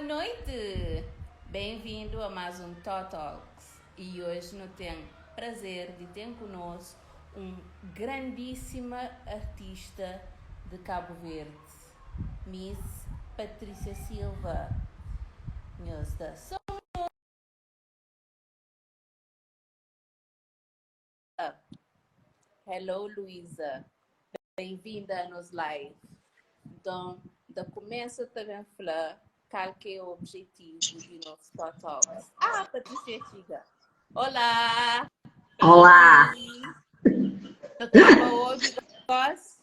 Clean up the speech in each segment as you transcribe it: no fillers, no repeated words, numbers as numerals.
Boa noite! Bem-vindo a mais um Tó Talks e hoje nu tem prazer di tem conosco um grandíssima artista de Cabo Verde, Miss Patrícia Silva. Nhos da só Hello Luísa, bem-vinda a nos live. Então, da começa também fla qual que é o objetivo de nosso Tó Talks. Ah, Patrícia chega. Olá! Olá! Eu ouvir voz?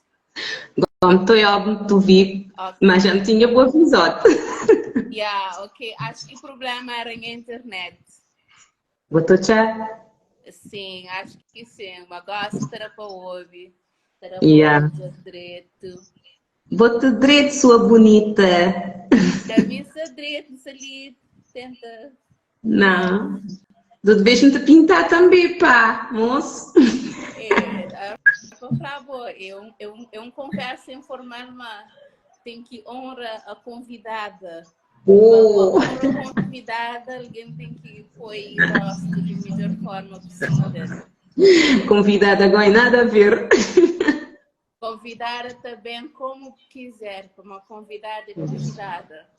Bom, estou a ouvir, mas já não tinha boa visão. Yeah, ok. Acho que o problema era na internet. Botou tchá? Sim, acho que sim. Mas gosto era para ouvir. Era para Yeah. ouvir direito. Boto direito, sua bonita. Da missa direito, ali tenta. Não. Do vez-me te pintar também, pá, moço. É, por favor, eu um conversa informal, mas tem que honra a convidada. Oh. Honra a convidada, alguém tem que pôr gosto de melhor forma possível. Convidada agora, nada a ver. Convidar também como quiser, como uma convidada e convidada.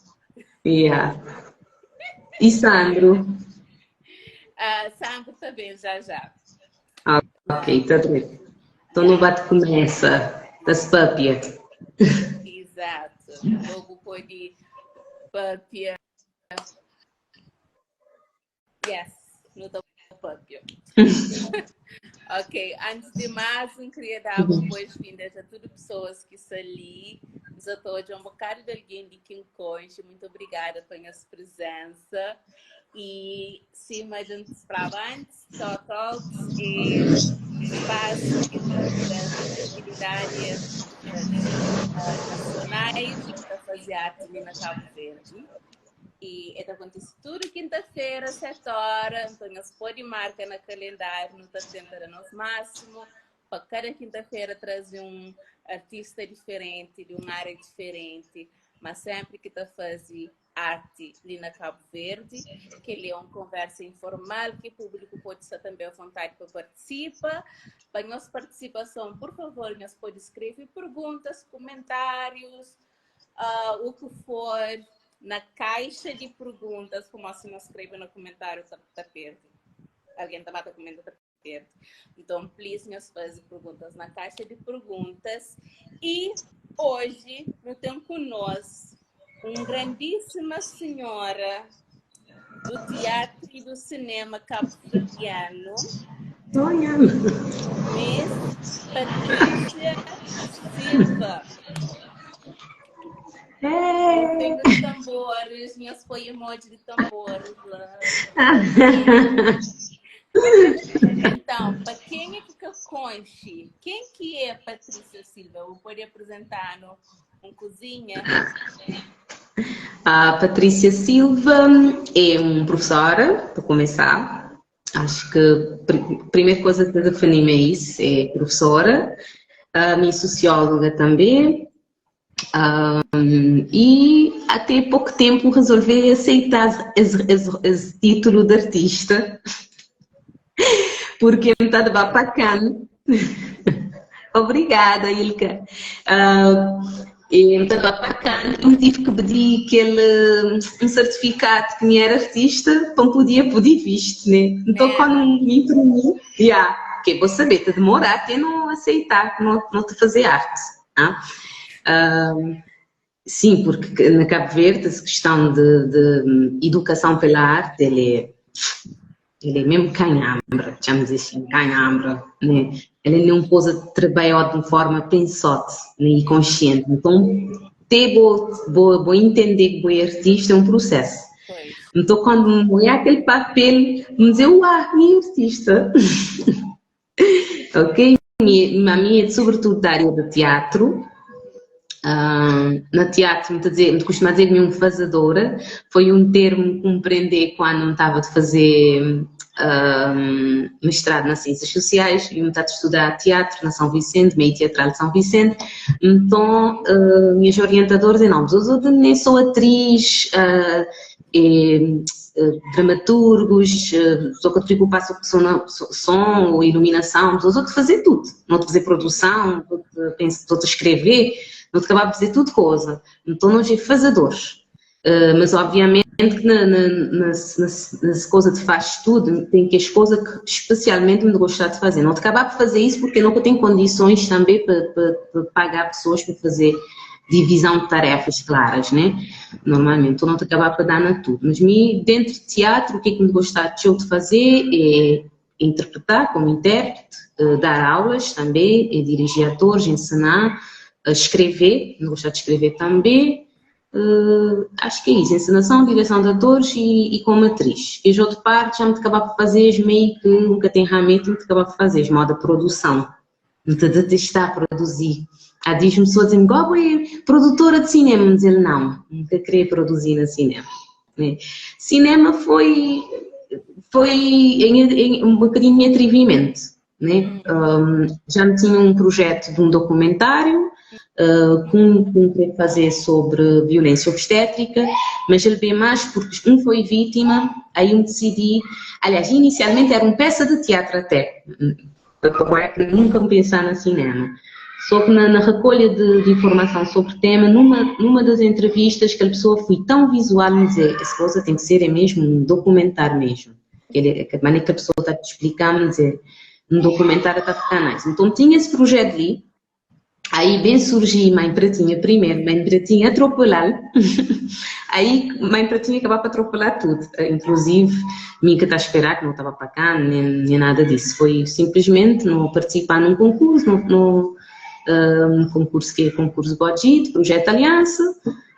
Yeah. E Sandro? Sandro também, já já. Ah, ok, tá bem. Então não bate começa, da papia. Exato. Logo pode papia. Yes, no da papia. Ok, antes de mais, eu queria dar boas-vindas a todas as pessoas que estão ali. Já estou de um bocado de alguém de quem conche. Muito obrigada pela sua presença. E sim, mas antes para antes, Tó Talks e espaço que traz atividades nacionais e que está fazer arte ali na Cabo Verde. E isso acontece tudo quinta-feira, 7 horas. Então, nós pode marcar no calendário, não está tentando nosso máximo. Para cada quinta-feira trazer um artista diferente, de uma área diferente, mas sempre que está fazendo arte ali na Cabo Verde, que ele é uma conversa informal, que o público pode estar também à vontade para participar. Para nossa participação, por favor, nós pode escrever perguntas, comentários, o que for, na caixa de perguntas, como assim não escreve no comentário, tá, tá perto. Alguém tá batendo comentário, tá perto. Então, please, nos fazem perguntas na caixa de perguntas. E hoje, eu tenho conosco uma grandíssima senhora do teatro e do cinema cabo-verdiano, Olha. Miss Patrícia Silva. Hey. Tenho os tambores, minhas foi emoji de tambores lá. Então, para quem é que conche? Quem que é Patrícia Silva? Eu vou apresentar no um cozinha. A Patrícia Silva é uma professora, para começar. Acho que a primeira coisa que definimos é isso, é professora. A minha socióloga também. E até pouco tempo resolvi aceitar esse título de artista, porque eu estava bacana. Obrigada, Ilka. Eu estava bacana, eu tive que pedir aquele, um certificado que me era artista para poder pedir visto, né? Então, quando me imprimi, yeah, que vou saber, te demorar até não aceitar, não, não te fazer arte. Ah? Sim, porque na Cabo Verde essa questão de educação pela arte, ele é mesmo canhambra, chamamos assim, canhambra, né? Ele não coisa de trabalhar de uma forma pensante, né? E consciente. Então, ter bo, bo, bo entender que bom artista é um processo. Pois. Então, quando me olhar aquele papel, me dizer, uau, minha artista. Ok? A minha é sobretudo da área do teatro. Na teatro, N ta dze, N ta kustuma dze mi é un fazedora, foi un termu ku N prende kuandu N tava ta faze mestradu na Siênsias Susiais i N ta ta studa teatru na São Vicente, meio teatral de São Vicente, nton nhas orientador dze, não, bzos nem só atriz, e dramaturgos, só ka ta preokupa só ku son ou iluminason, bzos ta faze tudu, no ta faze produson, no ta pensa, no ta skreve, no ta kaba pa faze tudu koza, nton nos é fazedores. Mas obviamente que na na nesse koza de faz tudo, tem kes koza que especialmente N gosta de faze, no ta kaba pa faze isso porque no ka tem kondisons tambe pa pa paga pesoas pa faze divisão de tarefas claras, né? Normalmente, então não te acabar para dar na tudo. Mas mim, dentro de teatro, o que é que me gostar de fazer é interpretar como intérprete, dar aulas também, é dirigir atores, ensinar, escrever, me gostar de escrever também. Acho que é isso, encenação, direção de atores e como atriz. E as outras partes já me acabar por fazer, meio que nunca tem realmente me acabar por fazer, modo produção. N ta detestá produzí. A diz-me pessoa dizer-me, Gobo é produtora de cinema. N dizer-lhe, não, nunca queria produzir na cinema. Né? Cinema foi em um bocadinho de atrevimento. Né? Já me tinha um projeto de um documentário com queria fazer sobre violência obstétrica, mas ele bem mais porque um foi vítima, aí eu decidi, aliás, inicialmente era uma peça de teatro até, nunca pensar no cinema. Só que na recolha de informação sobre o tema, numa das entrevistas que a pessoa foi tão visual me dizer, essa coisa tem que ser é mesmo um documentário mesmo. Ele, a maneira que a pessoa está te explicando, dizer, um documentário está a ficar nice. Então tinha esse projeto ali, aí bem surgiu Mãe Pretinha primeiro, Mãe Pretinha atropelar, aí Mãe Pretinha acabava para atropelar tudo, inclusive mim que está a esperar, que não estava para cá, nem nada disso, foi simplesmente não participar num concurso, no um concurso que é concurso Godit, Projeto Aliança,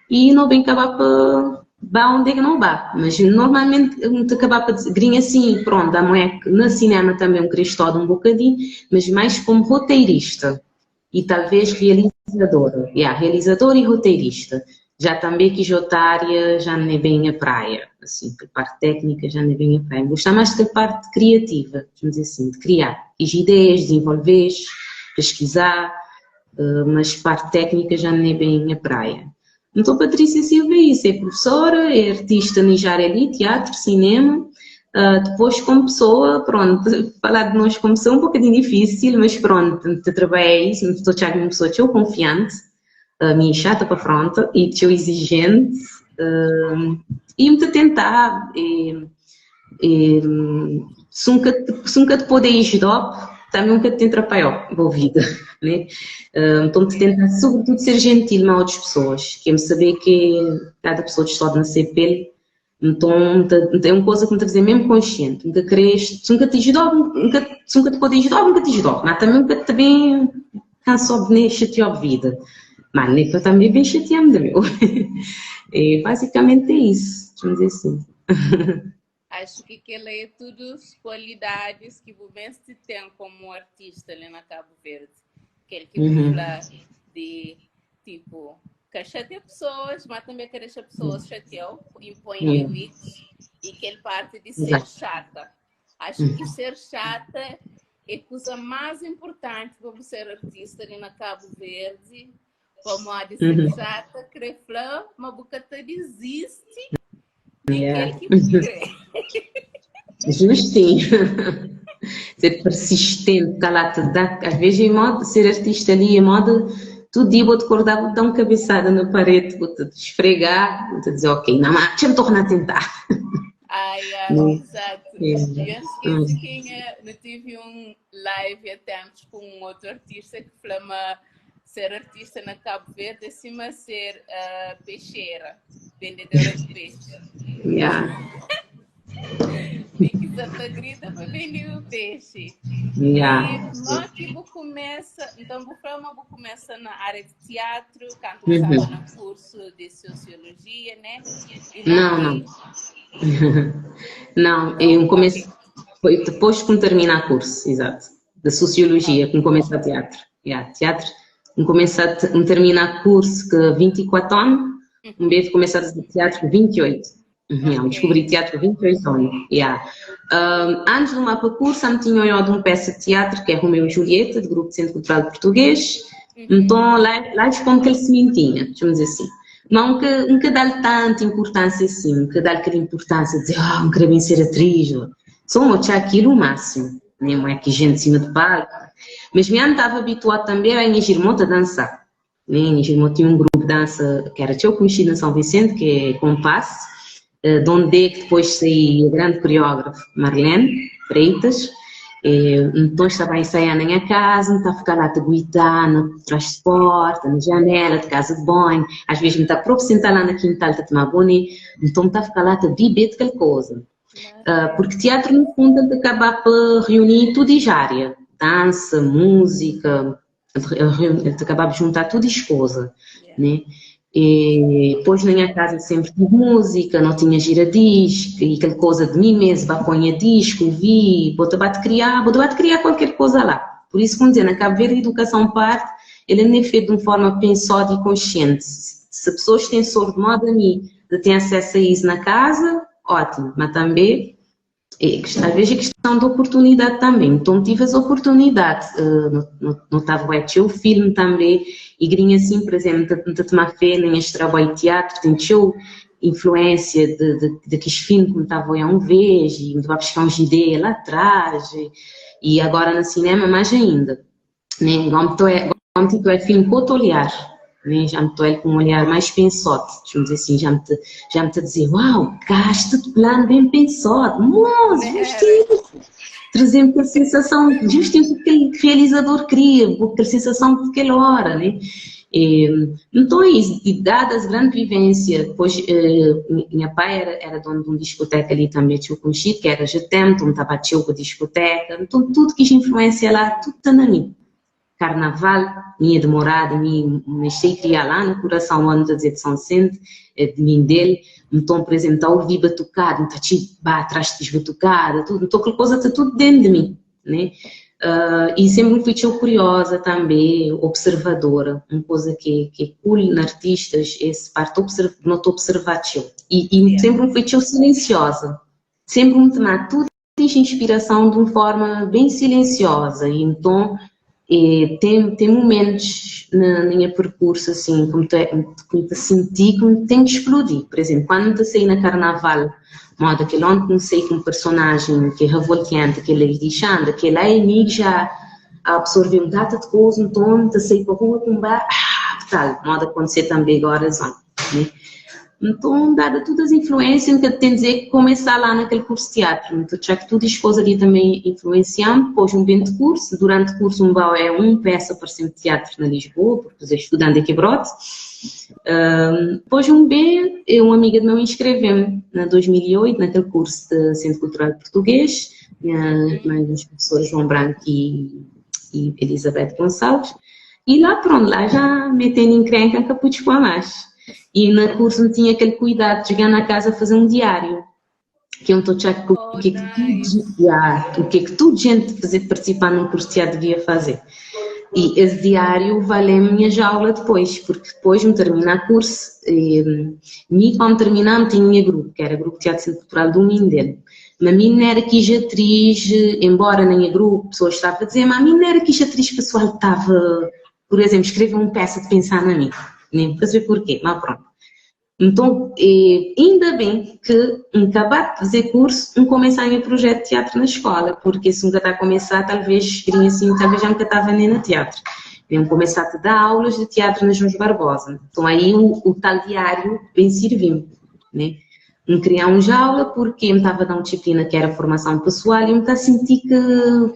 e não bem acabar para vá onde é que não vá, mas normalmente te acabar para dizer, grinha assim, pronto, a mulher no cinema também um cristódo um bocadinho, mas mais como roteirista e talvez realizadora, yeah, realizadora e roteirista. Já também que otária já não é bem a praia, assim, a parte técnica já não é bem a praia. Gostar mais da parte criativa, vamos dizer assim, de criar as ideias, desenvolver, pesquisar, mas parte técnica já não é bem a praia. Então, Patrícia Silva é isso, é professora, é artista nijar ali, teatro, cinema. Depois, como pessoa, pronto, falar de nós como pessoa é um bocadinho difícil, mas pronto, te trabalhei isso, estou já uma pessoa tão confiante, minha chata para frente e tão exigente, e me tentar, e se nunca te poder ajudar, também nunca te atrapalhou envolvida, né? Então, te tentar, sobretudo, ser gentil com outras pessoas, que é saber que cada pessoa está na CPL. Então, é uma coisa que me está a fazer mesmo consciente. Nunca queres, se nunca te ajudou, nunca, se nunca te pode ajudar, nunca te ajudou. Mas também nunca te bem cansou de nem chatear a vida. Mas nem para também bem chatear-me de meu. E basicamente é isso, vamos dizer assim. Acho que ela é tudo as qualidades que o mestre tem como artista ali na Cabo Verde. Aquele que fala de, tipo, que chateia pessoas, mas também que deixa pessoas chatear, impõe limites e que ele parte de ser chata. Acho que ser chata é a coisa mais importante para ser artista ali na Cabo Verde. Como a de ser chata, querer falar, mas boca te desiste de que quer. Justinho. Ser persistente, tá lá, te dá, às vezes em modo, ser artista ali em modo, tu dia vou-te acordar, vou-te dar uma cabeçada na parede, vou-te esfregar, vou-te dizer, ok, não, mas deixa-me tornar a tentar. Ai, ai, exato. Eu esqueci quem é, eu tive um live há tempos com um outro artista que falou ser artista na Cabo Verde acima ser peixeira, vendedora de peixe. Tem que ser grita para vender o peixe. E logo que vou começa, então vou falar, vou começa na área de teatro, canto no curso de sociologia, né? E não, não. Não, eu comecei, foi depois que terminar o curso, exato, de sociologia, que começa a teatro. Yeah, teatro. N kumesa, N termina kursu ku 24 anu, N ben kumesa faze teatru ku 28. N diskubri teatru ku 28 anu, ya. Antis di N ba pa kursu, N tinha oiadu un pesa di teatru ki é Romeu e Julieta, di grupu Sentru Kultural Português. Nton, la la es pô-m kel simentinha, txeu-m dize si. Ma N ka N ka da-l tantu inpurtánsia si, N ka da-l kel inpurtánsia di dize, oh, N kre ben ser atriz. Sô N otxa akilu másimu, né, mo é ki jenti sima di palku. Mas mi N tava abituadu tanbe a nhas irmon ta dansá. Né, nhas irmon tinha un grupu di dansa ki éra txeu konxidu na São Vicente, ki é Compass, donde ki depois saí grandi koreógrafu Marlene Freitas. Nton es ta ba ensaiá na nha kaza, N ta fika la ta guitá na tras di porta, na janéla di kaza di banhu, às vezes N ta propi sentá la na kintal ta tmá boné, nton N ta fika la ta bibê di kel koza. Porque teatru no fundo el ta kaba pa reuni tudu es área, dansa, múzika, el ta kaba pa juntá tudu es koza, né. E pois na nha kaza sempre tive múzika, no tinha gira-disk e kel koza di mi mes ba ponha disku, uvi, bo ta ba ta kriá, bo ta ba ta kriá kualker koza lá. Pur isu ku N dze, na Kabu Verdi idukason pa arti el é ne fetu di un forma pensódu i konsienti. Se pesoas ten sorti moda mi de ten asesu a is na kaza, ótimu, ma tanbe é talvez é questão de oportunidade também. Então tive as oportunidade, no tava bué txeu filme também e grinha assim, por exemplo, N ta toma fé na nhas trabalho de teatro, tem txeu influência de kes filme que N tava oiá um vez e N ta ba buscar uns ideia lá atrás e agora na cinema mais ainda. Né? Gómi ti é filme ku otu olhar, né? Já me tô ku um olhar mais pensote, vamos dizer assim, já me tá dizer, uau, gasto de plano bem pensado, moço, justo isso. Trazendo aquela sensação, justo isso que aquele realizador queria, aquela sensação daquela hora, né? E, então é isso, e dadas grande vivência, depois minha pai era dono de uma discoteca ali também, tinha conhecido, que era Getem, então estava com a discoteca, então tudo que influência lá, tudo está na mim. Carnaval, minha demorada, minha, nasci criar lá no coração, onde dizer de São Vicente, de mim dele, então, por exemplo, está a ouvir batucada, então está atrás de batucada, tudo, então aquela coisa está tudo dentro de mim, né? E sempre fui tão curiosa também, observadora, uma coisa que é cool na artistas, esse parte não estou observar e sempre fui tão silenciosa, sempre me tomar tudo inspiração de uma forma bem silenciosa, e então tem momentos na minha percurso assim, como te senti que tem que explodir. Por exemplo, quando te saí na carnaval, moda que onde comecei com um personagem que é revoltante, que é Lady Xanda, que lá é amigo já absorveu um data de coisa, então te saí para a rua com bar, tal, moda acontecer também agora, né? Então, dada todas as influências, que tem dizer que começar lá naquele curso de teatro. Então, já que tudo as coisas ali também influenciando, depois um bem de curso, durante o curso um bau é um peça para sempre teatro na Lisboa, porque os estudando aqui brote. Depois um bem, uma amiga de meu inscreveu-me na 2008, naquele curso de Centro Cultural Português, mais uns professores João Branco e Elizabeth Gonçalves, e lá pronto, lá já metendo em encrenca, nunca pude com mais. E no curso não tinha aquele cuidado de chegar na casa fazer um diário. Que eu estou a o que é que tudo, o que é que tudo gente fazer participar num curso de teatro devia fazer. E esse diário valeu a minha jaula depois, porque depois me terminar o curso, e, me quando terminar, tinha grupo, que era grupo de Teatro Cultural do Mindelo. Mas a mim não era quis atriz, embora nem a grupo, pessoas estavam a dizer, mas a mim não era quis atriz pessoal estava, por exemplo, escrever uma peça de pensar na mim. Nem para saber porquê, mas pronto. Então, ainda bem que acabar de fazer curso, um começar meu projeto de teatro na escola, porque se nunca está a começar, talvez, assim, talvez já nunca estava nem no teatro. Eu começar a dar aulas de teatro na João Barbosa. Então aí o tal diário bem serviu, né? Me criar um jaula porque eu estava a dar uma disciplina que era formação pessoal e eu me senti que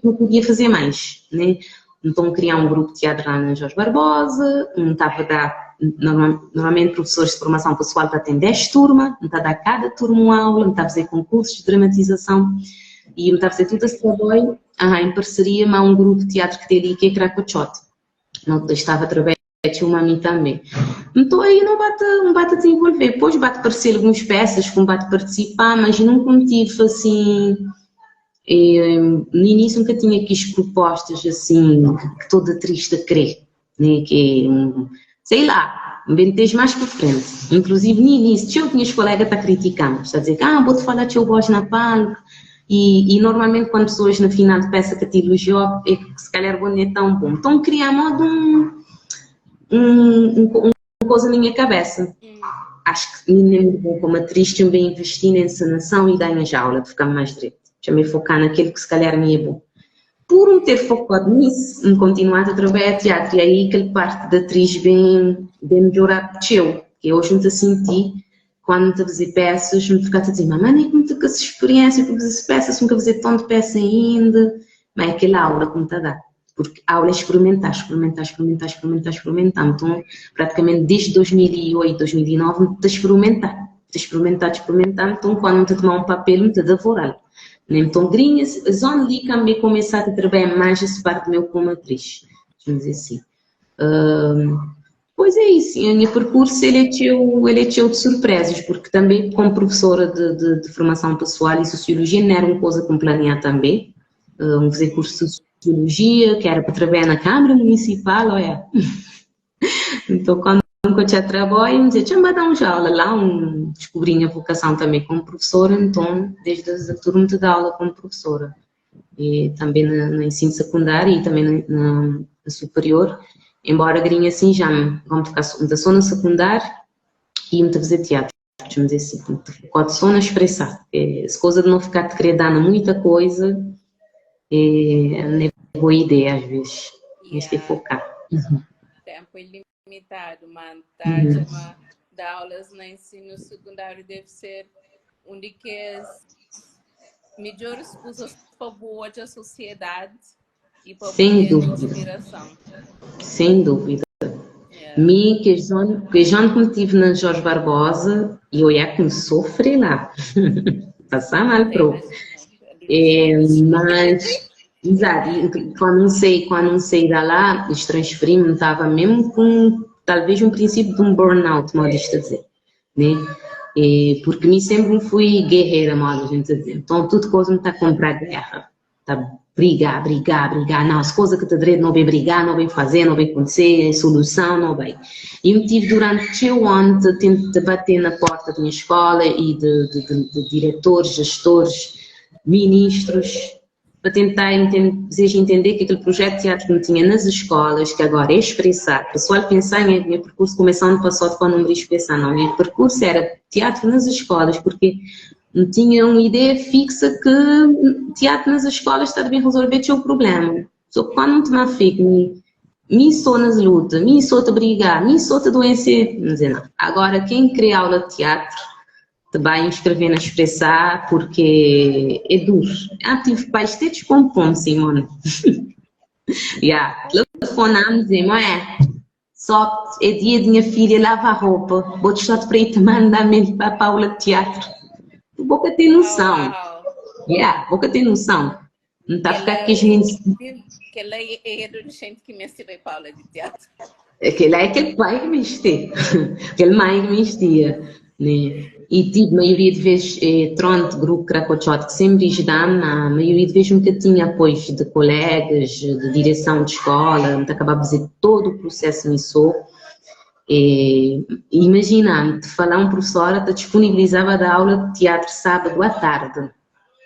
não podia fazer mais, né? Então criar um grupo de teatro lá na Jorge Barbosa, um estava a dar, normalmente professores de formação pessoal tá tem 10 turmas, um está a dar cada turma uma aula, um está a fazer concursos de dramatização e um está a fazer tudo esse trabalho em parceria com um grupo de teatro que tem ali que é Cracochote. Não estava através de uma mim também. Então aí não bate a desenvolver. Depois bate aparecer algumas peças, que bate participar, mas nunca tive assim. E, no início nunca tinha aqui as propostas assim que toda atriz crê. Né, que sei lá, N ben tex mais pa frente. Inclusive, ni início, txeu di nhas colega ta criticam, sta dizer que, ah, bo ta fala txeu voz na palco, e normalmente quando pessoas na final de peça ka te elogiou, é que se calhar bo não é tão bom. Então, cria modo um coisa na minha cabeça. Acho que nem muito bom como atriz, também investir na encenação e dar minhas aulas, de ficar mais direito. Também focar naquilo que se calhar me é bom. Por um ter focado nisso, me continuar a trabalhar teatro, e aí aquela parte da atriz bem melhorar teu, que hoje me senti, quando me fazer peças, me ficar a dizer, mamãe, nem como te com essa experiência para fazer peças, nunca fazer tanto peça ainda, mas é aquela aula que me está a dar. Porque a aula é experimentar, experimentar, experimentar, experimentar, experimentar. Então, praticamente desde 2008, 2009, me está a experimentar, está a experimentar, experimentar. Então, quando me tomar um papel, me está a devorar. Então, grinha, zona ali também começar a trabalhar mais essa parte meu como atriz, vamos dizer assim. Pois é isso, o meu percurso ele é cheio de surpresas, porque também como professora de formação pessoal e sociologia não era uma coisa que me planeava também. Fazer curso de sociologia, que era para trabalhar na Câmara Municipal, olha. Então, quando eu tinha trabalho, me dizia, tinha dar uma aula lá, descobri minha vocação também como professora, então, desde a turma de aula como professora. E também no ensino secundário e também na superior, embora grinha assim já me vamos ficar só na secundário e me fazer teatro, vamos dizer assim, pode só na expressar. Essa coisa de não ficar te querer dar muita coisa, é boa ideia às vezes, yeah. É focar. Tempo ilimitado, mas tá, dar aulas no ensino secundário deve ser um de que as melhores coisas para boa da sociedade e para Sem dúvida. Inspiração. Sem dúvida. Me, que já me tive na Jorge Barbosa, e eu ia com sofrer lá. Passar mal pro. É, mas, exato, quando não saí da lá, eles transferimos, estava mesmo com talvez um princípio de um burnout, modo de dizer, né? E, porque me sempre fui guerreira, modo a gente dizer. Então, tudo coisa me está a comprar guerra. Tá brigar, brigar, brigar. Não, as coisas que te direito não vem brigar, não vem fazer, não vem acontecer, solução não vem. E eu tive durante o ano de tentar bater na porta da minha escola e de diretores, gestores, ministros, para tentar fazer entender que aquele projeto de teatro que eu tinha nas escolas, que agora é expressar, o pessoal pensar em meu percurso começou ano passado quando não me expressar, não, meu percurso era teatro nas escolas, porque não tinha uma ideia fixa que teatro nas escolas está bem resolver o problema. Só que quando não te fico, me sou nas lutas, me sou te brigar, me sou te doença, não dizer não. Agora, quem cria aula de teatro, te vai inscrever na expressar, porque é duro. Ah, tive pais te descompõe, Simone. Yeah. Telefonamos e mãe, só é dia de minha filha lava a roupa, vou te para ir te mandar mesmo para a aula de teatro. Boca tem noção. Oh, wow. Yeah, boca tem noção. Não está a ficar aqui os meninos. Que ela é adolescente que me vai para aula de teatro. Aquele é aquele pai que me vestia. Aquele mãe que me vestia. Né? E tive, maioria de vezes, tronte, grupo Cracochote, que sempre ajudava, a maioria de vezes nunca tinha apoio de colegas, de direção de escola, não acabava de fazer todo o processo nisso. Imagina, te falar um professor, te disponibilizava da aula de teatro sábado à tarde.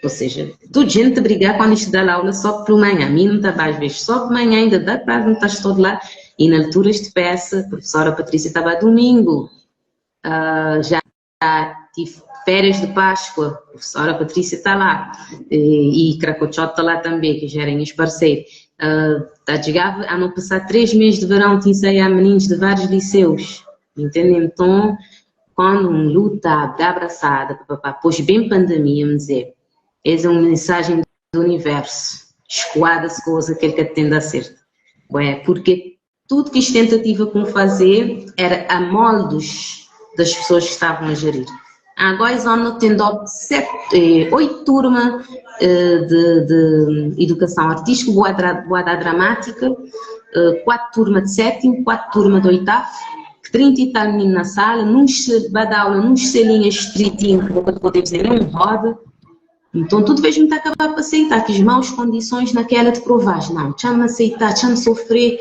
Ou seja, tu gente brigar quando estudar a aula só por manhã, a mim não estava às vezes só por manhã, ainda da tarde não estás todo lá. E na altura de peça, a professora Patrícia estava domingo, já tive férias de Páscoa, a professora Patrícia está lá, e Cracochote está lá também, que já eram meus parceiros. Tá, chegava a não passar 3 meses de verão, te ensaiar meninos de vários liceus, entende? Então, quando um luta, dá abraçada, papapá, pois bem pandemia, me dizer, essa é uma mensagem do universo, escoada-se coisa aquele que tende a ser. Ué, porque tudo que isto tentativa com fazer era a moldes das pessoas que estavam a gerir. Agora não tendo 8 turmas de educação artística, boa da dramática, 4 turmas de sétimo, 4 turmas de oitavo, 30 e tal meninos na sala, num vai dar aula, num selinho estritinho, que vou poder dizer, não roda. Então, tudo vez me está acabar para aceitar que as maus condições naquela de provar, não, chama aceitar, chama sofrer.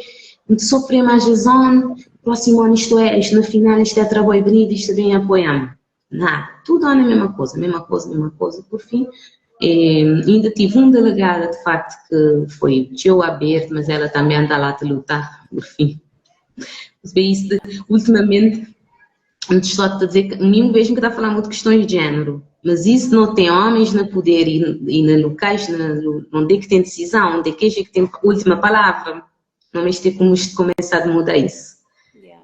N ta sofrê más es ómi, prósimu ómi isto é, isto na final isto é traboi bunitu, isto ben apoia-m. Nada, tudu ómi é mesma koza, mesma koza, mesma koza. Por fin, inda tive un delegada de facto que foi txeu abertu, mas ela tanbe anda lá ta luta, por fin. Mas bem, isso de, ultimamente, N só ta dizer que mi un vez N ka ta fala mutu questões de género, mas isso não tem homens na poder e na locais na, onde é que tem decisão, onde é que é que tem última palavra. Não mas ter como começar a mudar isso.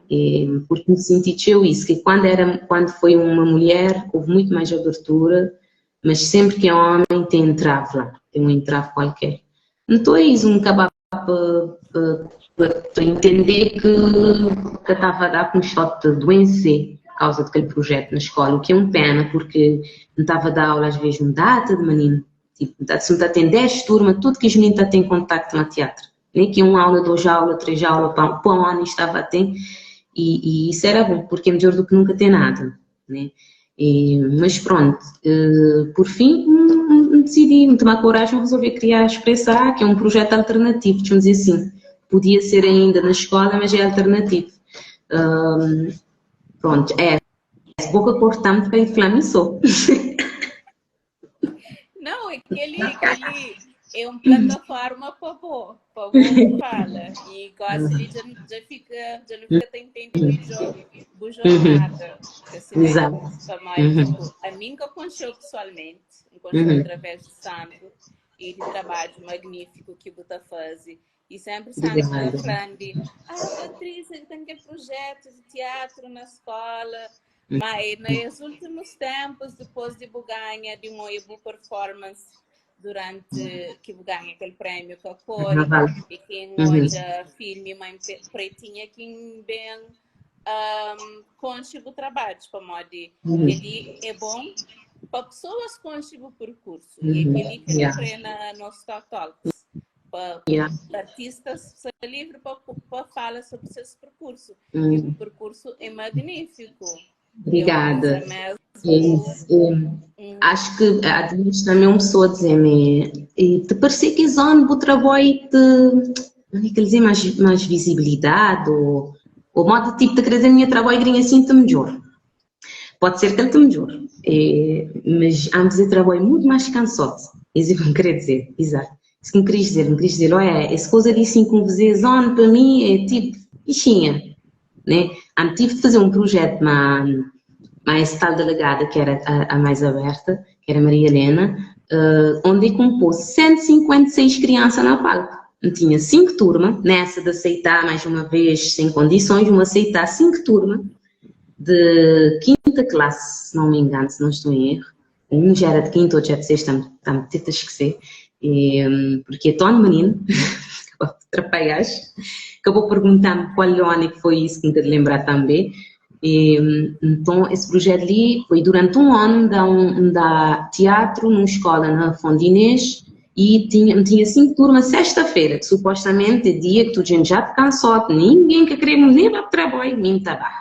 E, porque me senti eu isso, que quando foi uma mulher, houve muito mais abertura, mas sempre que é homem tem entrave lá, tem um entrave qualquer. Então é isso, um acabar para entender que estava a dar com um shot de doença por causa daquele projeto na escola, o que é um pena, porque não estava a dar aula às vezes um data de menino, tipo, se não está tem 10 turmas, tudo que os meninos tá têm contacto no teatro, nem que uma aula, duas aulas, três aulas, para um ano estava a ter, e isso era bom, porque é melhor do que nunca ter nada, né? Mas pronto, por fim, decidi me tomar coragem e resolvi criar a Expressar, que é um projeto alternativo, vamos dizer assim. Podia ser ainda na escola, mas é alternativo. Pronto, é. Boca cortante para inflamar só. Não, é que ele é uma plataforma para boa, para boa fala. E gosta de já, já fica, já não fica entendendo boa jornada. Assim, Exato. Também, tipo, a mim que aconteceu pessoalmente, aconteceu através de Sandro e de trabalho magnífico que o Buta faz. E sempre Sandro está falando de, ah, Patrícia, tem que projeto de teatro na escola. Mas nos últimos tempos, depois de ganhar de uma boa performance durante que ganha aquele prêmio com a cor e quem olha filme mãe pretinha quem bem conche o trabalho para modo ele é bom para pessoas conche o percurso e aquele que treina nos Talk Talks para artistas ser livre para falar sobre seus percurso e o percurso é magnífico. Obrigada. Acho que a também uma pessoa dizer-me, te parecia que zona o trabalho te, não é que dizer, mais visibilidade ou modo tipo de querer dizer minha trabalho grinha assim te melhor. Pode ser que ele te melhor, mas antes de trabalho muito mais cansado. Isso é que me queria dizer, exato. Isso que me queria dizer, me queria dizer, olha, essa coisa de assim com você, zona para mim é tipo, bichinha, né? Antes tive de fazer um projeto mais tal delegada, que era a mais aberta, que era Maria Helena, onde compôs 156 crianças na palco. Tinha 5 turmas, nessa de aceitar mais uma vez, sem condições, uma aceitar 5 turmas de quinta classe, se não me engano, se não estou em erro. Um já era de quinta, outro já de sexta, está-me a esquecer. E, porque é tão menino, acabou de atrapalhar, acabou por perguntar-me qual ano que foi isso, que me de lembrar também. E, então, esse projeto ali foi durante um ano, da teatro numa escola na Fonte Inês, e tinha 5 turmas sexta-feira, que supostamente é dia que tu gente já te cansou, ninguém que queremos nem vai para o trabalho, nem tá lá.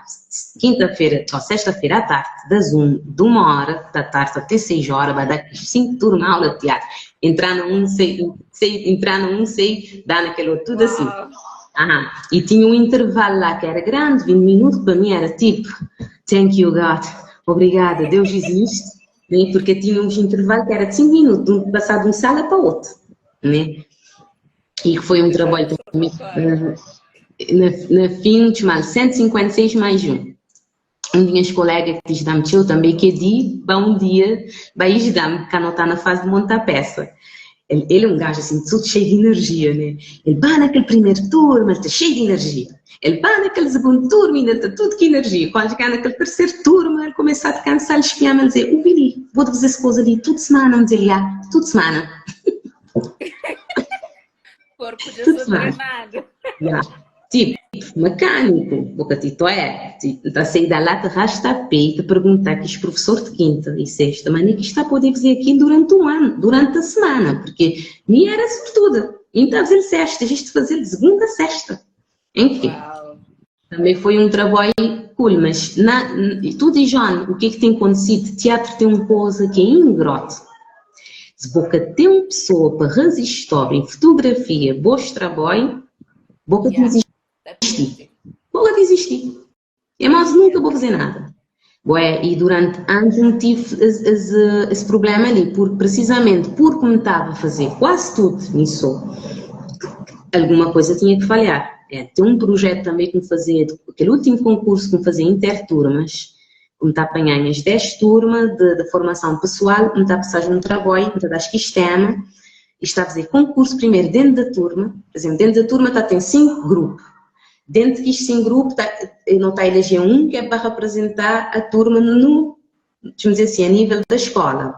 Quinta-feira, só sexta-feira à tarde, das 1, de 1 hora da tarde até 6 horas, vai dar 5 turmas aula de teatro. Entrar no um, sei, sei, entrar no um, sei, dar naquele outro, tudo assim. Aham. E tinha um intervalo lá que era grande, 20 minutos, para mim era tipo, thank you God, obrigada, Deus existe, né? Porque tinha uns intervalo que era de 5 minutos, de passar de uma sala para outra, né? E que foi um trabalho também, na fim, chamado 156 mais 1. Um dos meus colegas que diz dá-me tio também, que de bom dia, vai ajudar-me, porque não está na fase de montar peça. Ele é um gajo assim, tudo cheio de energia, né? Ele vai naquele primeiro turno, ele está cheio de energia. Ele vai naquele segundo turno, ainda está tudo com energia. Quando chegar naquele terceiro turno, ele começa a cansar, ele espiar-me a dizer, o Billy, vou-te fazer essa coisa ali, tudo semana, vamos dizer, ah, tudo semana. Corpo destreinado. Yeah. Tipo, mecânico, boca tito é, tipo, tá a sair da lata, rasta a pé e te perguntar que os professor de quinta e sexta, mas que está a poder fazer aqui durante um ano, durante a semana, porque nem era sortuda, nem está a fazer sexta, a gente fazer de segunda a sexta. Enfim, Uau. Também foi um trabalho cool, mas tu diz, João, o que é que tem acontecido? Teatro tem uma coisa que é ingrato. Se boca tem uma pessoa para resistir em fotografia, bons trabalho, boca tem dizisti. Bo ka dizisti. É mas nunka bo faze nada. Bué, e durante anos N tive es, es, es problema li, por, precisamente porque N tava fazer quase tudo mi só, alguma coisa tinha que falhar. É, tem um projeto também que me fazia, aquele último concurso que me fazia interturmas, que me tá apanhar as 10 turmas de formação pessoal, me tá a passar um trabalho, me tá a dar sistema, e está a fazer concurso primeiro dentro da turma, por exemplo, dentro da turma tá, tem 5 grupos. Dentro deste 5 grupos, tá, não está a eleger um que é para representar a turma no, vamos dizer assim, a nível da escola.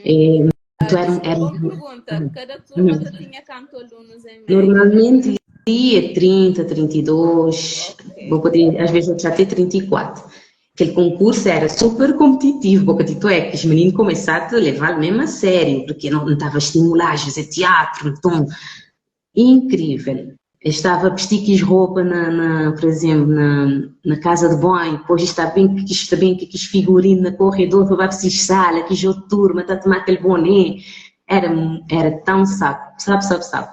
Uhum. Então era, Boa pergunta. Cada turma tinha quantos alunos em média? Normalmente ia 30, 32, vou poder, às vezes já até 34. Aquele concurso era super competitivo, porque dito é que os meninos começaram a levar mesmo a sério, porque não estava a estimular a fazer teatro, então, incrível. Estava a vestir roupa, por exemplo, na casa de banho, depois está bem que quis figurino na corredor, para vestir sala, quis outra turma, está a tomar aquele boné. Era tão saco, sabe, sabe, sabe.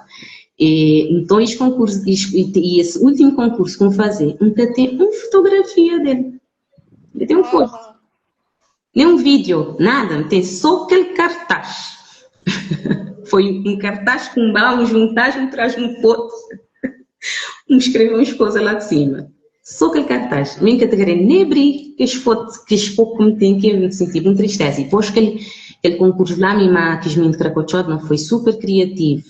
E, então, esse concurso, e esse último concurso que eu fazer, nunca tem uma fotografia dele. Ele tem um foto. Nem um vídeo, nada, tem só aquele cartaz. Foi um cartaz com um balão, juntagem, um traz um foto. Um escreveu uma esposa lá de cima. Só aquele cartaz. Nunca te querer nem abrir que as fotos, que as pouco me tem que me sentir com tristeza. E depois que aquele concurso lá, minha que de Cracochot, não foi super criativo.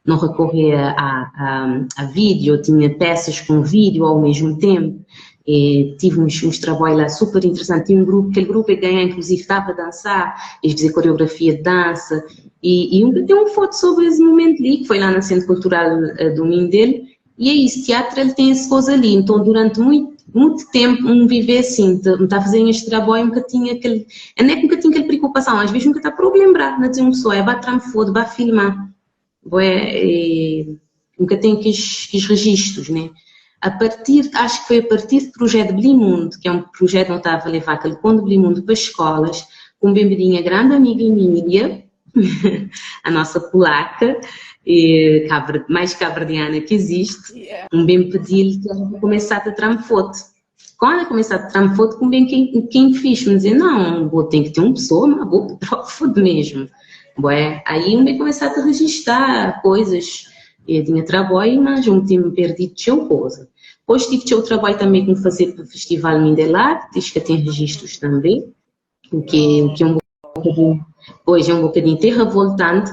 Não recorria a vídeo, tinha peças com vídeo ao mesmo tempo. E tive uns trabalhos lá super interessantes. Tinha um grupo, aquele grupo que ganhou, inclusive, estava a dançar, eles faziam coreografia de dança. E tem uma foto sobre esse momento ali, que foi lá no Centro Cultural do Mindelo. E é isso, teatro ele tem essa coisa ali. Então, durante muito, muito tempo, um viver assim, me está a fazer este trabalho, nunca tinha aquele. Eu nem nunca tinha aquela preocupação, às vezes nunca está para lembrar, não tem uma pessoa, é bater foto, vai filmar. Bué, e, nunca tem aqueles registros, né? A partir, acho que foi a partir do projeto Blimundo, que é um projeto onde estava a levar aquele conto Blimundo para escolas, com bem-vinha grande amiga Emília, a nossa polaca, e mais cabrediana que existe, um bem pedir que ela começar a tirar foto. Quando ela começar a tirar foto, com bem quem fiz, me dizer, não, vou ter que ter uma pessoa, mas vou tirar foto mesmo. Bué, aí um bem começar a registrar coisas. Eu tinha trabalho, mas um tinha perdido tinha coisa. Depois tive o trabalho também com fazer para o Festival Mindelar, diz que tem registros também, o que é um bocadinho, pois é um bocadinho até revoltante,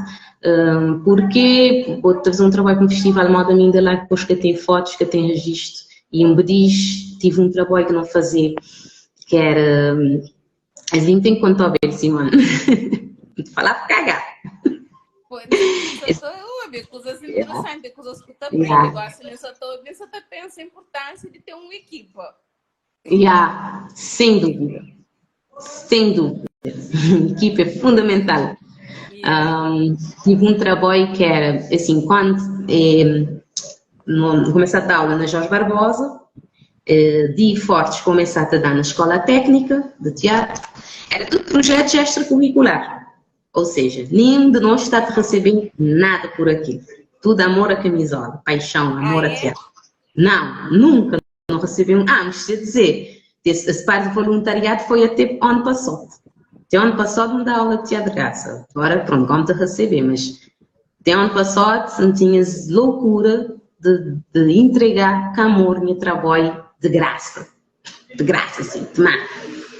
porque vou fazer um trabalho com o Festival Moda Mindelar, depois que tem fotos, que tem registro, e um bediz, tive um trabalho que não fazia, que era, a gente tem que contar bem, Simone, falar cagar. Pois, só estou coisas interessantes, coisas que também gosto, só estou pensa a importância de ter uma equipa. Yeah, sem dúvida. Sem dúvida. Equipa é fundamental. Tive um trabalho que era, assim, quando comecei a dar aula na Jorge Barbosa, de fortes comecei a dar na Escola Técnica de Teatro, era tudo projetos extracurricular. Ou seja, nenhum de nós está a receber nada por aquilo. Tudo amor à camisola, paixão, amor a teatro. Não, nunca não recebemos. Ah, mas quer dizer, esse parte de voluntariado foi até ano passado. Até ano passado me dá aula de teatro de graça. Agora, pronto, como te receber, mas até ano passado não tinha loucura de entregar com amor meu trabalho de graça. De graça, assim, tomar.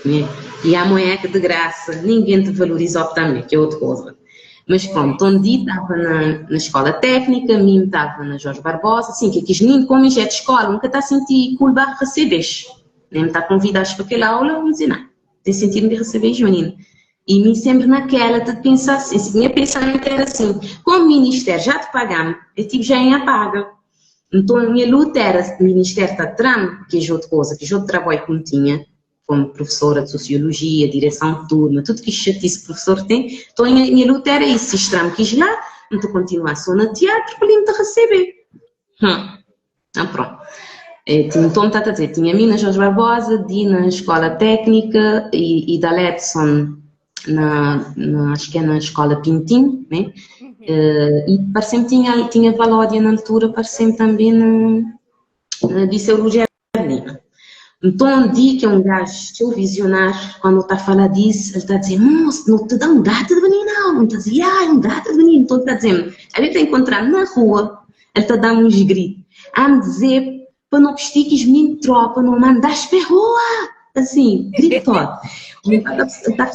Né? E a mulher que de graça, ninguém te valoriza também, que é outra coisa. Mas pronto, um dia estava na escola técnica, mim estava na Jorge Barbosa, assim, que aqueles meninos, como é de escola, nunca está a sentir culpa receber. Nem me está convidados para aquela aula, não dizer nada. Tem sentido de receber os meninos. E mim sempre naquela de pensar assim, assim, minha pensamento era assim, como o ministério já te pagamos, eu tipo já em apaga. Então a minha luta era, o ministério está tram, que é outra coisa, que é outro trabalho que não tinha, como professora de sociologia, direção de turma, tudo que chatice que o professor tem. Então a minha luta era isso, se estram quis lá, então continuar só no teatro, para me receber. Ah, pronto. Então, está a dizer, tinha a mina Jorge Barbosa, Di na Escola Técnica e da Letson acho que é na Escola Pintim, né? E pareceu-me tinha Valódia na altura, pareceu-me também Na Liceu Rogério Lima. Nton, di ki é un gajo txeu vizionário, quando ta fala disso, el ta dizer, moço, não te dá um data de menino, não. Ele ta dizer, ah, um data de menino. Então, ele ta dizer, a gente tá encontrando na rua, ele ta dá uns gritos, a me dizer para não vestir que os meninos tropa, não mandas para rua, assim, gritou. Tá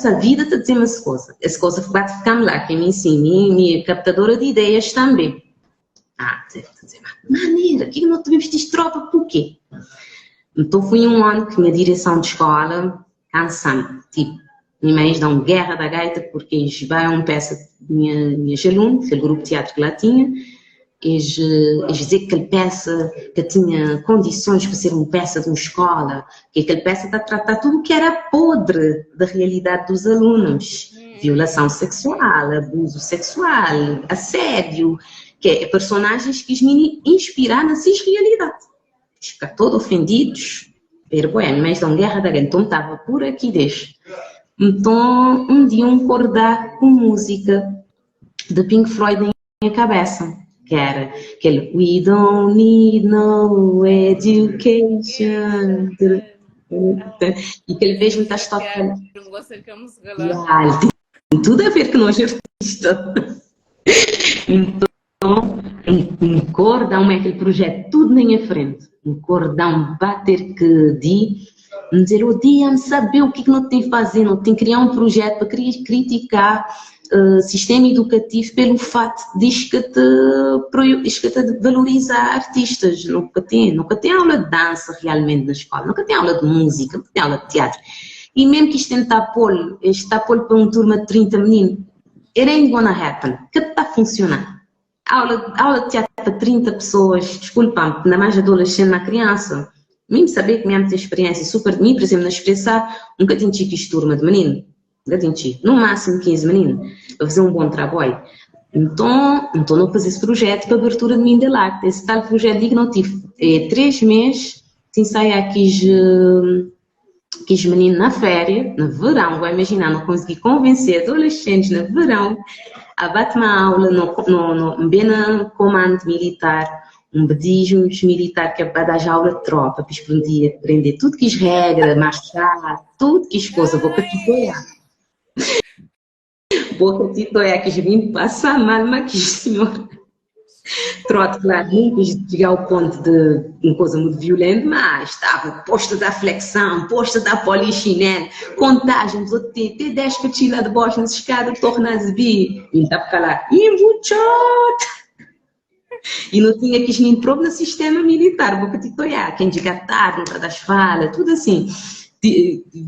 a vida tá dizendo essa coisa. Essa coisa vai ficar lá, que me ensina, minha captadora de ideias também. Ah, dizer, dizer, maneira, que não te vestiste tropa, por quê? Então foi um ano que minha direção de escola cansa-me, tipo, minha mãe dá uma guerra da gaita porque eles vai uma peça de minha alunos, aquele grupo de teatro que lá tinha, eles dizer que aquela peça que tinha condições para ser uma peça de uma escola, que aquela peça está a tratar tudo o que era podre da realidade dos alunos, violação sexual, abuso sexual, assédio, que é personagens que me inspirar nessa realidade. Ficar todos ofendidos, pero bueno, mas dão guerra da guerra, então estava por aqui deixa. Então, um dia um acordar com música de Pink Floyd na minha cabeça, que era aquele We don't need no education. E aquele vez me está tocando. Não gosto que a música lá. Tem tudo a ver com nós artistas. Então, um cordão é aquele projeto tudo na minha frente. Um cordão bater que di, me dizer, o dia me saber o que que não tem que fazer, não tem que criar um projeto para criticar o sistema educativo pelo fato de que te, que te valorizar artistas. Nunca tem aula de dança realmente na escola, nunca tem aula de música, nunca tem aula de teatro. E mesmo que isto tentar pôr, está pôr para uma turma de 30 meninos, it ain't gonna happen. Que está a funcionar? Aula de teatro para 30 pessoas, desculpa, ainda mais adolescente na criança. Mesmo saber que mesmo tem experiência super de mim, por exemplo, na expressar, nunca tinha tido turma de menino. Nunca tinha tido. No máximo 15 meninos, para fazer um bom trabalho. Então não fazer esse projeto para abertura de Mindelacte. Esse tal projeto que não tive 3 meses de ensaiar quis menino na férias, no verão, vai imaginar, não consegui convencer adolescentes no verão a bater uma aula no, bem no comando militar, um bedismo militar que é para dar aula de tropa, para aprender, aprender tudo que regra, marchar, tudo que coisa, vou te Boca te é que vim passar mal, mas que senhor. Trote, claro, nunca chegar ao ponto de uma coisa muito violenta, mas estava posta da flexão, posta da polichinelo, contagem, vou ter 10 para de baixo na escada, torna a subir. E estava a lá, e E não tinha que nem próprio no sistema militar, porque te quem diga tarde, não das falas, tudo assim.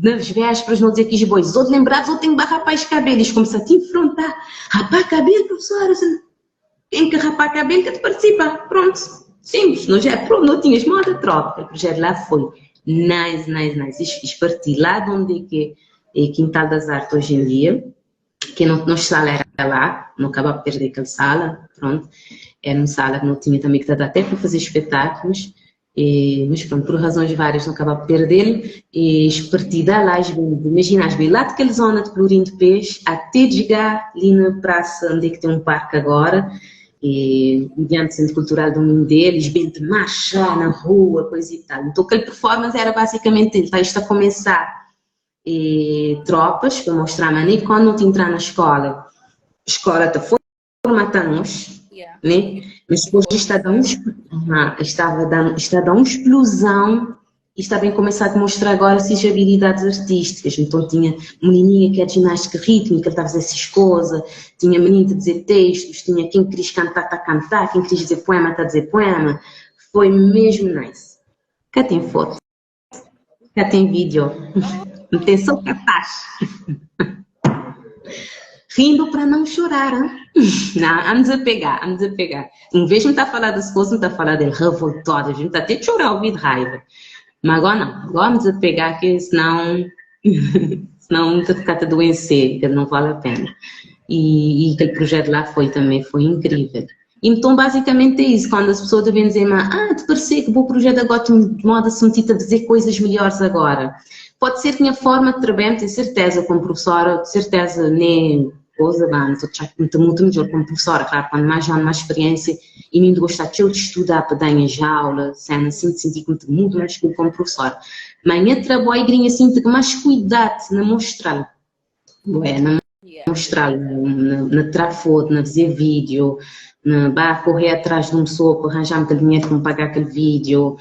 Nas vésperas, não dizer que os bois, os outros lembravam, eu tenho que rapar os cabelos, começar a te enfrentar. Rapar cabelo, professora, tem que rapar cabelo que te participa. Pronto, simples, não, já, pronto, não tinhas moda troca. O projeto lá foi nice, nice, nice. Fiz partir lá de onde é que é Quintal das Artes hoje em dia, que não, não sala era lá, não acabava de perder aquela sala, pronto. Era uma sala que não tinha também que dar até para fazer espetáculos, e, mas pronto, por razões várias não acabava de perder. E parti da lá, imagina, bem lá daquela zona de Pelourinho de Peixe, até chegar ali na praça onde é que tem um parque agora, e mediante o Centro Cultural do Mindelo, bem de marchar na rua, coisa e tal. Então aquele performance era basicamente ele, está a começar e, tropas para mostrar a maneira quando não te entrar na escola, a escola está formatando-nos, né? Mas depois está a dar um, estava a dar, está a dar uma explosão e está bem começar a mostrar agora essas habilidades artísticas. Então tinha menininha que é de ginástica rítmica, estava a fazer essas coisas, tinha menino a dizer textos, tinha quem queria cantar, está a cantar, quem queria dizer poema, está a dizer poema. Foi mesmo nice. Cá tem foto, cá tem vídeo, não tem só capaz. Rindo para não chorar, hein? Não, vamos a pegar, vamos a pegar. Em vez de me estar a falar das coisas, não está a falar dele revoltado, a gente está até a chorar ouvir de raiva. Mas agora não, agora vamos a pegar que senão te ficar a adoecer, que não vale a pena. E aquele projeto lá foi também, foi incrível. Então, basicamente é isso. Quando as pessoas devem dizer, ah, te parecer que o projeto agora te moda se a fazer coisas melhores agora. Pode ser que minha forma de trabalhar, tenho certeza, como professora, de certeza, nem Coisa ba, nta txa nta mutu midjor como professora, claro, quando mais jovem mais experiência e mim gostar txeu de estudar pa dar nhas aula, sena assim, de sentir que nta mutu mais como professora. Mas nha trabalho grinha assim, nta mais cuidado na mostral. Bué, na mostral, na tra foto, na fazer vídeo, na ba correr atrás de uma pessoa para arranjar aquele dinheiro para me pagar aquele vídeo.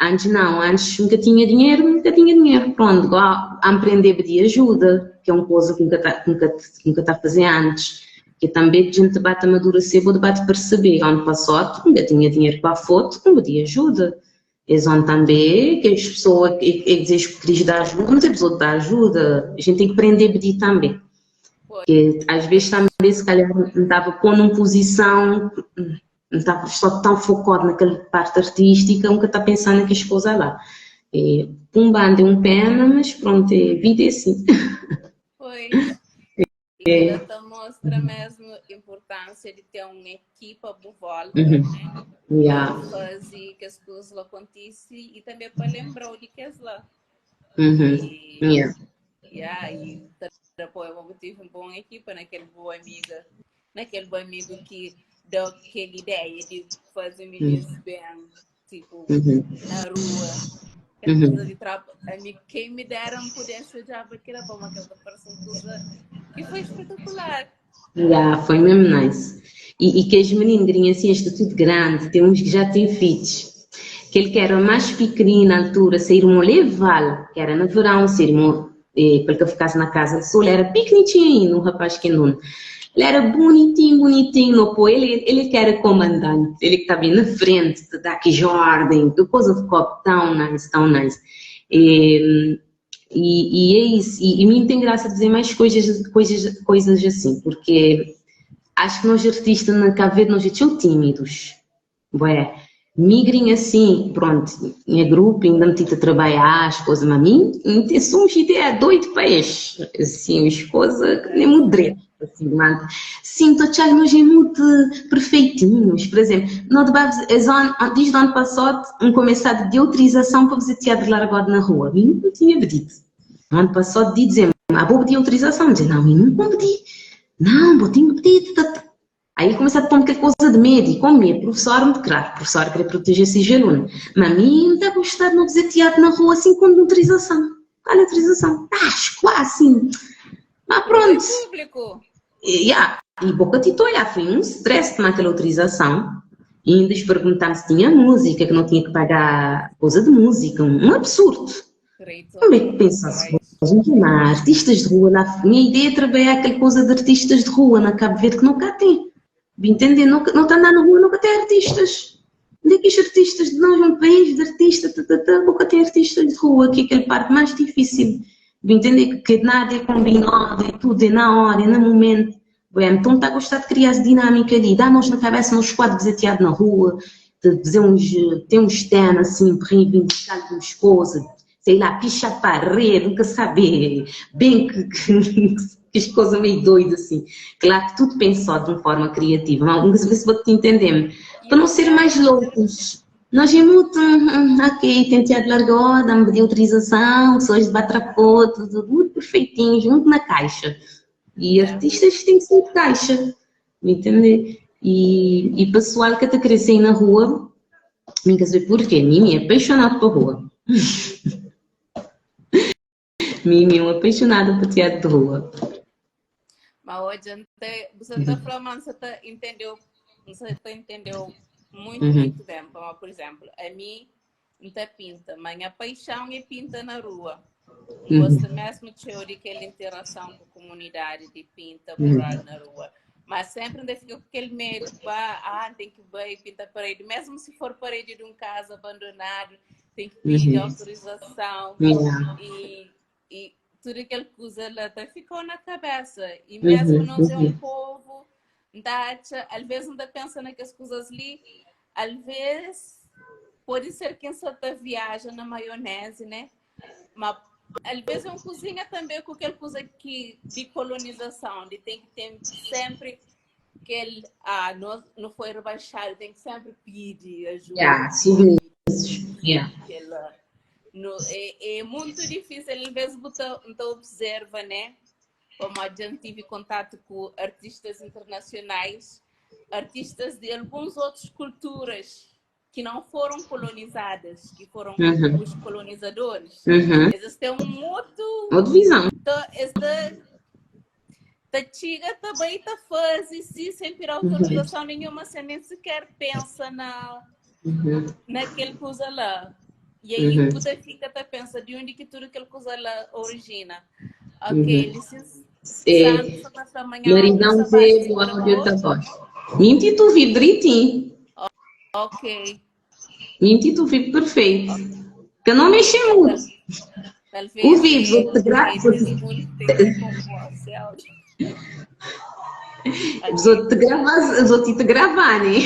Antes não, antes nunca tinha dinheiro, nunca tinha dinheiro. Pronto, igual a aprender a pedir ajuda, que é uma coisa que nunca tá, nunca, nunca tá a fazer antes. Que também a gente bate amadurecer, vou bate perceber. Ano passado, nunca tinha dinheiro para a foto, não pedia ajuda. Eles vão também, que as pessoas que, que dizem que queres dar ajuda, mas a pessoa dá ajuda. A gente tem que aprender a pedir também. Porque às vezes também, se calhar, não estava pondo numa posição, não estava só tão focado naquela parte artística, nunca está pensando naquelas coisas lá. E, pumba, deu um pena, mas pronto, é, vida é assim. Pois. E é. mostra mesmo a importância de ter uma equipa por volta, né? Para fazer que as coisas lá acontecem e também para lembrar o de que é lá. E, yeah, e depois eu tive uma boa equipa naquele bom amigo, naquele bom amigo que deu aquela ideia de fazer meninos bem, tipo, na rua. Coisa de tropa. Amigo, quem me deram pudesse olhar para aquilo, para uma aquela coisa que foi espetacular. Yeah, foi mesmo nice. E que as meninas assim, tudo grande, tem uns que já têm filhos. Que ele que era mais pequenino na altura, seu irmão levá-lo, que era no verão, seu irmão, para que eu ficasse na casa de sol, era pequenininho ainda, um rapaz que não. Ele era bonitinho, bonitinho, no pô, ele que era comandante, ele que estava na frente, de dar aqui ordem, que coisa ficou tão nice, tão nice. E é isso, e mim tem graça de dizer mais coisas assim, porque acho que nós artistas na Cabo Verde nós somos tímidos, Bué, migrem assim, pronto, minha grupo ainda me a trabalhar as coisas, mas a mim, tem só uns ideia doido para este, assim, as coisas que nem muito direito, assim, mas, sim, tô achando nós é muito perfeitinhos, por exemplo, nós desde o ano passado, um começado de autorização para fazer teatro largado na rua, mim não tinha pedido. No ano passado, de dizer, ah, vou pedir autorização, dizer, não, eu não pedi, não, vou ter que pedir, tá. Aí começa a pôr aquela coisa de medo, e como é, professor, me claro, professor querer proteger esse aluno. Mas a mim não está a gostar de não fazer teatro na rua assim com autorização. Qual é a autorização? Ah, quase assim. Mas pronto. Público. E, yeah, e boca te olhar, foi um stress tomar aquela autorização. E ainda lhes perguntaram se tinha música, que não tinha que pagar coisa de música, um absurdo. Como é que pensa assim? Artistas de rua, lá, minha ideia é trabalhar aquela coisa de artistas de rua na Cabo Verde que nunca tem. Entender? Nunca, não está andando na rua, nunca tem artistas. Onde é que os artistas de nós, um país de artistas, tá, tá, tá, nunca tem artistas de rua, que é aquele parte mais difícil. Entender? Que nada é combinado, é tudo é na hora, é no momento. Bem, então está a gostar de criar essa dinâmica ali, dá-nos na cabeça uns quadros desateados na rua, de fazer uns, tem uns temas assim, para reivindicar algumas coisas, sei lá, picha a parede, nunca sabe bem que as coisas meio doidas assim. Claro que tudo pensou de uma forma criativa, mas algumas vezes vou te entender. Para não ser mais loucos. Nós é muito, ok, tem teatro largou, dá-me pedir autorização, pessoas de batracô, tudo muito perfeitinho, junto na caixa. E artistas têm que ser de caixa, me entende? E pessoal que está crescendo na rua, me quer saber porquê, mim é apaixonado pela rua. Mim é um apaixonada por teatro de rua. Mas hoje, você está falando, você tá entendeu, você tá entendeu muito, muito bem. Como, por exemplo, a mim, não tá pinta, mas minha paixão é pinta na rua. Gosto mesmo de aquela interação com a comunidade de pinta mural na rua. Mas sempre ainda fica com aquele medo, ah, tem que ir pinta parede, mesmo se for parede de um casa abandonado, tem que pedir autorização. E tudo aquilo que usa lá até ficou na cabeça. E mesmo não ser um povo, às vezes não pensa naquelas coisas ali, às vezes pode ser quem só tá viaja na maionese, né? Mas às vezes é uma cozinha também com aquela coisa que, de colonização, de tem que ter sempre aquele, ah, não foi rebaixado, tem que sempre pedir ajuda. Yeah, submissos. Yeah. Aquela, no, é muito difícil, às vezes você então observa, né? Pamodi dja N tive kontatu ku artistas internasionais, artistas di alguns otus kulturas que não foram colonizadas, que foram os colonizadores. Eles têm um outro... Outra visão. Eles ta txiga ta bai ta faze si sem pedir autorização nenhuma, sem nem sequer pensa na naquele coisa lá. E aí bu ta fika ta pensa de onde que tudo aquele coisa lá origina. Ok, licença. É, Maridão vê o áudio da voz. Minti tu vi direitinho. Ok. Minti tu vi perfeito. Que não mexe muito. Talvez O vivo, te gra... Os outros te gravar, os outros te gravar, né?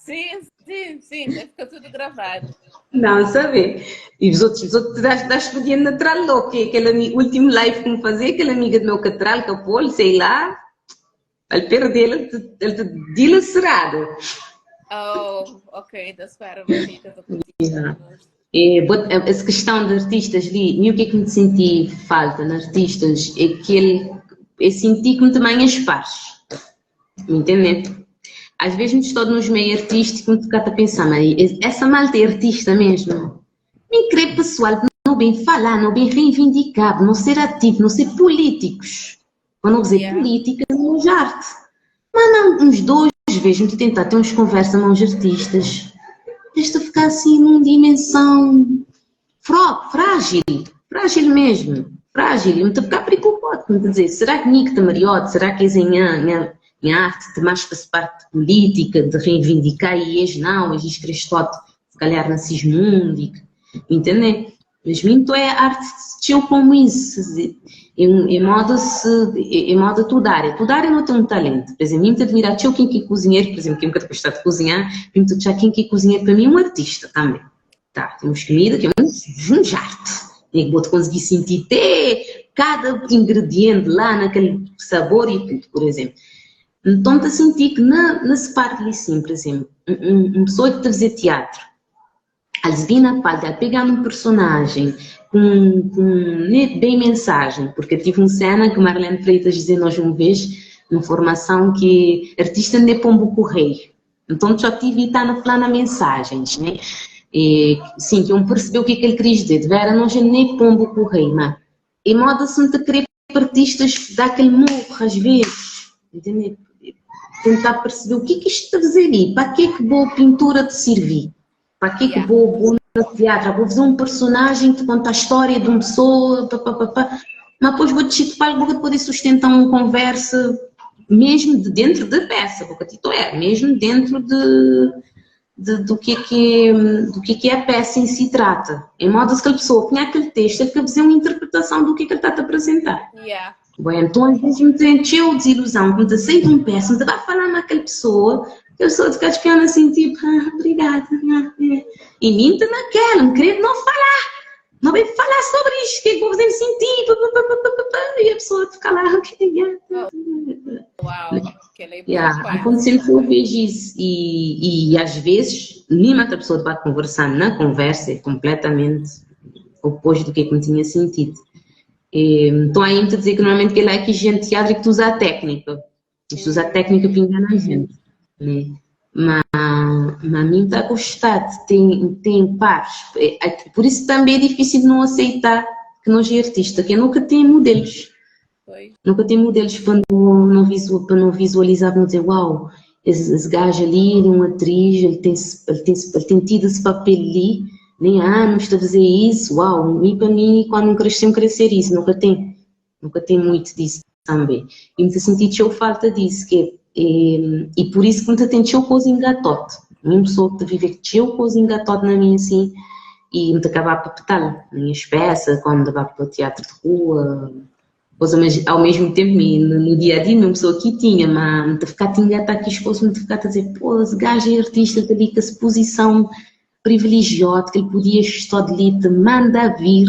Sim, vai ficar tudo gravado. Não, sabe? E os outros te das, das podia natural logo, que aquele último live que me fazia, aquela amiga do meu catral, que eu sei lá, ele perdeu, ele te dilacerado. Oh, ok, da espera, mas yeah. E, essa questão de artistas ali, e o que é que me senti falta nos artistas é que ele, eu senti que me também as pares, me entende? Às vezes me estou nos meios artísticos, me fico a pensar, mas essa malta é artista mesmo. Me crê pessoal, não bem falar, não bem reivindicar, não ser ativo, não ser políticos. Para não dizer política, não é arte. Mas não, uns dois vezes, me tentar ter uns conversa com os artistas, esta ficar assim numa dimensão frágil, frágil mesmo, frágil, e me ficar preocupado, me dizer, será que Nick de Mariotte, será que é em arte de mais para parte de política, de reivindicar e eles não, eles crescem se calhar na cismundo, entende? Mas muito é arte de como isso, em modo se, em modo tudo área, tudo área não tem um talento. Por exemplo, muito admirar quem que é cozinheiro, por exemplo, quem nunca gostar de cozinhar, muito já quem que é cozinheiro para mim é um artista também. Tá, temos comida que é um arte. Tem que vou conseguir sentir até cada ingrediente lá naquele sabor e tudo, por exemplo. Então, te sentir que na, nessa parte ali sim, por exemplo, uma pessoa que está a fazer teatro, a Lesbina Palha, a pegar num personagem com bem mensagem, porque eu tive uma cena que Marlene Freitas dizia nós uma vez, numa formação, que artista não é pombo correio. Então, já tive estar na plana mensagens, né? E, sim, que eu percebi o que é que ele quis dizer. De vera, não é nem pombo correio, mas e moda-se te querer artistas dar aquele morro às vezes, entendeu? Tentar perceber o que é que isto está a fazer ali, para que é que boa pintura te servir, para que é que boa, boa teatro, vou fazer um personagem que te conta a história de uma pessoa, pá, pá, pá, pá. Mas depois vou te para vou poder sustentar uma conversa mesmo de dentro da peça, porque tipo é, mesmo dentro de do que é do que é a peça em si trata. Em modo que a pessoa tinha aquele texto, ele quer fazer uma interpretação do que é que ele está a te apresentar. Bom, então às vezes me tem cheio de desilusão, quando te de um peça, me vai falar naquela pessoa, a pessoa fica ficando assim, tipo, ah, obrigada. Ah, é. E minta naquela, não querer não falar. Não vem falar sobre isto, que é que vou fazer sentir, pá, pá, pá, e a pessoa fica lá, ok, yeah. Uau, que ela é yeah. Aconteceu que eu vejo isso e às vezes, nem outra pessoa vai conversar na conversa é completamente oposto do que é que me tinha sentido. E, então aí me dizer que normalmente que ele é aqui gente teatro que tu usa a técnica. Tu usa a técnica para enganar a gente. Né? Mas a mim está a gostar, tem pares. Por isso também é difícil de não aceitar que nós é artista, que nunca tem modelos. Foi. Nunca tem modelos para não visualizar, para não dizer, uau, esse gajo ali, ele é um atriz, ele tem tido esse papel ali, nem há anos está a fazer isso, uau, e para mim, quando não cresci, eu queria ser isso, nunca tem, nunca tem muito disso também. E me senti eu falta disso, que é, e por isso que me tem eu coisa engatote. Uma pessoa que vive que eu coisa engatote na minha assim, e me acabar para petal, na minha espécie, quando vai para o teatro de rua, coisa, mas ao mesmo tempo, no dia a dia, uma pessoa aqui tinha, mas me ficar tinha estar aqui exposto, me ficar a dizer, pô, esse gajo é artista, ele ali com essa posição privilegiada, que ele podia estar ali, te manda vir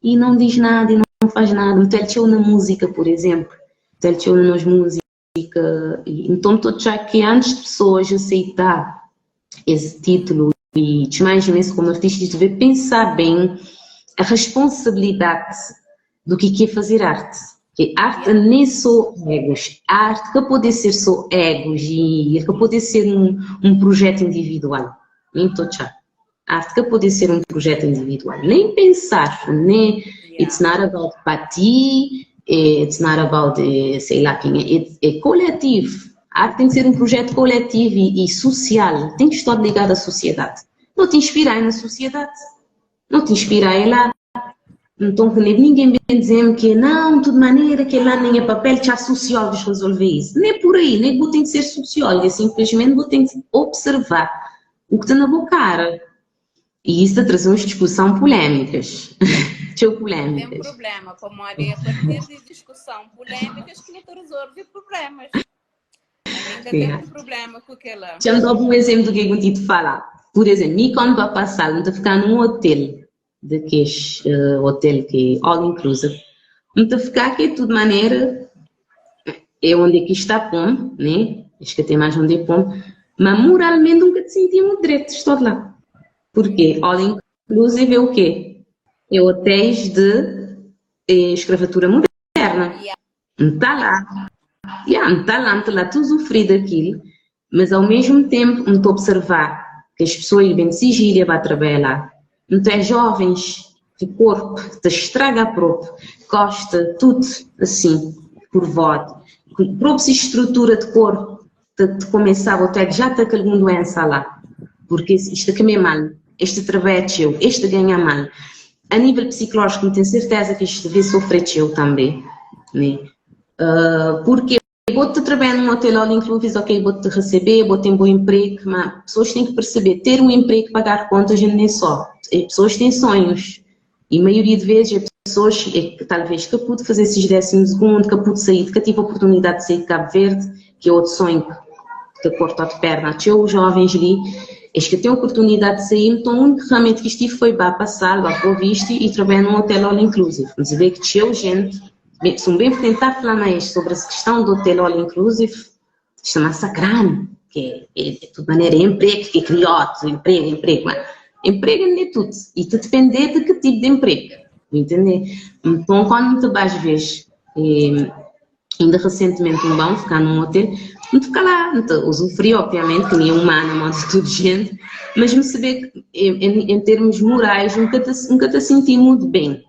e não diz nada e não faz nada. Então ele na música, por exemplo, ele nas música, então estou já que antes de pessoas aceitar esse título e mais imenso como artistas deve pensar bem a responsabilidade do que é fazer arte. Que arte nem só egos. A arte que pode ser só egos e que pode ser um projeto individual. Nem tô tchá. A arte que pode ser um projeto individual. Nem pensar, nem it's not about party, it's not about sei lá quem é, é coletivo. A arte tem que ser um projeto coletivo e social, tem que estar ligado à sociedade. Não te inspirar na sociedade, não te inspirar lá. Então, que ninguém vem dizer que não, de toda maneira, que lá nem é papel, que há sociólogos resolver isso. Nem por aí, nem vou ter que ser sociólogo, é simplesmente vou ter que observar o que está na boa cara. E isso traz umas discussões polêmicas. Tchau polêmicas. Tem problema, como a partir de discussão polêmicas que não te resolve problemas. Ainda tem um problema com aquela. Deixa eu dar um exemplo do que eu te falar. Por exemplo, me quando vai passar, não ficar num hotel, daqueles hotel que é all inclusive, não ficar que de toda maneira é onde aqui está bom, né? Acho que tem mais onde é bom, mas moralmente nunca te senti muito direito, estou lá. Porque all inclusive é o quê? É hotéis de escravatura moderna. Não está lá. Yeah, não está lá, não está lá, tu usufruir daquilo, mas ao mesmo tempo não estou a observar que as pessoas bem se para trabalhar lá. Não é jovens de corpo, te estraga próprio, gosta tudo assim, por voto. Própria estrutura de corpo, de começar a ter já está com alguma doença lá. Porque isto aqui é mal, este trabalho é este ganha mal. A nível psicológico, não tenho certeza que isto vai sofrer eu também. Né? Porque vou-te trabalhar num hotel all inclusive, ok, vou-te receber, vou ter um bom emprego, mas pessoas têm que perceber, ter um emprego, pagar contas nem só. E pessoas têm sonhos. E a maioria de vezes é pessoas é que talvez que pude fazer esses décimos segundo, que pude sair, que tive a oportunidade de sair de Cabo Verde, que é outro sonho que cortou de perna, tinha os jovens ali, eles que têm a oportunidade de sair, então o único realmente que estive foi para passar, lá para o visto e trabalhar num hotel all inclusive. Mas vê que tinha gente, se bem tentar falar mais sobre essa questão do hotel all inclusive, está massacrando, que é, de toda maneira é emprego, que é criote, emprego, emprego, mas emprego não é tudo, e te depender de que tipo de emprego, entendeu? Então, quando te vais ver, ainda recentemente um bom ficar num hotel, não ficar lá, então, usufruí, obviamente, que nem humana, modo de tudo gente, mas me saber que, em termos morais, nunca te senti muito bem.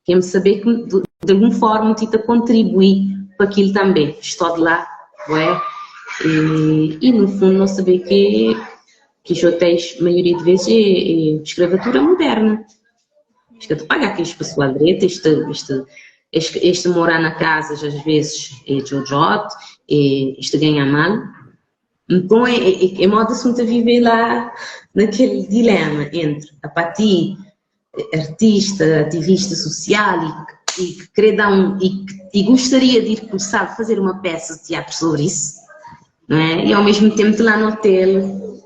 Quer me saber que, de alguma forma, te contribuir para aquilo também. Estou de lá, ué, e no fundo não saber que os hotéis, a maioria de vezes, é escravatura moderna. Acho que te paga aqueles pessoal direito, este morar na casa às vezes é jojote, é, este ganha mal. Então é modo assunto a viver lá naquele dilema entre apatia, artista, ativista social e que querer dar um, e gostaria de ir começar a fazer uma peça de teatro sobre isso, não é? E ao mesmo tempo lá no hotel,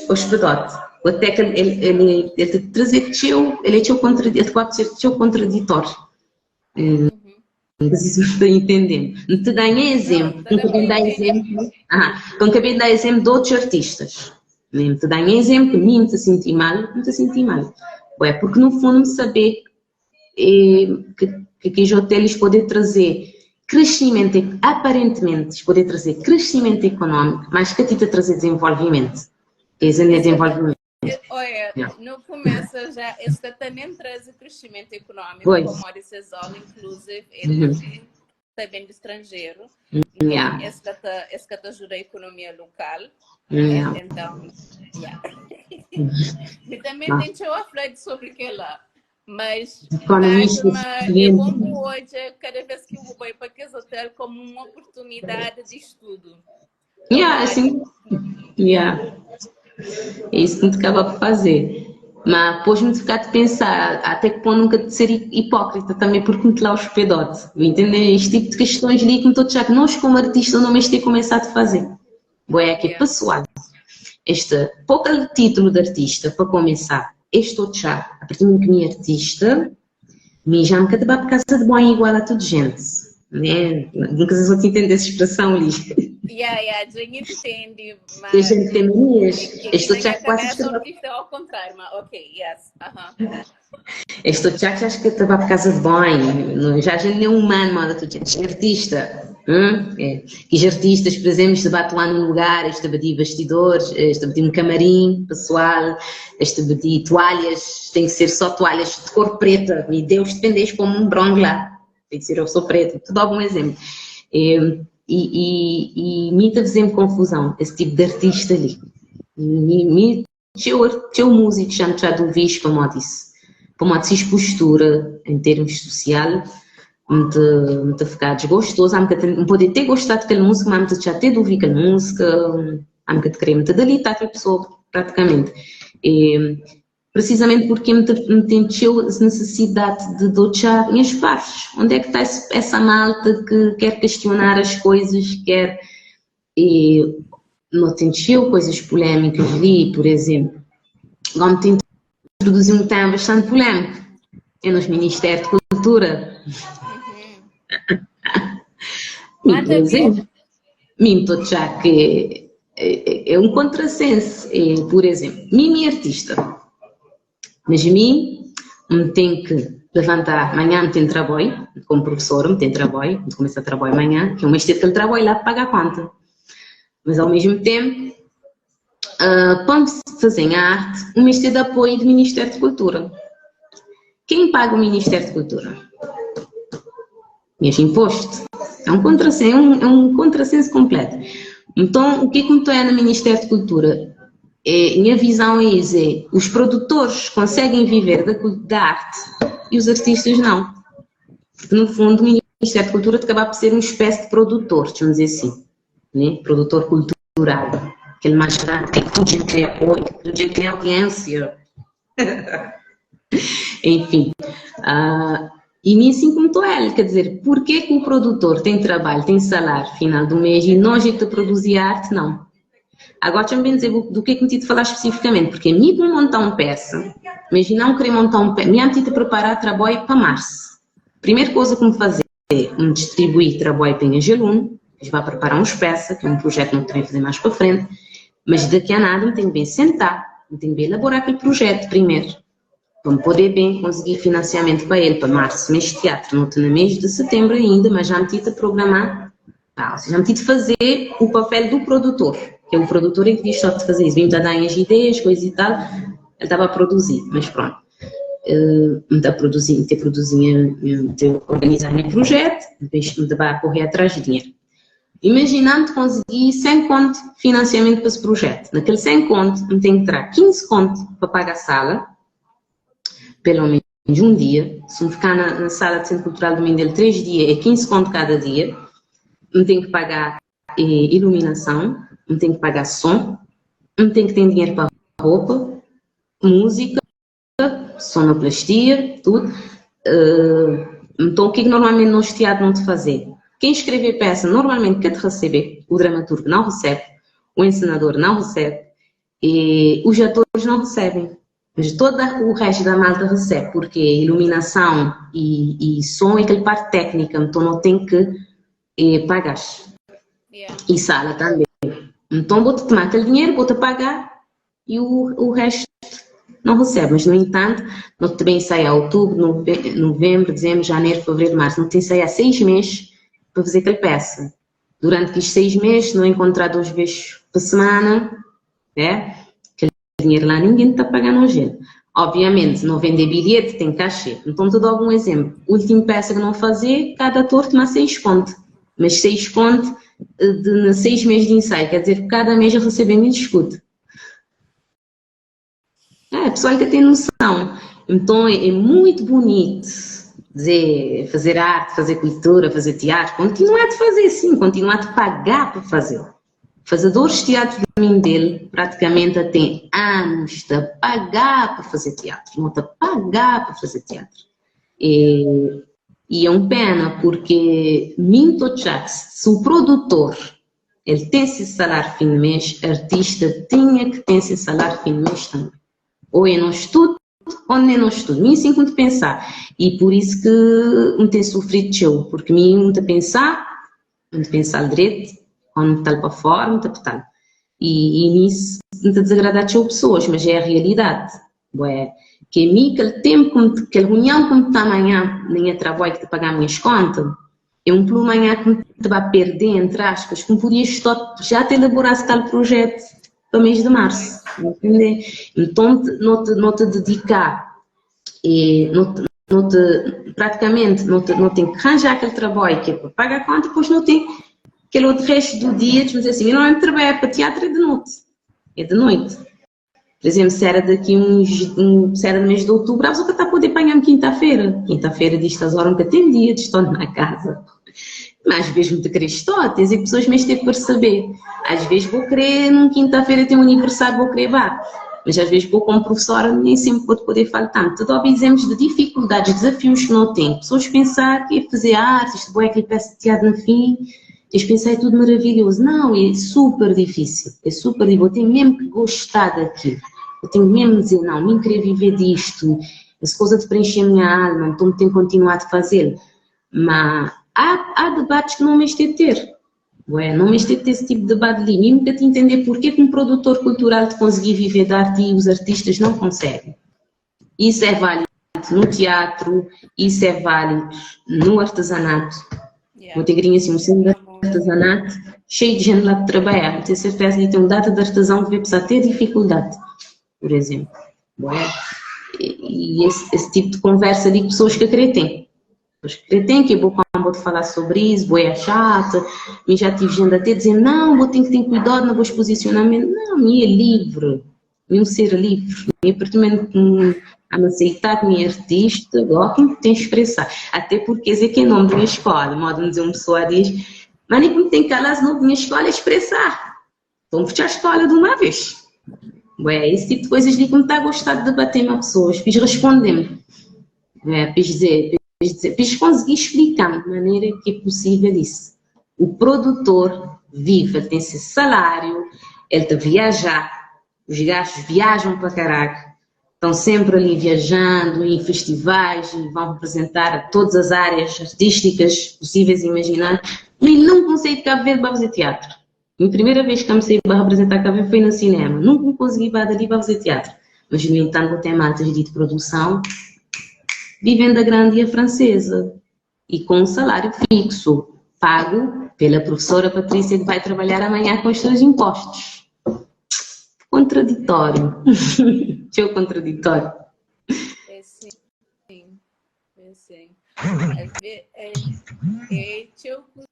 hospedote. Até que ele te trazer teu, ele é teu ele pode ser teu contraditório. Não sei se estou entendendo. Não te dá exemplo, não te dá exemplo. Ah, não acabei de dar exemplo de outros artistas. Nem te dá exemplo, mim te senti mal, não te senti mal. Ué, porque no fundo saber que os hotéis podem trazer crescimento, aparentemente, poder trazer crescimento econômico, mas que te trazer desenvolvimento. Quer dizer, desenvolvimento. Olha, no começo já, esse também traz o crescimento econômico, pois. Como disse, all inclusive, ele também do estrangeiro. Então, esse que ajuda a economia local. Então, yeah. E também tem que eu falar sobre aquela. Mas é bom hoje, cada vez que eu vou para aquele hotel, como uma oportunidade de estudo. Yeah, assim, yeah. É isso que me acaba por fazer. Mas depois me ficar a pensar até que ponto nunca de ser hipócrita também porque me lá hospedote. Entendeu? Este tipo de questões ali que me estou a achar que nós como artistas não me ter começado a fazer. Boé, que é pessoal. Este pouco título de artista, para começar, este outro já, a partir do momento que me artista, me já me cada por casa de bom igual a toda gente. Né? Nunca se te entender essa expressão ali. Yeah, yeah, dja N intendi, A mas gente tem manias. é que Estou na já minha quase cabeça o estou artista é ao contrário, mas ok, yes, aham. Estou já que acho que estava por casa de banho. Já a gente nem é humano, mano, tu gente é artista. Hum? É. E os artistas, por exemplo, se bate lá num lugar, este de bastidores, este de um camarim pessoal, este de toalhas, tem que ser só toalhas de cor preta, e Deus defendeste como um bronze lá, tem que ser eu sou preta, te dou algum exemplo. E, e, e, e me tá fazendo confusão, esse tipo de artista ali. Me, me, teu músico já já do visto, como eu disse, como eu disse, postura em termos social, me te, me te ficar desgostoso, me pode ter gostado daquela música, mas me já ter ouvido aquela música, me te querer me te deletar aquela pessoa, praticamente. E, precisamente porque me, me encheu a necessidade de dochar minhas partes. Onde é que está essa malta que quer questionar as coisas, quer... E não te encheu coisas polémicas ali, por exemplo. Agora me introduzi um tema bastante polémico. É nos Ministério de Cultura. Uhum. por exemplo, mim estou já que é, é um contrassenso. É, por exemplo, mim é artista, mas mim me tem que levantar amanhã, me tem trabalho, como professora, me tem trabalho, me começa a trabalhar amanhã, que é um mês que ele trabalho lá para pagar a conta. Mas ao mesmo tempo, quando se fazem arte, o mês de apoio do Ministério de Cultura. Quem paga o Ministério de Cultura? Mesmo imposto. É um contrassenso, é um contrassenso completo. Então, o que é que me é no Ministério de Cultura? É, minha visão é isso, é, os produtores conseguem viver da, da arte e os artistas não. Porque, no fundo, o Ministério de Cultura acaba por ser uma espécie de produtor, vamos dizer assim, né? Produtor cultural. Aquele mais grande, que tudo gente tem apoio, tudo gente tem audiência. Enfim, e mim assim como estou ela, quer dizer, por que que o produtor tem trabalho, tem salário final do mês e nós é que produzir arte, não? Agora também dizer do que é que me tive de falar especificamente, porque a mim para montar uma peça, imagina não querer montar um peça, minha tive de preparar trabalho para março. Primeira coisa que me fazer é me distribuir trabalho para os alunos, eles vão preparar umas peças, que é um projeto que não tenho que fazer mais para frente, mas daqui a nada me tenho que bem sentar, me tenho que bem elaborar aquele projeto primeiro, para poder bem conseguir financiamento para ele, para março, mês de teatro, não estou no mês de setembro ainda, mas já me tive de programar, tá, ou seja, já me tive de fazer o papel do produtor, que é o produtor é que diz só de fazer isso, vim-me dar as ideias, coisas e tal, ele estava a produzir, mas pronto. Me a produzir, ter produzir, ter organizar meu projeto, depois me a correr atrás de dinheiro. Imaginando conseguir 100 conto financiamento para esse projeto. Naquele 100 conto, me tenho que tirar 15 conto para pagar a sala, pelo menos um dia. Se me ficar na sala de Centro Cultural do Mindelo 3 dias, é 15 conto cada dia. Me tenho que pagar iluminação, me tenho que pagar som, me tenho que ter dinheiro para roupa, música, sonoplastia, tudo. Então, o que é que normalmente nós teatro não te fazer? Quem escreve a peça normalmente quer te receber, o dramaturgo não recebe, o encenador não recebe, e os atores não recebem. Mas todo o resto da malta recebe, porque iluminação e som é aquela parte técnica, então não tem que pagar. Yeah. E sala também. Então vou-te tomar aquele dinheiro, vou-te pagar e o resto não recebe. Mas, no entanto, não te bem ensaiar outubro, novembro, dezembro, janeiro, fevereiro, março. Não te ensaiar 6 meses para fazer aquela peça. Durante aqueles 6 meses, não encontrar 2 vezes por semana, né? Aquele dinheiro lá ninguém está pagando hoje. Obviamente, não vender bilhete, tem cachê. Então, te dou algum exemplo. Última peça que não fazer, cada ator toma 6 conto. Mas 6 conto de 6 meses de ensaio, quer dizer, cada mês eu recebo mil escudo. É, pessoal que tem noção. Então, é muito bonito dizer, fazer arte, fazer cultura, fazer teatro, continuar a fazer, sim, continuar a pagar para fazer. Fazedores de teatro do Mindelo praticamente têm anos de pagar para fazer teatro, não de pagar para fazer teatro. E é um pena, porque minto já, se o produtor ele tem esse salário fim de mês, artista tinha que ter esse salário fim de mês também. Ou é no estudo, ou nem no estudo. Mim sim que pensar. E por isso que me tem sofrido eu, porque mim muito pensar, muito pensar direito, Quando N ta-l pa fora, N ta pta-l. E, e nisso N ta dezagrada txeu pessoas, mas é a realidade. Bué, ke mi kel tempo ku N, kel reunião ku N ta manhã na nha trabalho ki ta paga minhas conta, é um plu manhã ku N ta ba perdê, entre aspas, ku N podia estar já ta elaborase tal projeto pa mês de março, entende? Então, no te, no te dedicar e no te, no te, praticamente no te, no tem que arranjar aquele trabalho que é para pagar a conta, depois não tem aquele outro resto do dia, vamos dizer assim, eu não trabalho para teatro é de noite, é de noite. Por exemplo, se era daqui uns, um, se era no mês de outubro, a pessoa está a poder apanhar-me quinta-feira. Quinta-feira, destas horas, nunca tem dia de estar na casa. Mas às vezes me te querer estou, tens e pessoas mesmo têm que perceber. Às vezes vou querer, num quinta-feira tem um aniversário, vou querer vá. Mas às vezes vou como professora, nem sempre vou poder faltar. Então, dou exemplos de dificuldades, desafios que não tem. Pessoas pensar que é fazer arte, isto é aquele peça de teatro no fim, eles pensam é tudo maravilhoso. Não, é super difícil. É super difícil. Eu tenho mesmo que gostar daquilo. Eu tenho mesmo que dizer, não, nem querer viver disto. Essa coisa de preencher a minha alma, então tenho que continuar a fazê-lo. Mas há, há debates que não me de ter. Ué, não me de ter esse tipo de debate ali. Mesmo que te entender porque que um produtor cultural te conseguir viver da arte e os artistas não conseguem. Isso é válido no teatro, isso é válido no artesanato. Yeah. Vou ter assim, um centro de artesanato cheio de gente lá de trabalhar. Vou ter certeza de ter um data de artesão que vai precisar ter dificuldade, por exemplo. Ué, e, e esse, esse, tipo de conversa ali, pessoas que acreditem. Pessoas que acreditem que eu vou vou te falar sobre isso, vou é chata, e já tive gente até dizer, não, vou ter que ter cuidado no meu posicionamento. Não, me é livre, me é um ser livre. Me, a partir do momento que a me aceitar que artista, agora que tem que expressar. Até porque esse aqui é o nome da minha escola, modo de dizer uma pessoa diz, mas nem como tem que calar o nome da minha escola é expressar. Vamos fechar a escola de uma vez. Ué, esse tipo de coisas de como está a gostar de debater com pessoas, fiz responder-me. É, fiz dizer, fiz dizer, fiz conseguir explicar de maneira que é possível isso. O produtor vive, ele tem seu salário, ele está a viajar, os gajos viajam para caralho, estão sempre ali viajando em festivais e vão representar todas as áreas artísticas possíveis e imaginar, mas não consegue Cabo Verde para fazer teatro. A primeira vez que comecei a representar Cabo Verde foi no cinema. Nunca consegui ir dali para fazer teatro. Mas, no entanto, tem maltas de produção vivendo a grande e a francesa e com um salário fixo, pago pela professora Patrícia que vai trabalhar amanhã com os seus impostos. Contraditório. Seu contraditório. É sim, é sim. É, é, é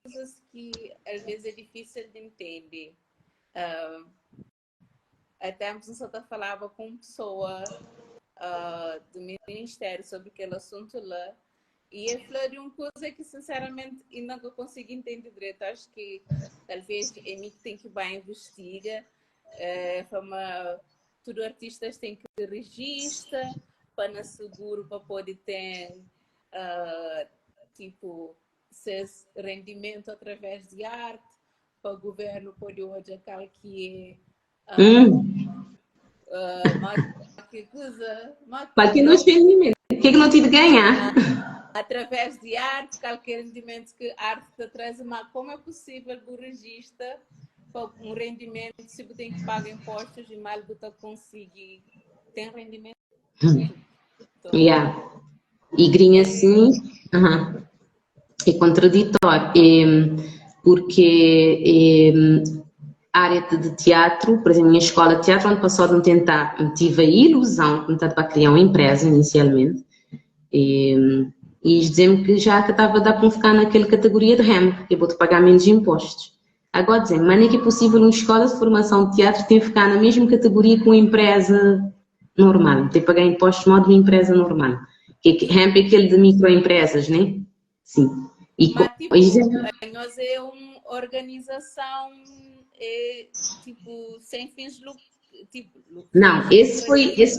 coisas que às vezes é difícil de entender. Até antes só falava com pessoa do ministério sobre aquele assunto lá e ele falou de uma coisa que sinceramente ainda não consigo entender direito. Acho que talvez é mim que tem que bem investigar. É, uma, tudo artistas têm que registrar para na seguro para poder ter tipo ses rendimento através de arte para o governo poder olhar que é mas que coisa mas para que não rendimento o que é que não tive de ganhar através de arte qualquer rendimento que a arte te traz mas como é possível o registro um rendimento se você tem que pagar impostos e mal você conseguir tem rendimento então, yeah. E grinha assim uh -huh. é contraditório é, porque é, área de teatro, por exemplo, minha escola de teatro, ano passado, me tentar, tive a ilusão de tentar para criar uma empresa inicialmente, e, e dizem-me que já que estava a dar para ficar naquela categoria de REM, que eu vou-te pagar menos impostos. Agora dizem, mas nem que é possível uma escola de formação de teatro ter que ficar na mesma categoria que uma empresa normal, ter que pagar impostos modo uma empresa normal. Que, que REM é aquele de microempresas, né? Sim. E, mas, tipo, nós é uma organização é, tipo, sem fins tipo, Não, esse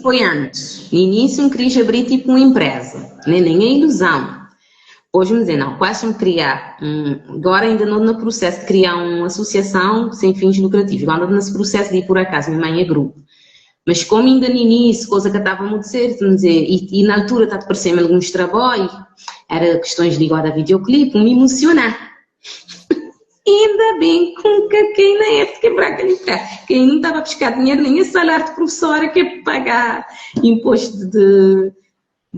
foi antes. No início, eu queria abrir tipo uma empresa, nem, nem a ilusão. Hoje me dizer, não, quase me criar, um, agora ainda não no processo de criar uma associação sem fins lucrativos, agora ando nesse processo de ir por acaso, minha mãe é grupo. Mas como ainda no início, coisa que estava muito certo, dizer, e, e na altura está a parecer-me alguns trabalhos, era questões ligadas a videoclipe, me emocionar. Inda ben ku N ka kai na es kebra kel pé. Ke N tava buska dinheru na nha saláriu di profesora ke paga impostu de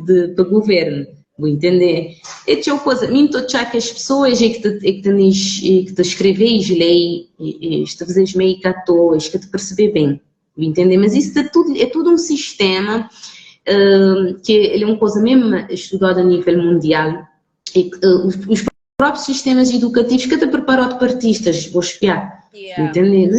de pa governu. Bu intende? É txeu koza. Mi N ta otxa kes pesoas é ki ta é ki ta é ki ta skreve es lei, es ta faze-s meiu ka atoa, es ka ta persebe ben. Bu intende? Mas isso é tudo, é tudo um sistema que ele é um coisa mesmo estudado a nível mundial e que os, os próprios sistemas educativos que te preparam para artistas, vou espiar. Yeah. Entende?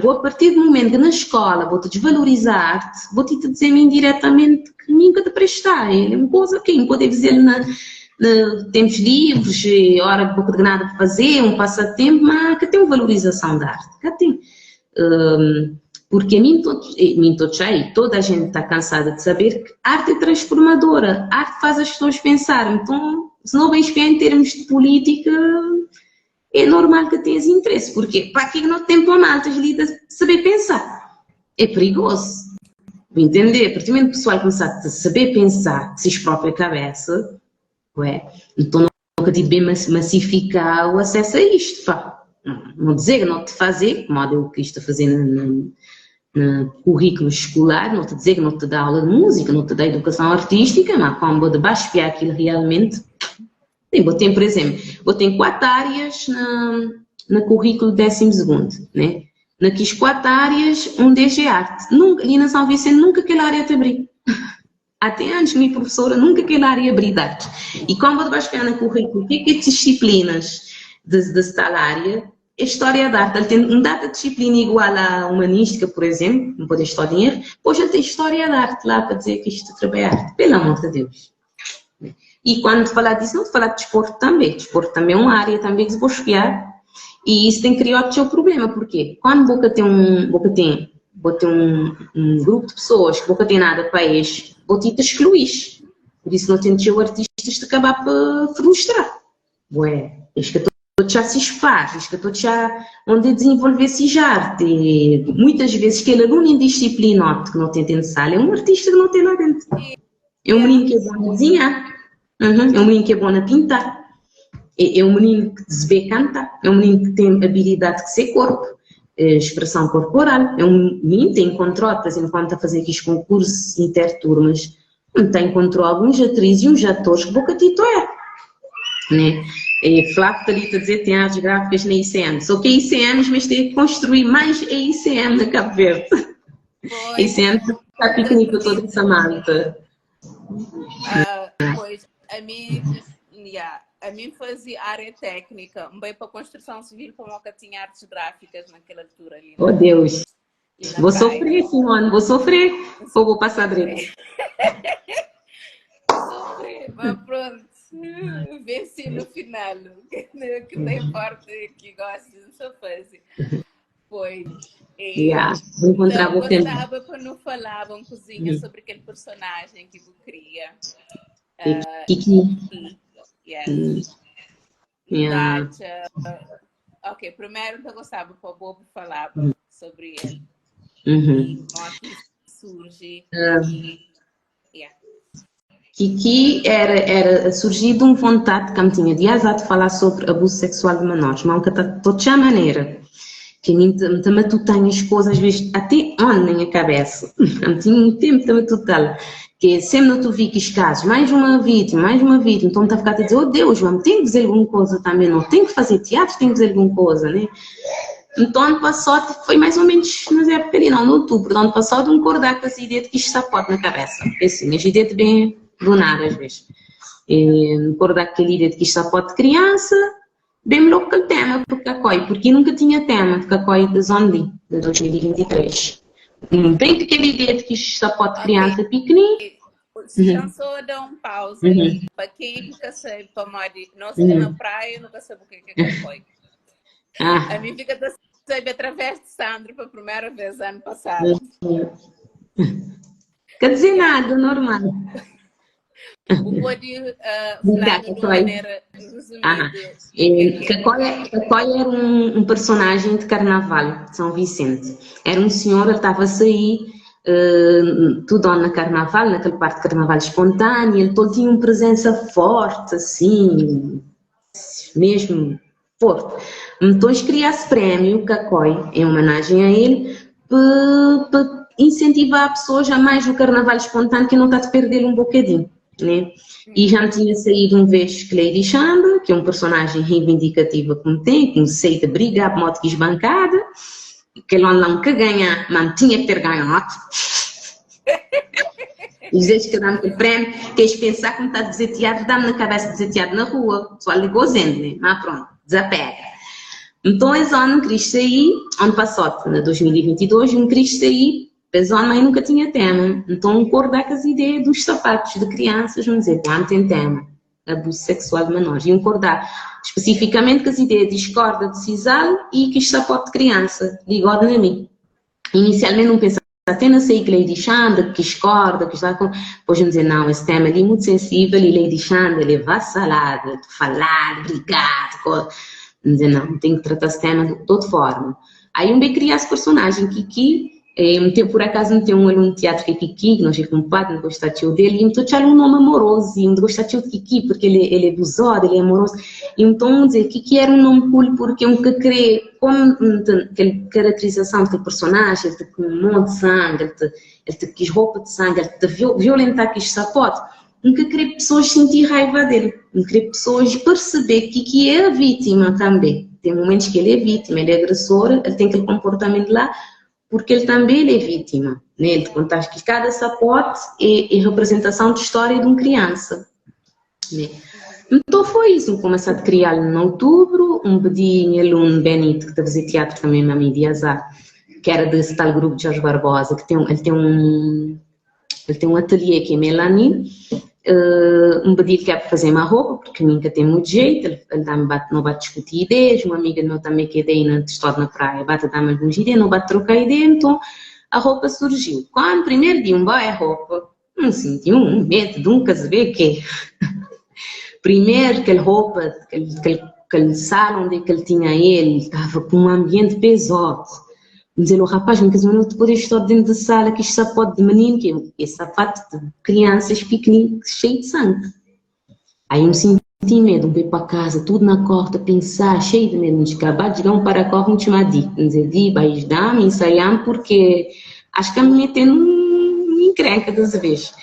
Vou a partir do momento que na escola vou te desvalorizar a arte, vou te dizer indiretamente que nunca te prestar. É uma coisa que não pode dizer na, na tempos livres, hora pouco de nada para fazer, um passatempo, mas que tem uma valorização da arte. Que tem. Porque a mim, mim todo já e toda a gente está cansada de saber que a arte é transformadora, a arte faz as pessoas pensar. Então, se não bem em termos de política, é normal que tenhas interesse, porque para que não tem para maltas ali de saber pensar? É perigoso. Entender? A partir do momento que o pessoal começar a saber pensar de si própria cabeça, ué, então nunca tive bem massificar o acesso a isto, pá. Não dizer, não te fazer, como eu quis te fazer no, no, currículo escolar, não te dizer que não te dá aula de música, não te dá educação artística, mas como de baixo aquilo realmente. Sim, botei, por exemplo, botei quatro áreas na, na currículo décimo segundo, né? Naquelas quatro áreas, um deles é arte. Nunca, ali na São Vicente, nunca aquela área te abri. Até antes, minha professora nunca aquela área abri de arte. E como vou baixar no currículo, o que é que é disciplinas de, de tal área? É história da arte. Ele tem um data disciplina igual à humanística, por exemplo, não pode estar dinheiro, pois ele tem história da arte lá para dizer que isto trabalha arte. Pelo amor de Deus. E quando falar disso, não falar de desporto também. Desporto também é uma área também que se pode espiar. E isso tem criado seu problema, porque quando boca tem um, boca tem, boca tem um, um grupo de pessoas que boca tem nada para eles, vou te excluir. Por isso não tem o artistas de acabar por frustrar. Ué, acho que estou já se faz, que estou já onde desenvolver-se arte. E muitas vezes aquele aluno indisciplinado que não tem dentro de sala é um artista que não tem lá dentro. É um menino que é bom a desenhar, uhum. É um menino que é bom a pintar, é, é um menino que se vê cantar, é um menino que tem habilidade de ser corpo, expressão corporal, é um menino que tem encontrado, por exemplo, quando está a fazer aqui os concursos interturmas, tem encontrou alguns atrizes e uns atores que boca tito é, né? E Flávio está ali a dizer que tem artes gráficas na ICM, só que a ICM, mas tem que construir mais a ICM na Cabo Verde. Pois. ICM está pequenito toda essa malta. Pois, a mim, yeah, a mim fazia área técnica, bem para construção civil, como que tinha artes gráficas naquela altura ali. Oh Deus! E na Vou praia. sofrer, Simone, vou sofrer ou vou passar direito? Sofrer, mas pronto, venci no final. O que não importa é que gosto de só fazer. Pois. E, Yeah, vou encontrar então, o tempo. gostava quando falavam cozinha sobre aquele personagem que eu queria. Kiki. Yes. Yeah. That, ok, primeiro eu gostava que o Bobo falava sobre ele. Uhum. E como é que surge. E, yeah. Kiki era, era surgido um vontade que eu tinha de azar de falar sobre abuso sexual de menores, mas nunca tá toda a maneira. Que a mim também tu tens coisas, às vezes, até onde na minha cabeça. Eu tinha um tempo também total. Que sempre não tu vi que os casos, mais uma vítima, mais uma vítima, então tá a ficar a dizer, oh Deus, mas tem que fazer alguma coisa também, não tem que fazer teatro, tem que fazer alguma coisa, né? Então, ano passado, foi mais ou menos nas época ali, não, no outubro do ano passado, um acordar com essa ideia de que isto está forte na cabeça. Porque assim, as ideias bem do nada às vezes. E, acordar com aquela ideia de que isto está forte de criança, bem louco aquele tema de Cacói, porque eu nunca tinha tema de Cacói da Zone de 2023. Bem que aquela ideia de que isto está forte de criança pequenino. Se só dá um pausa ali, para quem nunca sabe, para nós na praia, nunca sabe o que é Cacói. A mim fica a saber através de Sandro pela primeira vez ano passado. Quer dizer nada, normal. O pode falar de uma maneira resumida. Cacói, Cacói era um, um personagem de carnaval de São Vicente. Era um senhor, ele estava a sair tudo na carnaval, naquela parte de carnaval espontâneo, ele todo tinha uma presença forte, assim, mesmo. Forte. Nton es kria es prémiu Kakói em omenajen a el pa insentivá pesoas a mais o karnaval espontâneo ki no ta perdê-l un bokadin, né? E já N tinha saídu un vez Cleide Xanda, ki é un personajen reivindikativa ku N ten, ku N seita brigá pamodi kis bankada, kel ómi la N ka ganhá, ma N tinha ki ter ganhóde. E dizes que dá-me aquele prémio, queres pensar que me está dizer teatro, dá-me na cabeça dizer teatro na rua, pessoal ligou zendo, né? Mas pronto, desapega. Então, esse ano quis sair, ano passado, na 2022, eu quis sair, esse ano aí nunca tinha tema. Então, acordar com as ideias dos sapatos de crianças, vamos dizer, quando tem tema, abuso sexual de menores. E acordar especificamente com as ideias de escorda de sisal e que sapato de criança, ligado na mim. Inicialmente não pensava até na sei que Lady Xanda, que escorda, que está com. Depois vamos dizer, não, esse tema ali é muito sensível e Lady Xanda, ele é vassalada, de falar, brigar, de co... Vamos dizer, não, tem que tratar esse tema de outra forma. Aí um bem criar esse personagem, Kiki, eh, por acaso não tem um aluno de teatro que é Kiki, que nós é compadre, não gosta de dele, e então tinha um nome amoroso, e não gosta de Kiki, porque ele, ele é abusado, ele é amoroso. Então, dizer, Kiki era um nome cool, porque um que crê, como aquela caracterização daquele personagem, ele te com um monte de sangue, ele te, ele te quis roupa de sangue, ele te violentar quis sapote, nunca queria pessoas sentir raiva dele, não queria pessoas perceber que que é a vítima também. Tem momentos que ele é vítima, ele é agressor, ele tem aquele comportamento lá, porque ele também ele é vítima. Né? Ele te conta que cada sapote é, é representação de história de uma criança. Né? Então foi isso, comecei a criar em outubro, um pedi aluno Benito, que está a fazer teatro também, na mídia azar, que era desse tal grupo de Jorge Barbosa, que tem um, ele tem um ele tem um ateliê que é Melanie, um pedido que é para fazer uma roupa, porque nunca tem muito jeito, ele, ele dá-me bate, não bate discutir ideias, uma amiga meu também que é daí na estado na praia, bate dar-me algumas ideias, não bate trocar ideia, então a roupa surgiu. Quando primeiro dia um vai a roupa, não senti um medo, nunca se vê que Primeiro, aquela roupa, aquele, aquele, aquele sala onde é que ele tinha ele, estava com um ambiente pesado. Dizer, o rapaz, não quer dizer, não te estar dentro da sala, que este sapato de menino, que é sapato de crianças pequeninos, cheio de sangue. Aí eu me senti medo, um para casa, tudo na corda, pensar, cheio de medo, de acabar de chegar um paracorre, um chamar de, dizer, di, vai dar-me, ensaiar, porque acho que me metendo num encrenca dessa vez.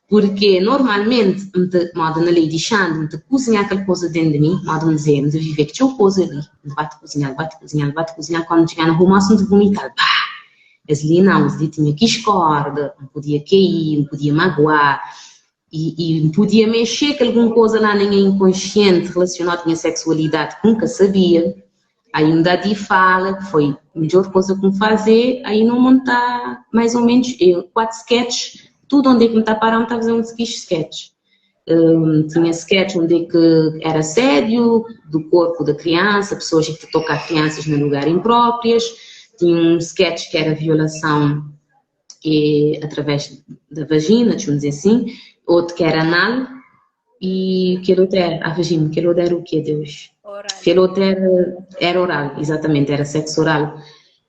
Porque normalmente, moda na lei de Xande, de cozinhar aquela coisa dentro de mim, moda dizer, de viver que tinha coisa ali, bate cozinhar, bate cozinhar, bate cozinhar, quando chegar na rua, de vomitar, pá! Esse ali não, esse ali tinha que escorda, não podia cair, não podia magoar, e, e podia mexer com alguma coisa lá nem inconsciente relacionada com a sexualidade que nunca sabia. Aí um dadi fala que foi a melhor coisa que me fazer, aí não montar mais ou menos eu, quatro sketches, tudo onde é que me está parando, está a fazer um sketch. Tinha sketch onde é que era assédio do corpo da criança, pessoas que tocam crianças no lugar impróprias, tinha um sketch que era violação e, através da vagina, deixa dizer assim, outro que era anal e aquele outro era, a vagina, aquele outro era o quê, Deus? Oral. Aquele outro era, era oral, exatamente, era sexo oral.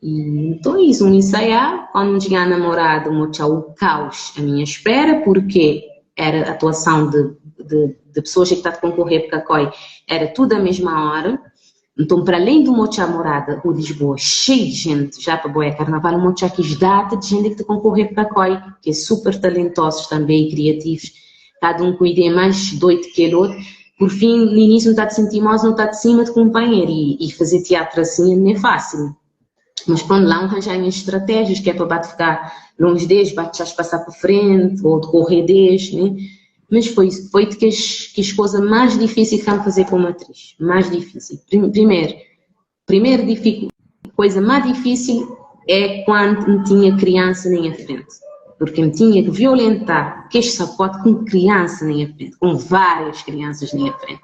E, então é isso, um ensaiar, quando tinha a namorada, um o caos à minha espera, porque era a atuação de, de, de pessoas que estão a concorrer para a COI, era tudo à mesma hora. Então, para além do Mocha Morada, o Lisboa, cheio de gente, já para Boia Carnaval, o Mocha quis data de gente que te concorrer para a COI, que é super talentosos também, criativos, cada um com ideia mais doido que o outro. Por fim, no início não está a sentir mal, não está de cima de companheiro, e, e fazer teatro assim não é fácil. Mas pronto, lá arranjar estratégias que é para bate ficar longe deles, bate já passar para frente, ou de correr deles, né? Mas foi, foi de que as, que as coisas mais difíceis que me fazer como atriz. Mais difícil. Primeiro, primeira coisa mais difícil é quando não tinha criança nem à frente. Porque me tinha que violentar que este sapato com criança nem à frente, com várias crianças nem à frente.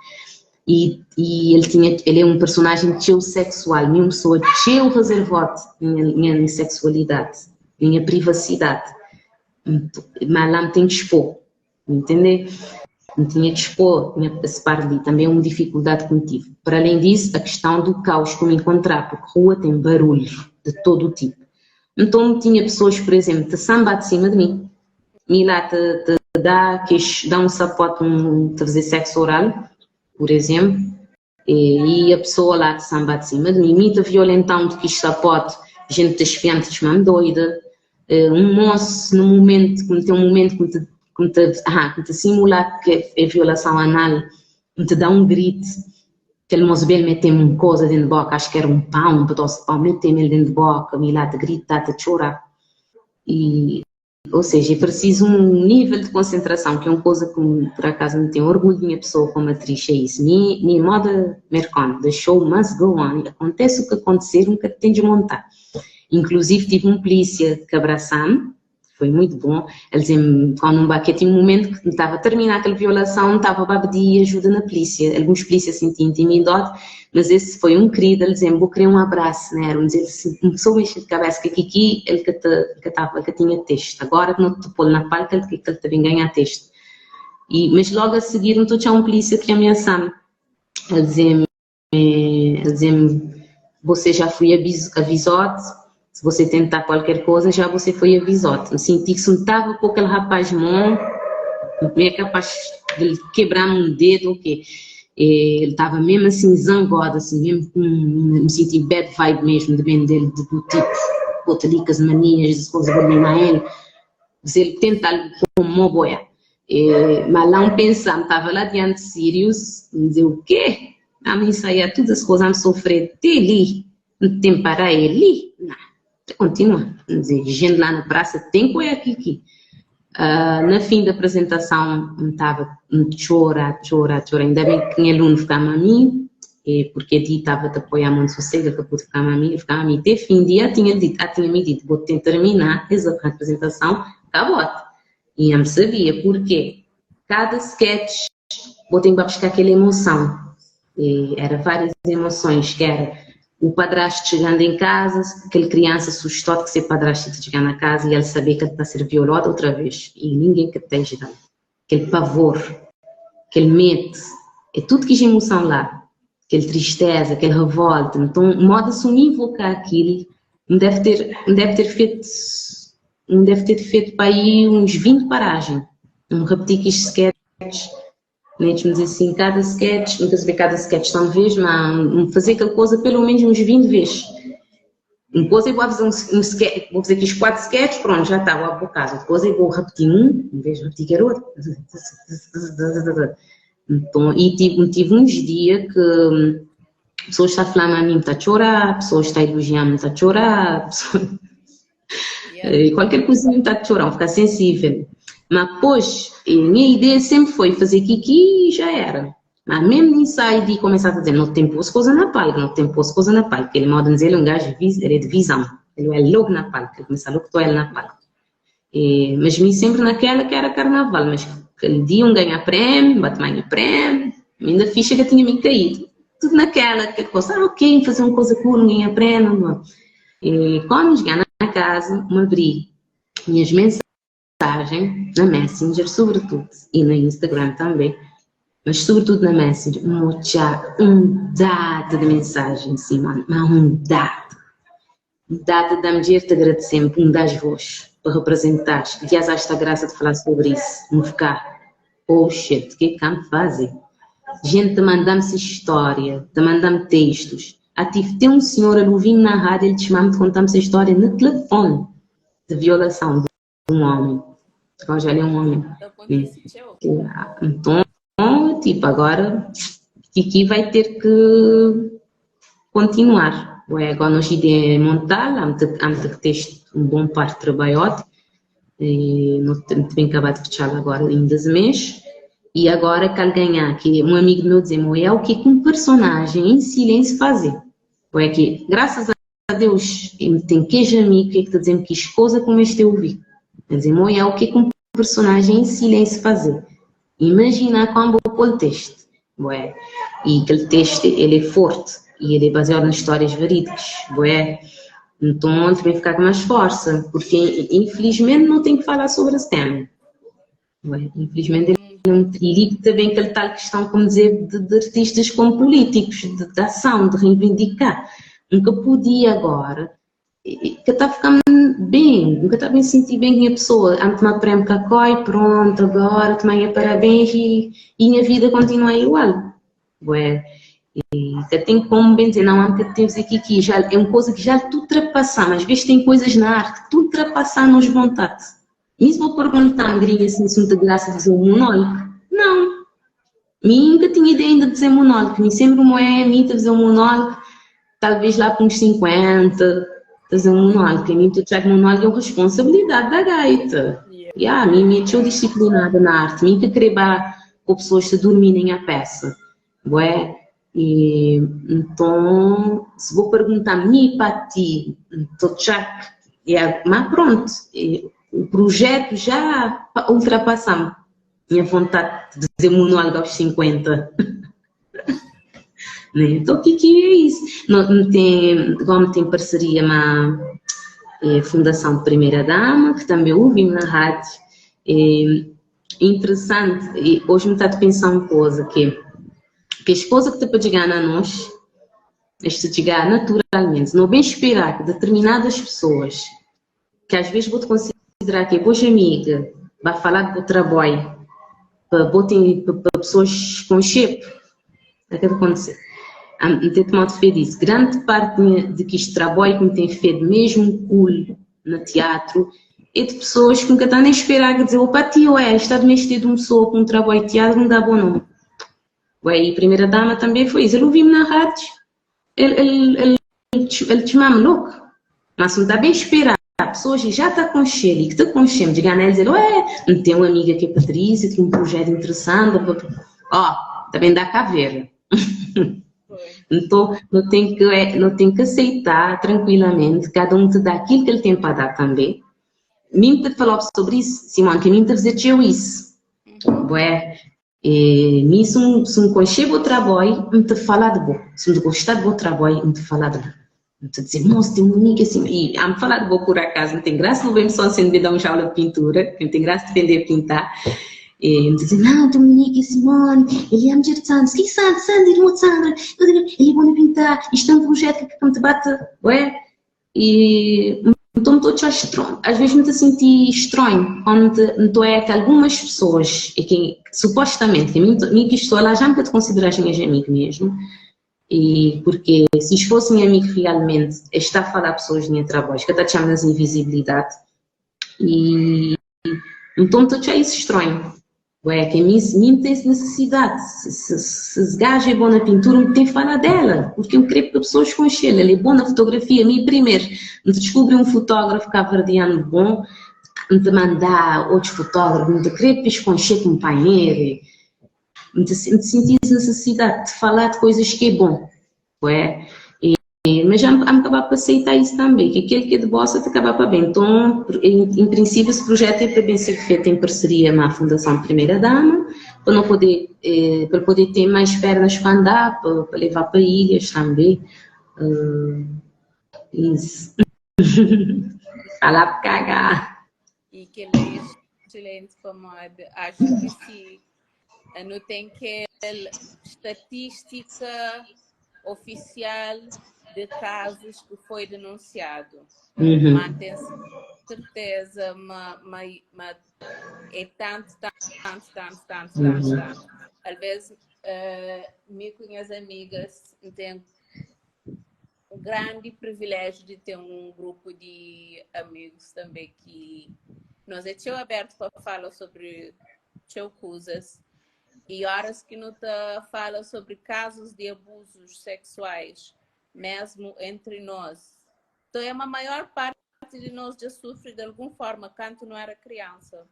E, e ele tinha, ele é um personagem teu sexual, minha pessoa teu reservote minha, minha sexualidade, minha privacidade. Mas lá me tem que expor, entender? Me tinha que expor, tinha que parte ali, também é uma dificuldade que tive. Para além disso, a questão do caos que me encontrar, porque rua tem barulho de todo o tipo. Então tinha pessoas, por exemplo, te samba de cima de mim, me lá te, te dá, quis dá um sapato, um, te fazer sexo oral, por exemplo. E, e a pessoa lá que samba de cima de mim, me tá violentando que sapote, gente te espiando, te chamando doida. Um moço, no momento, quando tem um momento que te, que te, ah, que te simular que é violação anal, me te dá um grito, aquele moço bem mete uma coisa dentro de boca, acho que era um pão, um pedaço de pão, mete ele dentro de boca, me lá te grita, te chorar. E, ou seja, é preciso um nível de concentração, que é uma coisa que por acaso me tenho orgulho de minha pessoa como atriz, é isso. Mi moda mercon, the show must go on. Acontece o que acontecer, nunca tem de montar. Inclusive tive um polícia que abraçou-me, foi muito bom. Ele dizia-me, quando um baquete, um momento que estava a terminar aquela violação, estava a pedir ajuda na polícia. Alguns polícias sentiam intimidados, mas esse foi um querido, ele dizia-me, vou querer um abraço, né? Era um dizer, assim, começou a mexer de cabeça, que aqui ele que, te, que, tava, que tinha texto. Agora que não te pôr na palca, ele que ele também ganha texto. E, mas logo a seguir, não estou um polícia que ameaçou-me. Ele dizia-me, ele dizia-me, você já foi avisado, se você tentar qualquer coisa, já você foi avisado. Me senti que se não estava com aquele rapaz mão, não é capaz de quebrar um dedo ou quê. Ele estava mesmo assim zangado, assim, mesmo com, me senti bad vibe mesmo, de bem dele, de, do tipo, bota ali com as manias, de coisas, vou limar ele. Mas ele tenta com uma boia. Mas lá um pensando, estava lá diante de Sirius, me dizia o quê? A mim saía todas as coisas, a me sofrer até ali, não tem para ele? Não, continua. Quer dizer, gente lá na praça tem que aqui, aqui. Na fim da apresentação, estava a chorar, chorar, chorar. Ainda bem que tinha aluno ficava a mim, porque a dia estava a apoiar muito sossego, que pude ficar a mim, ficava a mim. Até fim de dia, tinha dito, ah, tinha me dito, vou tentar terminar essa apresentação, acabou. E eu não sabia, porque cada sketch, vou ter que buscar aquela emoção. E era várias emoções, que era o padrasto chegando em casa, aquela criança assustou que ser padrasto chegar na casa e ele saber que ele está a ser violado outra vez e ninguém que está ajudando. Aquele pavor, aquele medo, é tudo que é emoção lá. Aquele tristeza, aquele revolta. Então, modo assumir invocar aquilo, não deve ter feito, não deve ter feito para aí uns 20 paragens. Não repetir que sketch, né, dizer assim, cada sketch, nunca se vê cada sketch tão vez, mas fazer aquela coisa pelo menos uns 20 vezes. Uma coisa eu vou fazer um sketch, vou fazer aqui os quatro sketches, pronto, já está, vou para casa. Outra coisa eu vou repetir um, em vez de repetir outro. Então, e tive uns dias que a pessoa está a falar a mim, está a chorar, a pessoa está a elogiar-me, está a chorar, pessoa... Qualquer coisinha está a chorar, ficar sensível. Mas, pois, minha ideia sempre foi fazer kiki e já era. Mas mesmo no ensaio de começar a dizer, não tem pôs coisa na palco, não tem pôs coisa na palco. Ele modo dizer, ele é um gajo, ele é de visão. Ele é logo na palco, ele começa logo com ele na palco. E, mas me sempre naquela que era carnaval, mas aquele dia um ganha prêmio, bate mais prêmio, ainda ficha que tinha me caído. Tudo naquela, que coisa, ah, ok, fazer uma coisa cool, não ganha prêmio. Não. E quando chegar na casa, me abri minhas mensagens na Messenger, sobretudo, e no Instagram também, mas sobretudo na Messenger, um dado de mensagem, sim, mano, mas um dado. Um dado da mulher te agradecendo, um das vozes, para representar. Aliás, acho a graça de falar sobre isso, não ficar, oh shit, o que é que me fazem? Gente te mandando-me história, te mandando textos. Até tem um senhor ali ouvindo na rádio, ele chamava-me de contar-me essa história no telefone de violação de um homem. Agora já ele é um homem. Então, tipo, agora Kiki vai ter que continuar. Ué, agora nós ideia montar, há que ter um bom par de trabalho, e não tenho acabado de fechar agora ainda esse mês. E agora que ganhar, que um amigo meu dizia, é o que um personagem em silêncio fazer. Ué, que graças a Deus, tem queijo amigo que é que está dizendo que esposa como este eu vi. Quer dizer, é o que um personagem em silêncio fazer. Imagina como vou pôr o texto. Ué. E aquele texto, ele é forte e ele é baseado nas histórias verídicas. Ué. Então, ele vai ficar com mais força, porque infelizmente não tem que falar sobre esse tema. Ué. Infelizmente, ele não e também aquela tal questão, como dizer, de artistas como políticos, de ação, de reivindicar. Nunca podia agora, que está ficando bem, nunca está bem sentir bem a pessoa, a tomar prémio cacói, pronto, agora também é parabéns e minha vida continua igual. Ué. E ka ten como bem dizer, não, ante temos aqui que já é uma coisa que já tu ultrapassamos. Às vezes tem coisas na arte que tu ultrapassamos vontade. Mesmo vou perguntar, grinha, assim, se não te graça fazer um monólogo. Não. Mim nunca tinha ideia ainda de fazer monólogo. Mim sempre não é mim fazer um monólogo, talvez lá para uns 50, fazer um monólogo. A mim, tu que monólogo é uma responsabilidade da gaita. Yeah. Yeah, mim me é disciplinada na arte. Mim que querer com pessoas que dormirem a peça. Ué, e, então, se vou perguntar mim para ti, então já, yeah, mas pronto, e, o projeto já ultrapassamos. Minha vontade de dizer monólogo aos 50. né? Então, o que, que é isso? Não, não tem, como tem parceria com a Fundação Primeira Dama, que também ouvimos na rádio. É interessante, e hoje me está a pensar uma coisa, que as coisas que te pode chegar a nós, este chegar naturalmente, não bem esperar que determinadas pessoas, que às vezes vou te considerar que é boa amiga, vai falar de trabalho, para, para pessoas com shape, é que acontecer. Me ter tomado fé disso. Grande parte de que este trabalho que me tem feito mesmo cool no teatro é de pessoas que nunca estão nem a esperar, que dizer, opa, tio, é, está de mês de uma pessoa com um trabalho de teatro, não dá bom nome. Ué, e a primeira dama também foi isso. Ele ouviu-me na rádio, ele, ele, ele, ele, chama-me louco. Mas não está bem esperar. Pessoas que já estão com cheiro e que estão com cheiro, de ganhar e dizer, ué, não tem uma amiga que é Patrícia, tem um projeto interessante, ó, também dá cá ver. Então, não tem que aceitar tranquilamente, cada um te dá aquilo que ele tem para dar também. Mim te falou sobre isso, Simone, que mim te dizer eu isso. Ué, e, mim se um, se um conchego o trabalho, me te falar de bom. Se me gostar de bom trabalho, me te falar de bom. Me te dizer, moço, tem uma amiga assim, e a me falar de bom por acaso, não tem graça, não vem só assim de dar uma aula de pintura, não tem graça de aprender a pintar. E me dizer, não, tem uma amiga Simone, ele é mulher de Sandra, que Sandra, Sandra, irmão de Sandra, ele é bom a pintar, isto é um projeto que me te bate, ué, e então estou a estranho, às vezes me te senti estranho quando então é que algumas pessoas, e que supostamente, que mim, mim que estou lá já me te considerar minhas amigas mesmo, e porque se fosse minha amiga realmente, está a falar pessoas de minha trabalho, que está chamando de invisibilidade, e então estou a isso estranho. Ué, que a mim, mim tem necessidade. Se esse gajo é bom na pintura, me tem que falar dela, porque eu creio que pessoas conhecem ele é bom na fotografia. Mim primeiro, me descobri um fotógrafo cabo-verdiano bom, me te mandar outros fotógrafos, me te querer que conhecer companheiro, me te senti necessidade de falar de coisas que é bom. Ué, mas já me acabar para aceitar isso também, que aquele que é de bossa te acabar para bem. Então, em princípio, esse projeto é para bem ser feito em parceria com a Fundação Primeira Dama, para não poder, para poder ter mais pernas para andar, para levar para ilhas também. Isso. Falar para cagar. E que ele é excelente como acho que sim. Não tem que estatística oficial de casos que foi denunciado. Mas tenho certeza, mas é tanto, tanto, tanto, tanto, tanto, tanto. Às vezes, me com minhas amigas tenho o grande privilégio de ter um grupo de amigos também que nós é tio aberto para falar sobre tio coisas e horas que não te fala sobre casos de abusos sexuais, mesmo entre nós. Então, é uma maior parte de nós já sofre de alguma forma, quando não era criança.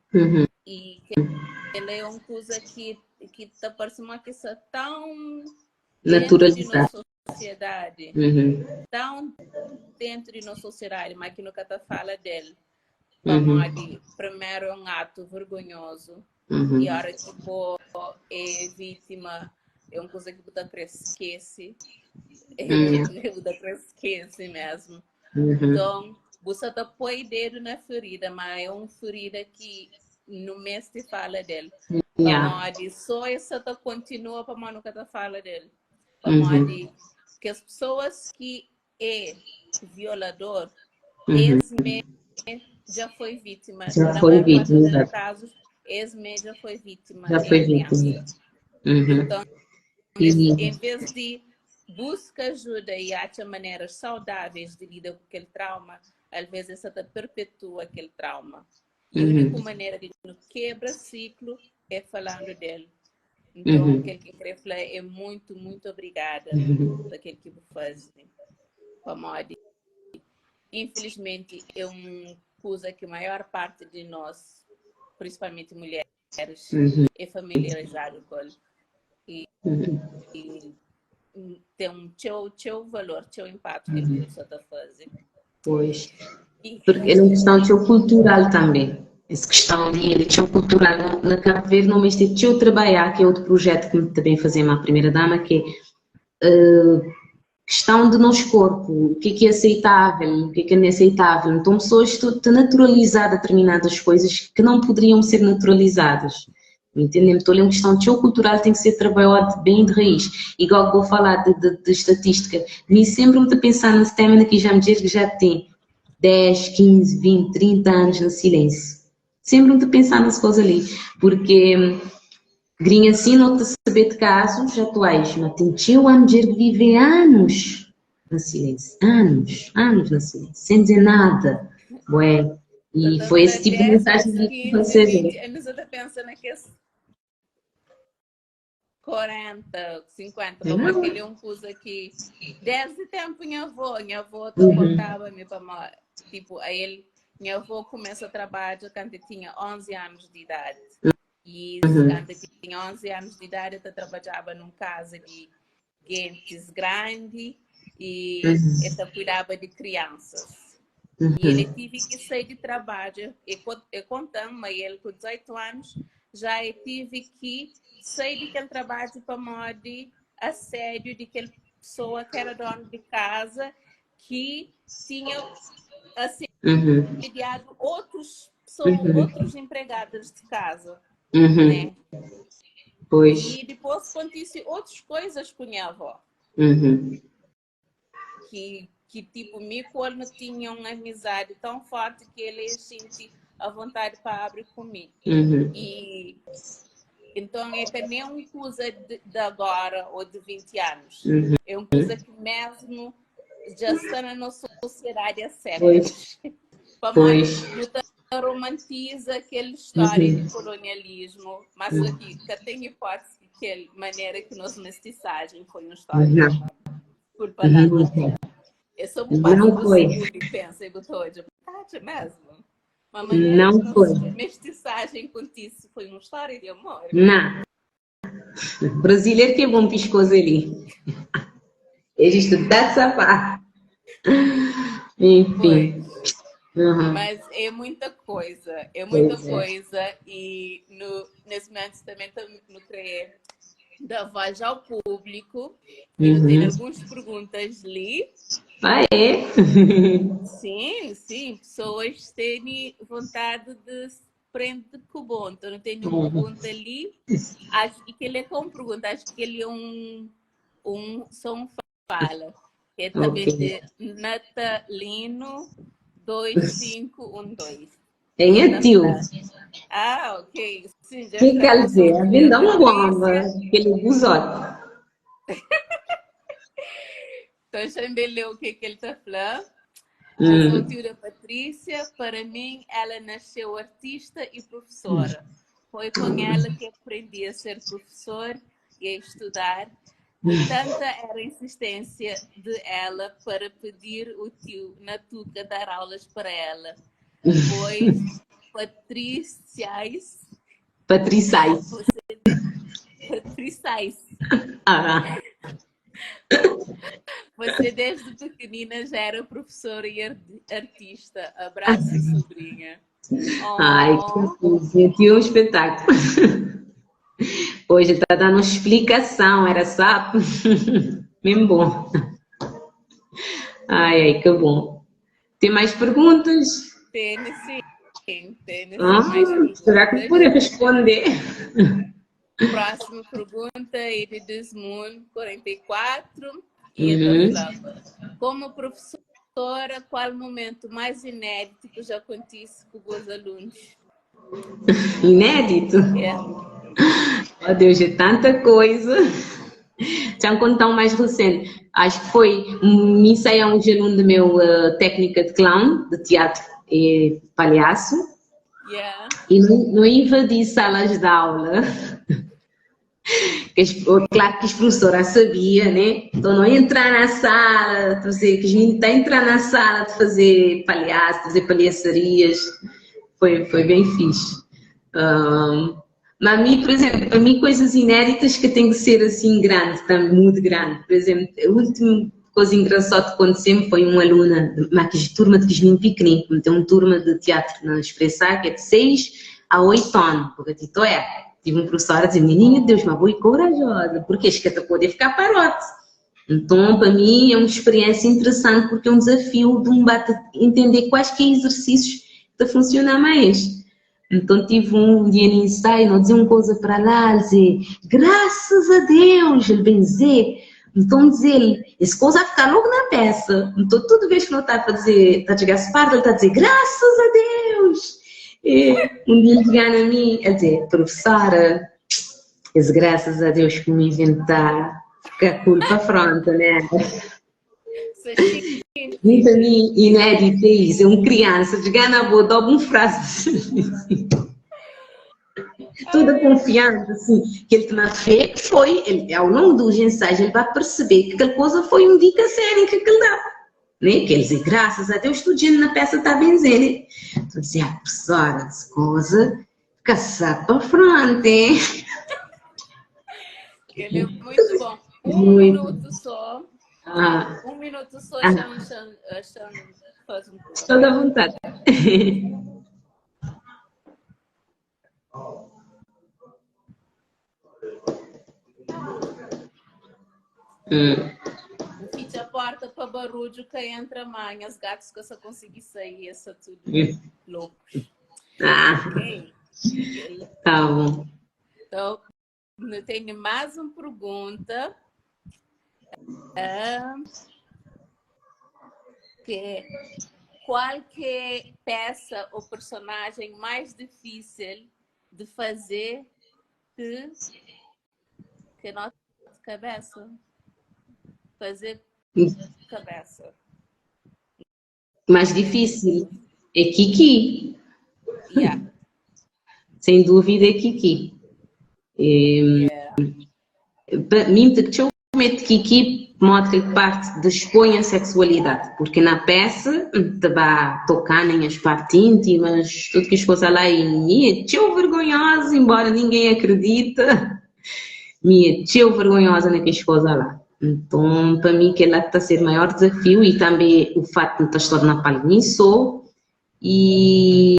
E que ele é uma coisa que te parece uma coisa tão naturalizada. Sociedade, tão dentro de nossa sociedade, mas que nunca te fala dele. Primeiro é um ato vergonhoso. E a hora que pô, é vítima, é uma coisa que você esquece. É você esquece mesmo. Então, você tá põe dedo na ferida, mas é uma ferida que no mês te fala dele. Só essa tá continua para nunca te fala dele. Que as pessoas que é violador, esse mesmo já foi vítima. Já foi vítima. Dos casos, esse mesmo já foi vítima. Já foi vítima. Então, em vez de buska ajuda i atxa maneras saudáveis di lida ku kel trauma, alvês el sta ta perpetua kel trauma. I úniku manera di nu kebra siklu é falandu del. Nton, kel ki N krê fla é muitu, muitu obrigada pa kel ki bu faze. Pamodi, infilismenti, é un kuza ki maior parti di nos, prinsipalmenti mulheris, é familiarizadu ku el. I ten un txeu, txeu valor, txeu inpatu kel ki bu sta ta faze. Pois. Porque é uma questão txeu cultural também. Esse questão de ele é txeu cultural. Na Cabo Verde não mas tem txeu trabalhar, que é outro projeto que também fazemos a primeira dama, que é questão de nosso corpo, o que é aceitável, o que é não é aceitável. Então pessoas te naturalizar determinadas coisas que não poderiam ser naturalizadas. Entendem? Então, é uma questão de cultural tem que ser trabalhado bem de raiz. Igual que vou falar de estatística, me sempre me pensar nesse tema que já me diz que já tem 10, 15, 20, 30 anos no silêncio. Sempre me pensar nessas coisas ali, porque grinha assim não te saber de casos atuais, mas tem tio a mulher que vive anos no silêncio, anos, anos no silêncio, sem dizer nada. Ué, e foi esse tipo de mensagem que você vê. Eu não estou pensando naqueles 40, 50, como aquele é um coisa que desde tempo minha avó contava-me para tipo, aí ele, minha avó começa a trabalhar quando tinha 11 anos de idade. E quando tinha 11 anos de idade, eu trabalhava num casa de gentes grande e eu cuidava de crianças. E ele tive que sair de trabalho, e contando, mas ele com 18 anos, já eu tive que sair daquele trabalho para modo de assédio de aquela pessoa que era dona de casa, que tinha assediado outros, pessoas, outros empregados de casa. Né? Pois. E depois aconteceu outras coisas com minha avó. Que tipo, me com ele não tinha uma amizade tão forte que ele sentia a vontade para abrir comigo. E então é que nem uma coisa de agora ou de 20 anos. É uma coisa que mesmo já está na nossa sociedade há séculos. Não romantiza aquela história de colonialismo, mas aqui que tem hipótese que a maneira que nós mestiçagem foi uma história. Desculpa lá. Eu sou um Não foi. E pensa, eu tô de verdade mesmo. Uma maneira Não que foi. Mestiçagem contigo foi uma história de amor. Não. Brasileiro que é bom pescoço ali. Existe dessa parte. Enfim. Mas é muita coisa, é muita coisa. E nesse momento também no querer dar voz ao público. E eu tenho algumas perguntas ali. Ah, é? Sim, sim. Pessoas têm vontade de se prender com o bom. Então, eu tenho uma pergunta ali. Acho que ele é com pergunta. Acho que ele é só um fala. Que é também de Natalino 2512. Quem é tio? Ah, ok. Sim, já Que está. quer dizer? A vem dar uma bomba, aquele buzote. Então, já me leu o que que ele está falando. Eu sou tio da Patrícia. Para mim, ela nasceu artista e professora. Foi com ela que aprendi a ser professor e a estudar. E tanta era a insistência de ela para pedir o tio Natuca dar aulas para ela. Pois Patriciais. Patriciais. Patriciais. Você desde pequenina já era professora e artista. Abraço, sobrinha. Oh. Ai, que coisa, que um espetáculo. Hoje tá dando uma explicação, era sapo. Bem bom. Ai, ai, que bom. Tem mais perguntas? Tem, sim. Tem, sim, mais perguntas. Será que eu poder responder? Próxima pergunta é de Desmoon 44. E então, como professora, qual o momento mais inédito que já acontece com os alunos? Inédito? É. Oh, Deus, é tanta coisa. Já me contar um mais recente. Acho que foi me ensaiar um aluno do meu técnica de clown, de teatro e palhaço. E não invadi salas de aula. Claro que as professoras sabia, né? Então não entrar na sala, fazer, que os meninos tá entrar na sala de fazer palhaço, de fazer palhaçarias, foi bem fixe. Mas a mim, por exemplo, para mim coisas inéditas que tem que ser assim grande, tá muito grande. Por exemplo, a última coisa engraçada que aconteceu foi uma aluna, de uma turma de meninos pequeninos, tem uma turma de teatro na Expressar, que é de 6 a 8 anos, porque tipo é. Tive um professor a dizer, menina, Deus, mas boa e corajosa, porque acho que até poder ficar parote. Então, para mim, é uma experiência interessante, porque é um desafio de um bate, entender quais que é exercícios que funcionam mais. Então, tive um dia no ensaio, não dizia uma coisa para lá, dizer, graças a Deus, ele bem dizer. Então, dizer, ele, esse coisa vai ficar logo na peça. Então, toda vez que não está a fazer, está a chegar a parte, ele está a dizer, graças a Deus. E um dia ele chega a mim, a dizer, professora, esse graças a Deus que me inventar, que a culpa afronta, né? Muito a mim, inédito é isso, é uma criança, chegar na boa, dá uma frase. Toda confiante, assim, que ele tem fé, que foi, ele, ao longo dos ensaios, ele vai perceber que aquela coisa foi um dica cênica que ele dava. Né? Que ele dizia, graças a Deus, tudo gente na peça está bem dizendo. Então dizia, ah, professora, essa coisa, caçar para frente, hein? Ele é muito bom. Um Muito. minuto só. Um minuto só, chama, faz um pouco. Estou à vontade. Fica a porta para barulho que entra mãe, os gatos que eu só consegui sair, é tudo loucos. Ok. Tá bom. Então, eu tenho mais uma pergunta. Que qual que é peça ou personagem mais difícil de fazer que nossa cabeça? Fazer cabeça. Mais difícil é Kiki. Sem dúvida é Kiki. Para mim, que eu meto Kiki, modo que parte de expõe a sexualidade, porque na peça te vai tocar nem as partes íntimas, tudo que as coisas lá e me é tão vergonhosa, embora ninguém acredita, me é tão vergonhosa naquelas coisas lá. Então, para mim, que ela está a ser o maior desafio e também o fato de estar na palha nisso e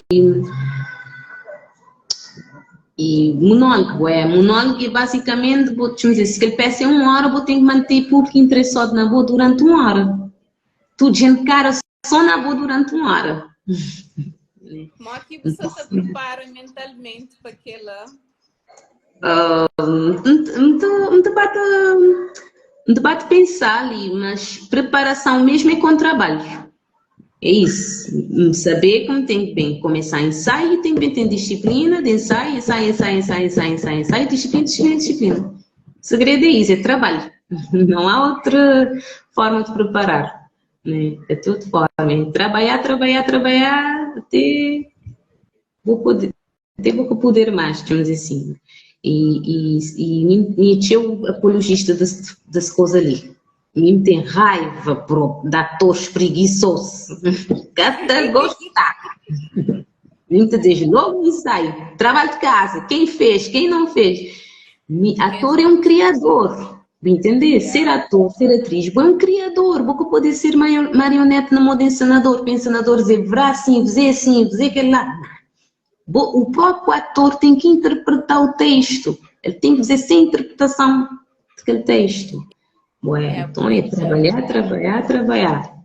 monólogo, é monólogo é basicamente, vou te dizer, se ele peça é uma hora, vou ter que manter público interessado na boa durante uma hora. Tudo gente cara só na boa durante uma hora. Como é que você se prepara mentalmente para aquela? Um debate pensar ali, mas preparação mesmo é com trabalho. É isso. Saber como tem que bem começar ensaio, tem que bem ter disciplina de ensaio, ensaio, ensaio, ensaio, ensaio, ensaio, ensaio, disciplina, disciplina, disciplina. O segredo é isso, é trabalho. Não há outra forma de preparar. Né? É tudo forma. É trabalhar, trabalhar, trabalhar, até vou poder, até vou poder mais, digamos assim. E Nietzsche é o apologista desse coisa ali. Me tem raiva pro, de atores preguiçosos. Até gostar. Me diz logo no ensaio. Trabalho de casa. Quem fez, quem não fez. Ator é um criador. Me entender? Ser ator, ser atriz, é um criador. Vou poder ser marionete na moda encenador. O encenador dizer, verá assim, dizer assim, dizer aquele lá. O próprio ator tem que interpretar o texto. Ele tem que fazer sem interpretação daquele texto. Ué, então é trabalhar, trabalhar, trabalhar.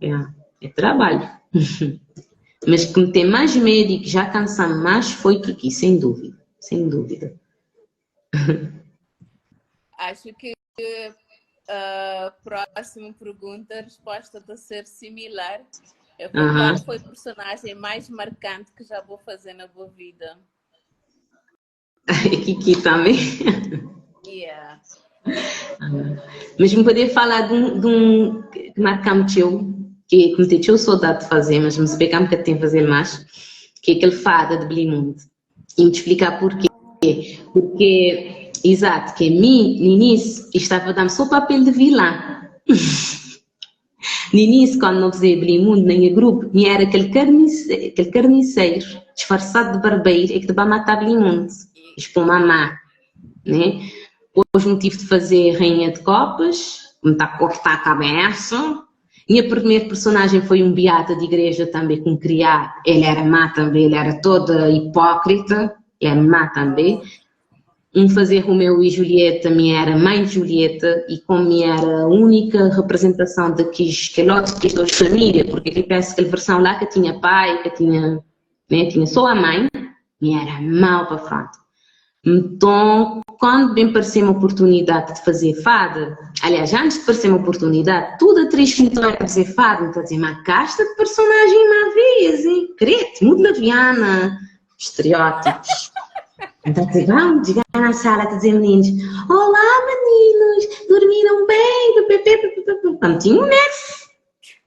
É trabalho. Mas que me tem mais medo e que já cansa mais foi Kiki, sem dúvida. Sem dúvida. Acho que a próxima pergunta, a resposta vai ser similar. É qual foi o personagem mais marcante que já vou fazer na boa vida? Kiki também. Mas N podia fala di un, di un ki marka-m txeu, ki N ten txeu sodadi di faze, mas N sabia ka N ka ten faze-l más, ki é kel fada di Blimundi. I N ta splika purkê. Purkê, izatu, ke mi, na inísiu, es staba da-m sô papel di vilã. Na inísiu, kandu no fazeba Blimundi na nha grupu, mi éra kel karnise, kel karniseru disfarsadu di barbeiru é ki ta ba mata Blimundi. Es pô-m amá. Né? Depois N tive de fazer Rainha de Copas, N ta cortar a cabeça. Minha primeira personagem foi um beata de igreja também, com criar. Ele era má também, ele era toda hipócrita, ele é má também. Um fazer Romeu e Julieta, minha era mãe de Julieta, e como minha era a única representação de que aquele que dois família, porque ele pensa que a versão lá que tinha pai, que tinha, né, tinha só a mãe, minha era mau para frente. Nton, kóndu ben parse-m oportunidadi di faze fada, aliás, antis di parse-m oportunidadi, tudu atriz ki N ta odja faze fada, N ta dze, ma kasta di personajen má vês, hein? Krete, mutu leviana, estereótipus. N ta dze, vamos djiga na sala ta dze mininus, Olá meninos, dormiram bem? Pepepe, pepepe. Pa N tinha un nervu.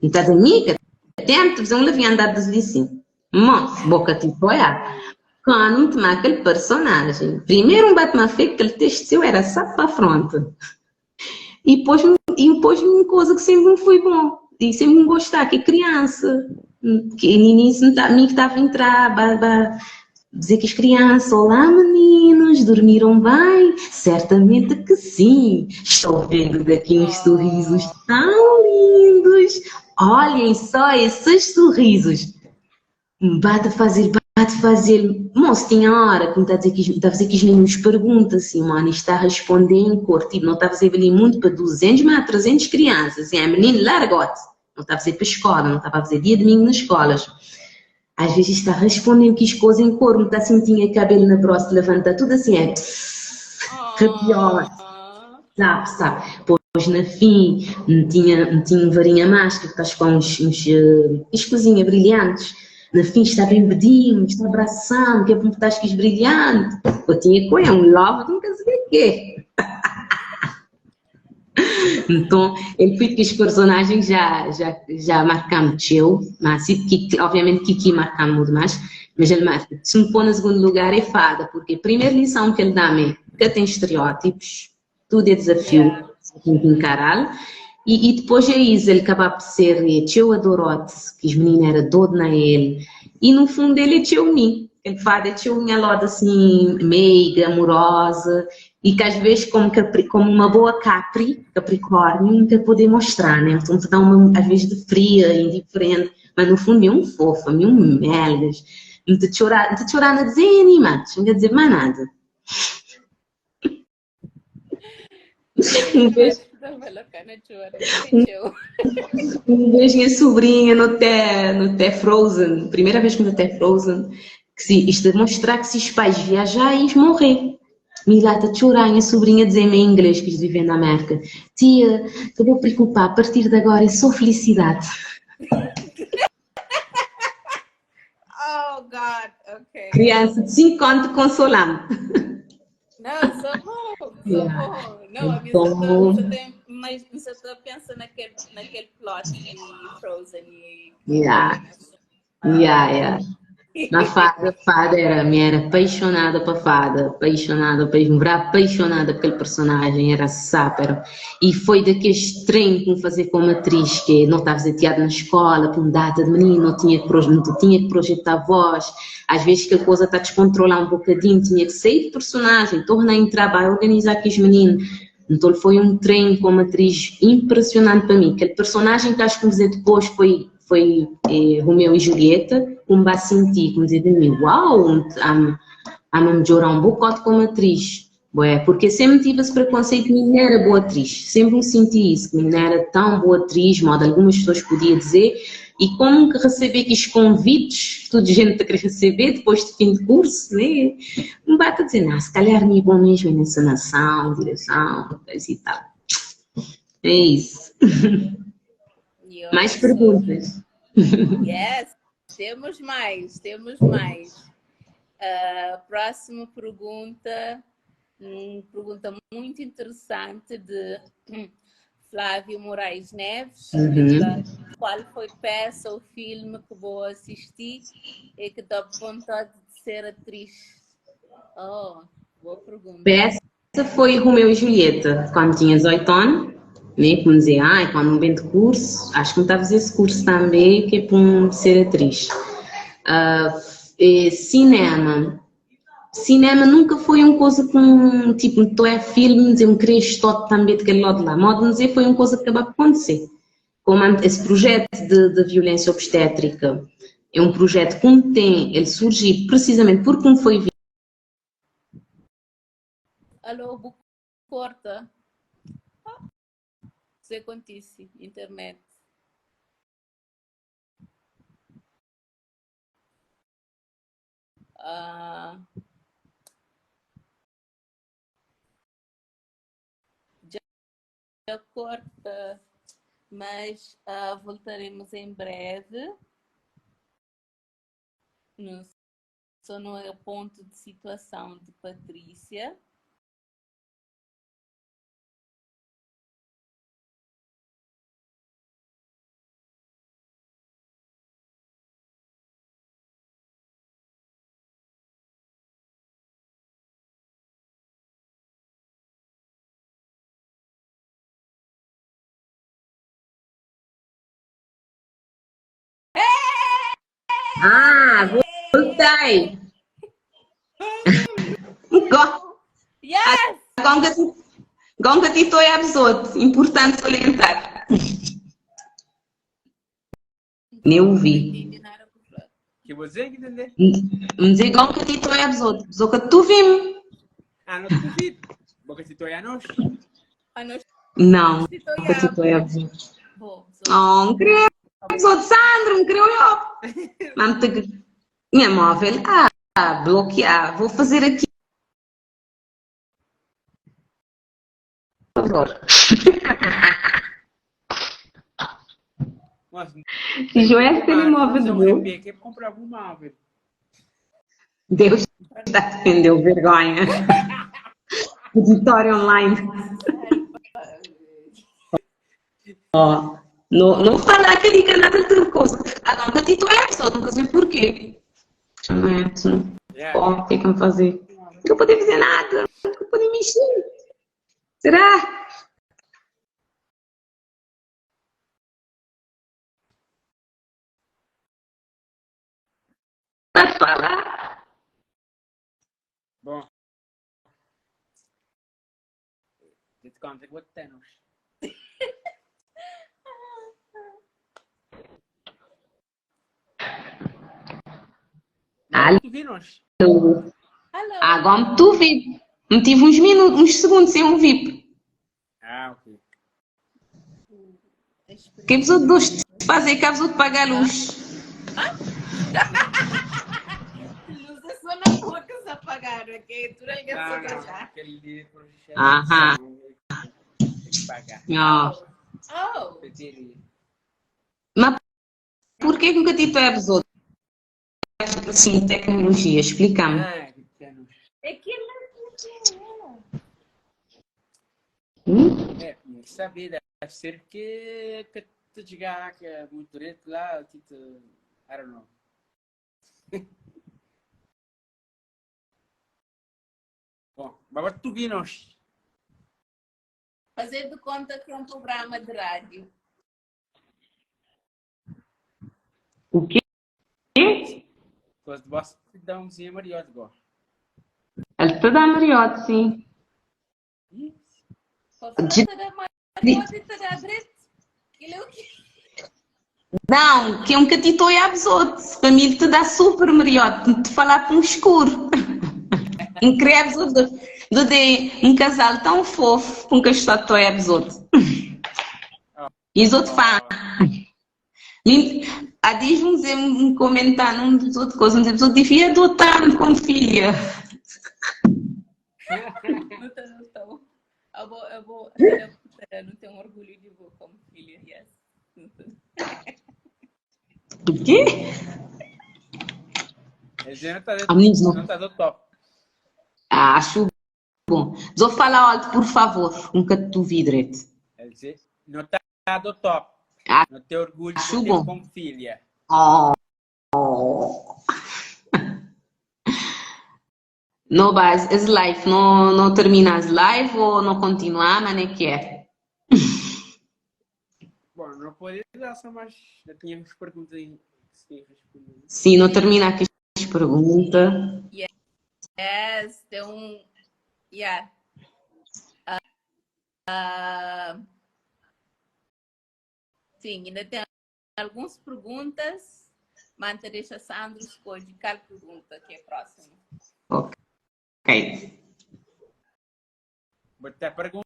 N ta dze, mi ka tenta faze un leviandadi di sin. Mos, boka ti foi-a. Kóndu N tmá kel personájen, primeru N ba tmá fé kel testu seu éra sá pa frónta. I pôs i pôs un koza ki sénpri N foi bon i sénpri N gostá, ki é kriansa. Ki na inísiu N ta mi ki tava entrá ba ba dze kes kriansa, Olá meninos, dormiram bem? Certamente que sim! Estou vendo daqui uns sorrisos tão lindos! Olhem só esses sorrisos! Bate fazer, bate fazer. Moço, tinha hora que me tá a dizer que tá a fazer que os meninos perguntam assim, mano, está a responder em cor. Tipo, não está a fazer ali muito para 200, mas 300 crianças. Assim, é menino, largote. Não está a fazer para escola, não estava a fazer dia de domingo nas escolas. Às vezes está respondendo que as coisas em cor, me está sentindo cabelo na broça, levanta tudo assim, é arrepiou. Sabe, sabe. Pois na fim, não tinha varinha mágica, que estás com uns, uns, uns coisinhas brilhantes. Na fim está bem bedinho, está abraçando, que é para um pedaço que brilhante. Eu tinha com um love, nunca sabia o quê. Então, ele foi que os personagens já, já, já marcam teu, mas que, obviamente Kiki marca muito mais, mas ele marca. Se me põe no segundo lugar é fada, porque a primeira lição que ele dá-me é que tem estereótipos, tudo é desafio, tem que encarar. E, e depois é isso, ele acaba por ser teu adorote, que os meninos eram doidos na ele. E no fundo ele é teu mim. Ele fada é teu minha loda assim, meiga, amorosa, e que às vezes como, Capri, como uma boa Capri, Capricórnio, nunca poder mostrar, né? Então te dá uma, às vezes de fria, indiferente, mas no fundo é um fofa, é um melgas. Não te chorar, não te chorar na dizer animados, não quer dizer mais nada. Um beijo. Um beijo minha sobrinha no té, no té Frozen, primeira vez que no té Frozen, que se, isto demonstrar que se os pais viajar e morrer. Mi lá ta txorá, nha sobrinha dizê-me em inglês, que vive na América, tia, ka bo preocupá, a partir de agora é só felicidade. Oh, God, ok. Criança de 5 anos te consolando. Não, sou bom, sou yeah. bom. Não, a minha então... só tem, mas só estou pensando naquele, naquele plot de Frozen e... Yeah. Yeah, yeah. Na fada, fada era, me era apaixonada para fada, apaixonada para era apaixonada por aquele personagem, era sápero. E foi daqueles treinos que me fazer como atriz, que não estava teatro na escola, com data de menino, não tinha que, não tinha que projetar a voz. Às vezes que a coisa está a descontrolar um bocadinho, tinha que sair de personagem, tornar a entrar, vai organizar aqueles meninos. Então foi um treino como atriz impressionante para mim. Aquele personagem que acho que me dizer depois foi foi Romeu e Julieta, como vai sentir, como dizer de mim, uau, a me melhorar um bocado como atriz. Bué, porque sempre tive esse preconceito que não era boa atriz, sempre me senti isso, que não era tão boa atriz, modo algumas pessoas podiam dizer, e como que recebi aqueles convites, toda gente a querer receber depois de fim de curso, né? Me bate a dizer, não, se calhar me é bom mesmo em encenação, direção, coisa e tal. É isso. Mais perguntas? Yes, temos mais, temos mais. Próxima pergunta. Un pergunta muito interessante de Flávio Moraes Neves. Uhum. Qual foi peça ou filme que vou assistir e que dá vontade de ser atriz? Oh, boa pergunta. Peça foi Romeu e Julieta, quando tinha 18 anos, né? Como dizia, ai, quando me vem de curso, acho que me estava a fazer esse curso também, que é para ser atriz. Cinema. Cinema nunca foi uma coisa com, tipo, tu é filme, eu queria estar também daquele lado lá. Modo de dizer, foi uma coisa que acabou por acontecer. Como esse projeto de violência obstétrica é um projeto que tem, ele surgiu precisamente porque não foi Alô, corta. Você acontece, internet. Já corta, mas voltaremos em breve. No, só no é o ponto de situação de Patrícia. Ah, voltei! Yes! Gonga ti toi absorto. Importante salientar. Nem ouvi. Que você que entender? Me dizer gonga ti toi absorto. Zoca tu vim. Ah, não tu vi. Boca ti toi a nós. Não, gonga ti toi absorto. Oh, não creio. Absorto Sandro, não creio eu. Mas minha móvel, bloquear. Vou fazer aqui. Por favor. Se Joé telemóvel do meu. Comprar algum móvel. Deus está defendeu vergonha. Editório online. Oh, não, não fala aquele canal de coisa. Ah, não, que tu é pessoa, não sei porquê. Oh, o que é que eu vou fazer? Não poder fazer nada, não poder mexer. Será? Pode falar? Bom. Dit kan ik wat tennis. Alô. Agora tu vi. Não tive uns minutos, uns segundos sem ouvir. Ah, ok. Que os outros fazer que os outros pagar a luz. Luz é só na rua que se apagaram, ok? Tudo alguém só já. Aham. Oh. Mas por que nunca te é outros? Assim, tecnologia, explica-me. É que É, sabe, deve ser que te diga que é muito direito lá, tipo, I don't know. Bom, mas tu vinos. Fazer de conta que é um programa de rádio. O quê? Gosto de você dar umzinho mariote, agora. Ele te dá mariote, sim. Não, que é um catito e absorto. Para mim, ele te dá super mariote. Te falar para um escuro. Incrível, de um casal tão fofo com que estou a absorto. E os outros fãs. A diz-me um comentar num dos outros coisas, um dos outros devia adotar-me como filha. Não, eu vou, eu vou, eu não tenho orgulho de vou como filha, yes. O quê? Não tá, não tá do top. Acho bom. Zo fala alto, por favor, um ka te ouvi direito. El dizer, no tá do top. No tem orgulho de Acho ter bom. como filha. Oh. No bas, es live, no, no termina as live ou não continuar, mas nem que é. Bom, não pode dar só mais. Já tínhamos perguntas aí que se tinha respondido. Sim, não termina aqui as perguntas. Yes, tem um. Yeah. Ah, sim, ainda tem algumas perguntas. Manta deixa Sandro escolhe qual pergunta que é a próxima. Ok. Botar pergunta.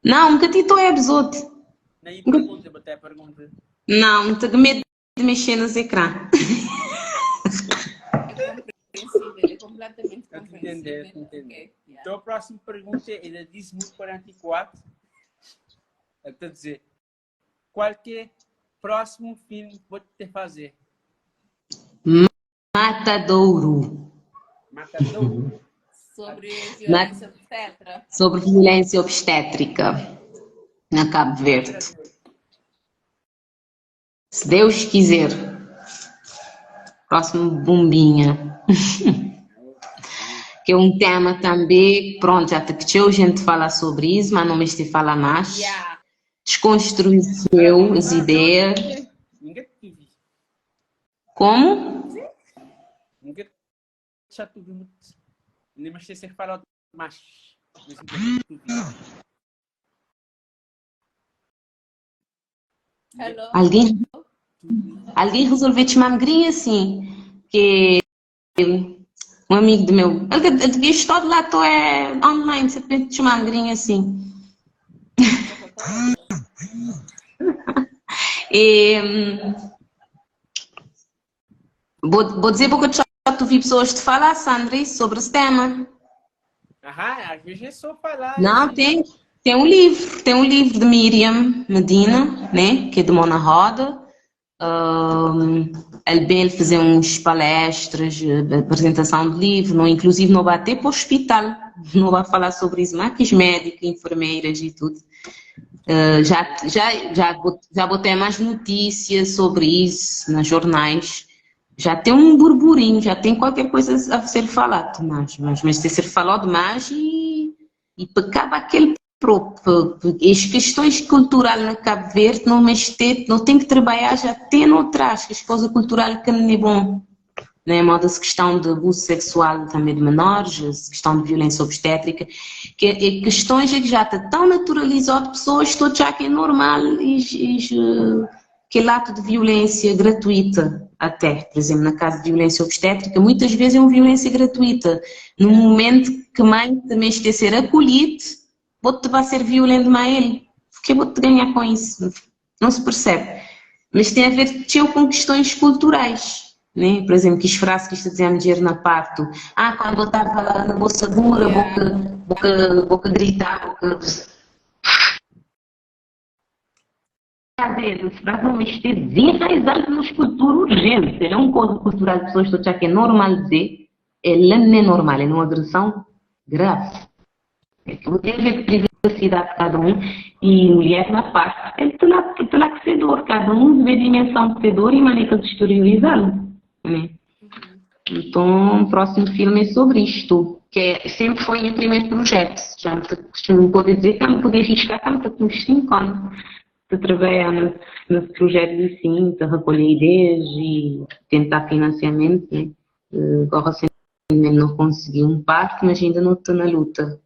Não, nunca te é absurdo. Nem pergunta, botar pergunta. Não, não tenho medo de mexer nos ecrã. É compreensível, é completamente Eu te entender, compreensível. te entender. Ok, yeah. Então a próxima pergunta é da Disney 44. Está a dizer, qual que é o próximo filme que vou te fazer? Matadouro. Matadouro. Sobre violência obstétrica. Sobre violência obstétrica na Cabo Verde. Se Deus quiser. Próximo bombinha. Que é um tema também, pronto, já te que gente fala sobre isso, mas não me te fala mais. Yeah. Desconstruiu as ideias. Ninguém te vi. Como? Ninguém já te vi muito. Nem mais sei falar mais. Mas ninguém te vi. Hello. Alguém, alguém resolveu te chamar magrinha assim, que um amigo do meu, ele estou lá, tô é online, você pode te chamar magrinha assim. E, vou, dizer porque eu já te ouvi pessoas te falar, Sandri, sobre esse tema. Aham, às vezes é só falar. Não, tem um livro, tem um livro de Miriam Medina, né, que é de Mona Roda. Um, ele bem ele fazer uns palestras, apresentação de livro, não, inclusive não vai até para o hospital, não vai falar sobre isso, mas que os médicos, enfermeiras e tudo. Já, já, já, já botei mais notícias sobre isso nas jornais. Já tem um burburinho, já tem qualquer coisa a ser falado mais, mas tem ser falado mais e pecava aquele próprio. As questões culturais na Cabo Verde não, mas tem, não tem que trabalhar já tem no trás, que as coisas cultural que não é bom. Né? Moda essa questão de abuso sexual também de menores, essa questão de violência obstétrica, que é questões é que já está tão naturalizado, pessoas todas já que é normal e, aquele ato de violência gratuita até, por exemplo, na caso de violência obstétrica, muitas vezes é uma violência gratuita. No momento que mãe também tem ser acolhido, vou-te vai ser violento mais ele, porque vou-te ganhar com isso. Não se percebe. Mas tem a ver com questões culturais. Né? Por exemplo, que as frases que isto dizia a mulher na parto. Ah, quando eu estava na bolsa dura, vou que gritar, vou que... Para não mexer desenraizado nos cultura urgente. É um código cultural de pessoas que que é normal dizer, ela não é normal, é uma agressão grave. É que tem a ver com privacidade de cada um e mulher na parte, é terá que ser dor, cada um vê a dimensão de ser dor e maneira de exteriorizá-lo. Né? Então, o próximo filme é sobre isto, que é, sempre foi o meu primeiro projeto. Já me costumo poder dizer que me podia arriscar tanto com uns 5 anos de trabalhar nesse projeto assim, de recolher ideias e tentar financiamento, né? Agora recentemente não consegui um parte, mas ainda não estou na luta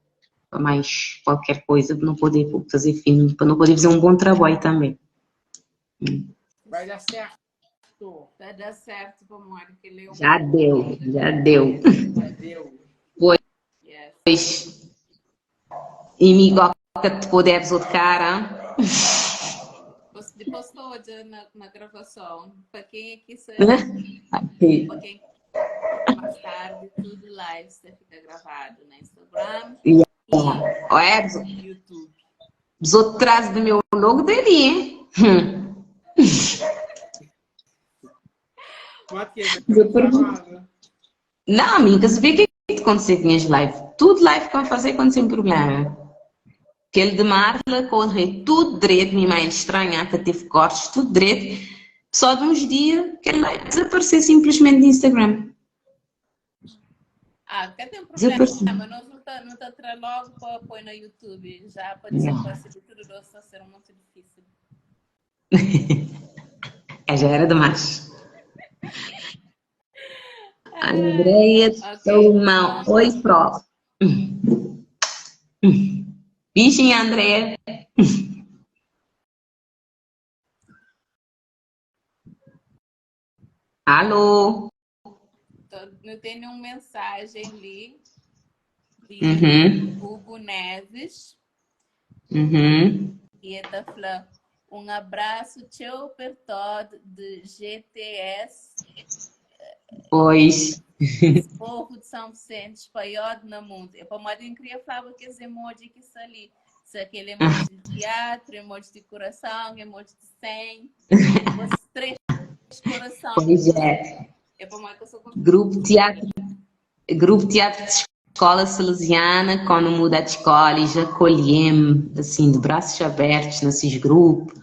para mais qualquer coisa, para não poder fazer filme, para não poder fazer um bom trabalho também. Vai dar certo. Vai dar certo, vamos que ele é um Já deu, já deu. Já deu. Pois, Yes. e me que te puderes o de cara. Você postou já na gravação. Para quem aqui sabe, Aqui. para quem mais tarde, tudo live, você fica gravado no Instagram Yeah. e Olha, YouTube. os outros traz do meu logo dele, hein? Como é que é? Eu pergunto. Não, amiga, se vê que acontecer com as live. Tudo live que eu fazer aconteceu sem problema. Aquele de Marla corre tudo direito, minha mãe estranha, que teve cortes, tudo direito. Só de uns dias que ele desapareceu simplesmente do Instagram. Ah, que tem problema, nós não tá, não tá tra logo para pôr no YouTube, já pode ser fácil, tudo doce, ser muito difícil. É, já era demais. Andréia okay. Salomão. Oi, Pro. Bichinha, Andréia. Alô? Não tem nenhuma mensagem ali de uhum. Hugo Neves. Uhum. E ele tá falando, um abraço, tchau, perto de GTS. Pois. Povo de São Vicente, espalhado no mundo. Eu para eu queria falar que esse emoji que está ali. Se aquele emoji de teatro, emoji de coração, emoji de 100. Os três coração. Pois é. É para que eu sou Grupo Teatro, Grupo Teatro de Escola Salesiana, quando muda de escola, e já acolhem assim, de braços abertos nesses grupos.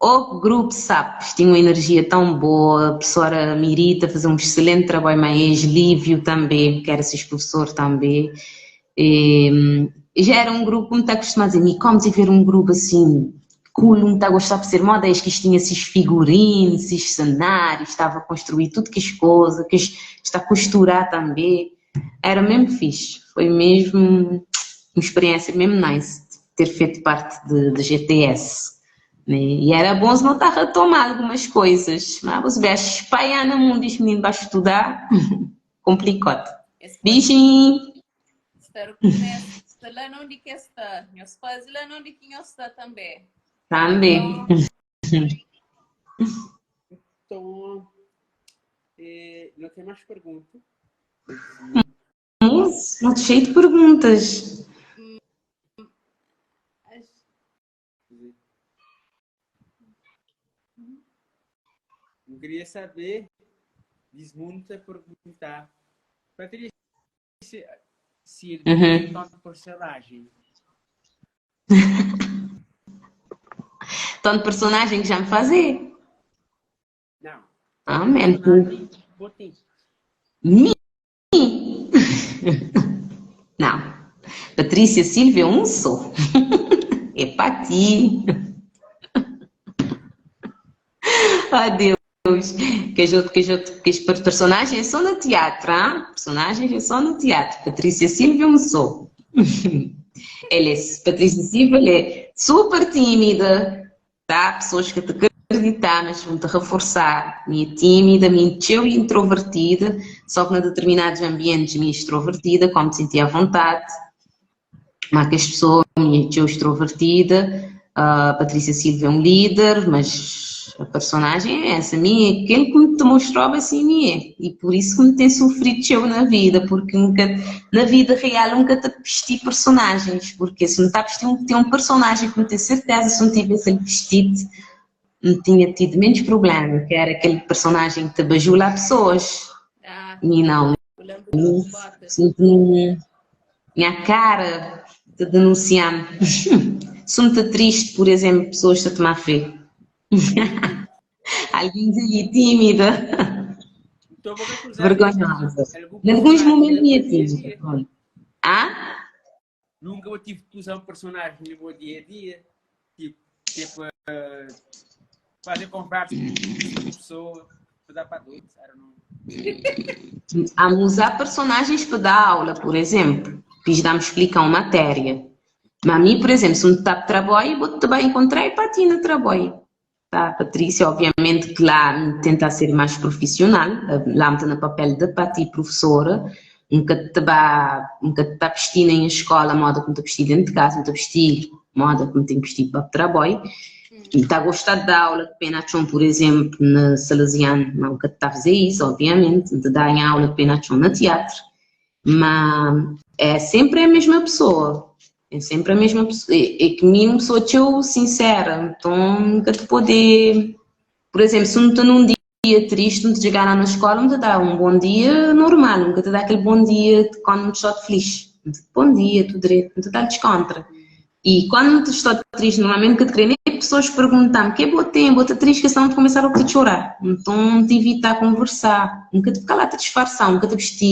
O grupo SAP tinha uma energia tão boa, a professora Mirita fazia um excelente trabalho, mas Lívio também, que era esse professor também. E, já era um grupo muito acostumado a dizer, como de ver um grupo assim, cool, não está a gostar de ser moda, é que isto tinha esses figurinos, esses cenários, estava a construir tudo que as coisas, que está a costurar também. Era mesmo fixe, foi mesmo uma experiência mesmo nice ter feito parte de, de GTS. Né? E era bom se não estar a retomar algumas coisas, mas você vê, espalhar no mundo, este menino vai estudar, complicado. Beijinho! Espero que você lá onde que está, meus pais lá onde que está também. Também. Então, eh, não tem mais pergunta. Nossa, cheio de perguntas. Eu queria saber, diz muito a perguntar. Patrícia, se ele tem tanto personagem. Tanto personagem que já me fazia. Não. Amém. Mim? Não. Patrícia Silva é um só. É para ti. Adeus. Que eu, que eu, que as personagens só no teatro, hein? Personagens é só no teatro. Patrícia Silva é um só. Ela é, Patrícia Silva ela é super tímida, tá? Pessoas que te acreditar, mas vão te reforçar. Minha tímida, minha teu e introvertida, só que em determinados ambientes minha extrovertida, como me sentia à vontade. Mas que as pessoas, minha teu extrovertida, a Patrícia Silva é um líder, mas a personagem é essa, minha, aquele que me te mostrou assim minha, e por isso que me tem sofrido eu na vida, porque nunca, na vida real nunca te vesti personagens, porque se não está vestindo, tem um personagem que me tem certeza, se não tivesse ele vestido, não tinha tido menos problema, que era aquele personagem que te bajula pessoas. Ah, E não, sinto minha cara te denunciando. Sou muito triste, por exemplo, pessoas a tomar fé. Alguém dizia tímida. Então, vou acusar Vergonhosa. algum Em alguns personagem momentos no minha dia a tímida. dia. Pronto. Ah? Nunca eu tive que usar um personagem no meu dia a dia. Tipo, tipo eh, fazer conversa com pessoa, para dar para adultos. I don't know. A usar personagens para dar aula, por exemplo. Fiz dar-me explicar uma matéria. Mas a mim, por exemplo, se não está de trabalho, vou-te bem encontrar e para ti no trabalho. Tá, Patrícia, obviamente que lá tenta ser mais profissional, lá me no papel de Pati professora, nunca te ba, nunca te tá vestindo em escola, moda como te vestir dentro de casa, nunca te vestir moda como tem que vestir para o trabalho. E está a gostar da aula, que pena chão, por exemplo, na Salesiano, mas nunca te tá a fazer isso, obviamente, te dá em aula que pena chão no teatro, mas é sempre a mesma pessoa. É sempre a mesma pessoa. É, é que mim uma pessoa teu sincera, então nunca te poder. Por exemplo, se não estou num dia triste, N ta txiga la na skola, N ta da un bon dia normal, N ka ta da kel bon dia di kandu N sta feliz. N ta bon dia, tudu dretu, N ta da-l diskontra. I kandu N ta sta triste, normalmenti N ka ta kre nen pesoas pergunta-m, ke bo ten, bo ta triste? Ke senau N ta kumesa logu ta txora. Nton, N ta ivita konversa, N ka ta fika la ta disfarsa, N ka ta bisti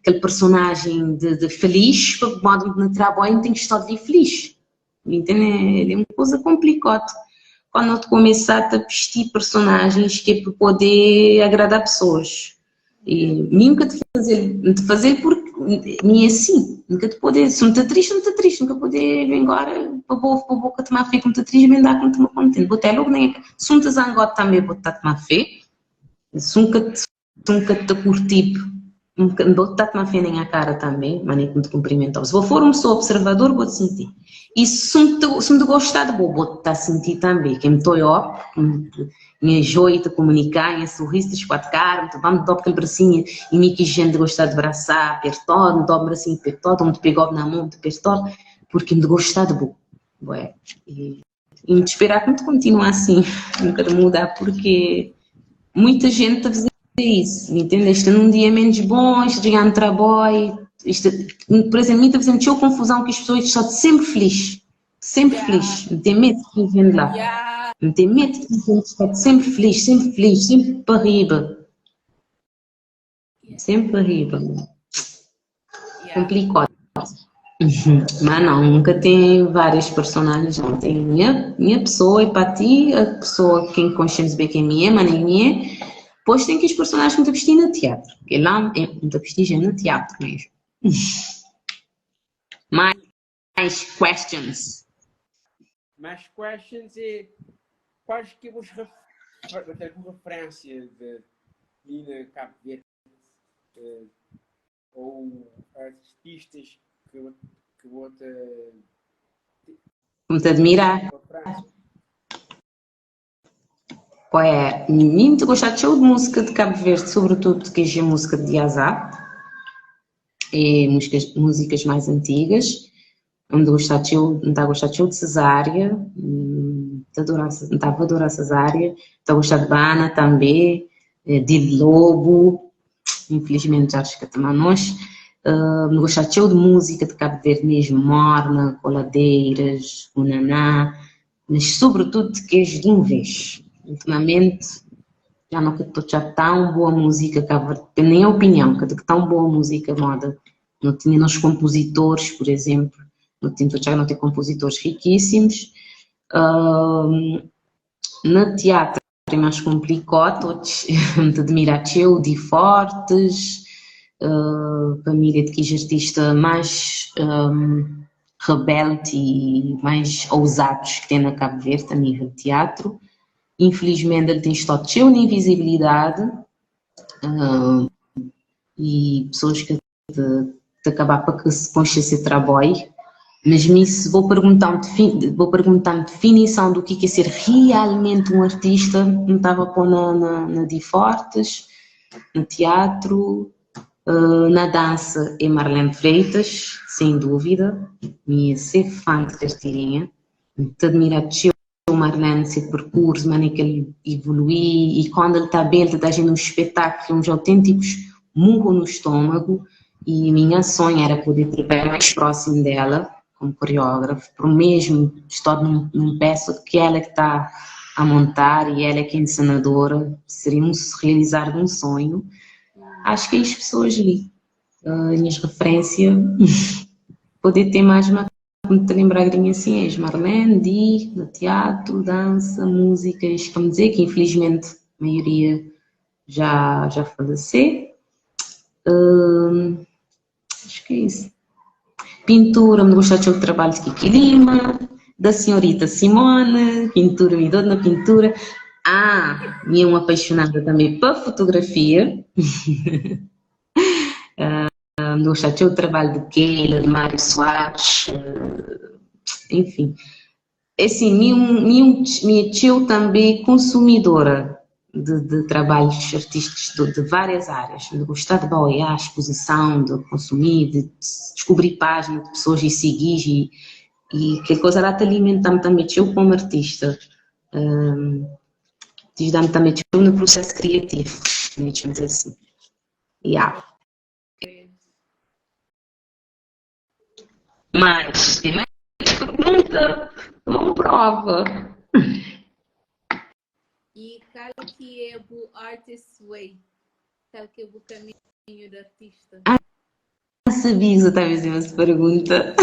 kel personajen di feliz pa modu N ta tra bo, N ten ki sta li feliz. Entende? É un kuza konplikód quando no ta kumesá ta bisti personagens ki é pa podê agradá pesoas. E mi N ka ta faze-l, N ta faze-l purk mi é si, N ka ta podê, si N ta triste, N ta triste, N ka podê ben gora pa bo, pa bo ka tmá fé ki N ta triste, ben dá ki N tma kontente. Bo ta logu na nha ka, si N ta zangód tanbê bo ta tmá fé, si N ka N ka ta kurtib, N ka, bo ta tma fé na nha kara tanbe, manera ki N ta kunprimentau. Si bo for un pesoa observador, bo ta sinti. I si N ta, si N ta gosta di bo, bo ta sinti tanbe ke N ta oiop, nha joi ta komunika, nha sorrisu ta spuat kara, N ta ba, N ta dop kel brasinha, i mi ki jente ta gosta di brasa, pertod, N dop brasinha pertod, N ta pegop na mon, N ta pertod, purki N ta gosta di bo. Bo é. I N ta spera ki N ta kontinua asin, N ka ta muda purki muita jente ta faze isso, entende? Es ta num dia menos bom, es ta txiga na traboi, es ta, por exemplo, mi ta faze-m txeu konfuzon ki as pessoas sta sempre feliz, sempre feliz, N ten medo di jente la, N ten medo di jente sta sempre feliz, sempre feliz, sempre pa riba, sempre pa riba. Komplikód. Má não, nunka ten várias personagens, não. Ten nha, nha pessoa e pa ti, a pessoa ki N konxe-m sbe ken mi é, ma nen mi é. Depois ten kes personagens ki N ta bisti na teatru, ke la N ta bisti ja na teatru mesmu. Mais questions? Mais questions é quais ki é bus referência de li na Cabo Verde ou artistas que que bo ta N ta admira. Qual é? Mi N ta gosta txeu di múzika di Cabo Verde, sobretudo kes é múzika di Azap, e múzikas múzikas mais antigas. N ta gosta txeu, N ta gosta txeu di Cesária, N ta adora, N tava adora Cesária, N ta gosta di Bana tanbe, di Lobo, infelizmente já ka ta ma nos. N gosta txeu di múzika di Cabo Verde mesmu, morna, coladeiras, funaná, mas sobretudo di kes di un vez. Ultimamente já no ka ta otxa tão boa múzika Cabo Verde, na nha opinião, ka ta tão boa múzika moda No tinha nos konpuzitoris, pur izénplu, no tinha ta txeu, no ten konpuzitoris rikissimus. Na tiatru é más konplikód, otus N ta admira txeu di Fortes, família di kes artista más rebeldi i más ouzadus ki ten na Kabu Verdi a nível di tiatru. Infelizmenti el ten stadu txeu na invizibilidadi i pessoas ki ta kaba pa ka konxe se traboi, mas mi se bo perguntam bo perguntam definisão do ki ke ser realmente um artista, N tava pô na na di Fortes, na teatro, na dança é Marlene Freitas, sem dúvida, mi é se fã de carteirinha, N ta admira txeu Marlene se percurso, manera ki el evolui e quando el ta ben el ta da gente um espetáculo, uns autênticos murro no estômago e minha sonho era poder trabalhar mais próximo dela como coreógrafo, por mesmo estar num, num peça que ela que está a montar e ela que é encenadora, seria um realizar de um sonho. Acho que é as pessoas ali, uh, minhas referências, poder ter mais uma N ta lenbra grinha assim, és Marlene, Di, na teatro, dança, músicas, como dizer que infelizmente a maioria já, já faleceu. Acho que é isso. Pintura, me gosta de trabalho de Kiki Lima, da senhorita Simone, pintura, me dou na pintura. Ah, minha uma apaixonada também para fotografia. N gosta txeu di trabalhu di Keila, di Mário Soares, enfin. É assim, mi mi mi é txeu tanbe konsumidora de de trabalhus artístikus de de várias árias. N gosta di ba oiá spozison, di konsumi, di diskubri pájina di pesoas i sigi-s i i kel koza la ta alimenta-m tanbe txeu komu artista. Djuda-m tanbe txeu na prusésu kriativu, né, txeu dizer asin. Ya. Mas, tem mais pergunta? Toma prova. E kal ki é bu artist way? Kal ki é bu kaminhu di artista? Ah, sabia que você estava fazendo essa pergunta.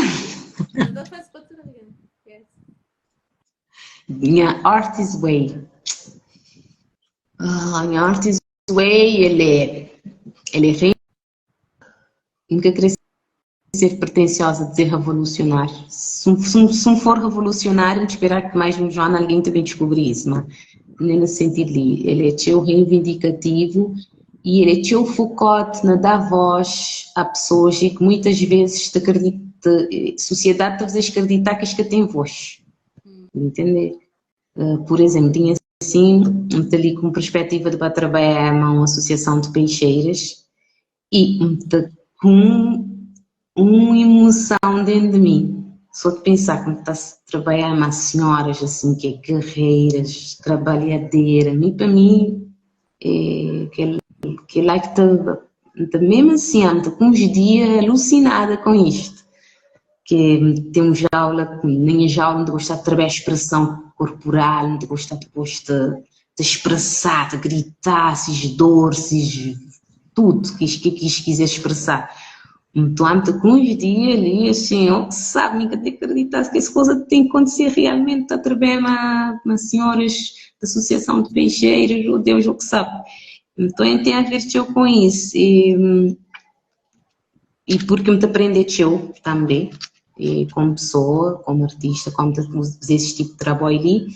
Não dá faz para tudo alguém. Yes. Minha artist way. Ah, minha artist way, ele é Nunca queria ser pretenciosa, dizer revolucionário. Se, se, se não for revolucionário, de esperar que mais um João alguém também descobrir isso, mas nem nesse sentido ali. Ele é teu reivindicativo e ele é teu focote na dar voz a pessoas e que muitas vezes te acredita, sociedade te faz acreditar que que tem voz. Entender? Por exemplo, tinha assim, ali com perspectiva de para trabalhar numa associação de peixeiras e com uma emoção dentro de mim. Só de pensar como está-se a trabalhar com senhoras assim, que é guerreiras, trabalhadeiras, mim, para mim, é que lá que está, mesmo assim, ando com uns dias alucinada com isto. Que temos aula, nem a jaula, não gostar de trabalhar expressão corporal, não gostar depois de expressar, de gritar, se dores, se tudo que que quiser expressar. Então, com uns dias ali, assim, eu que sabe, nunca te acreditasse que essa coisa tem que acontecer realmente, através de senhoras da Associação de Peixeiros, oh Deus, o que sabe. Então, tem a ver com isso. E porque me aprender eu também, e como pessoa, como artista, como esse tipo de trabalho ali.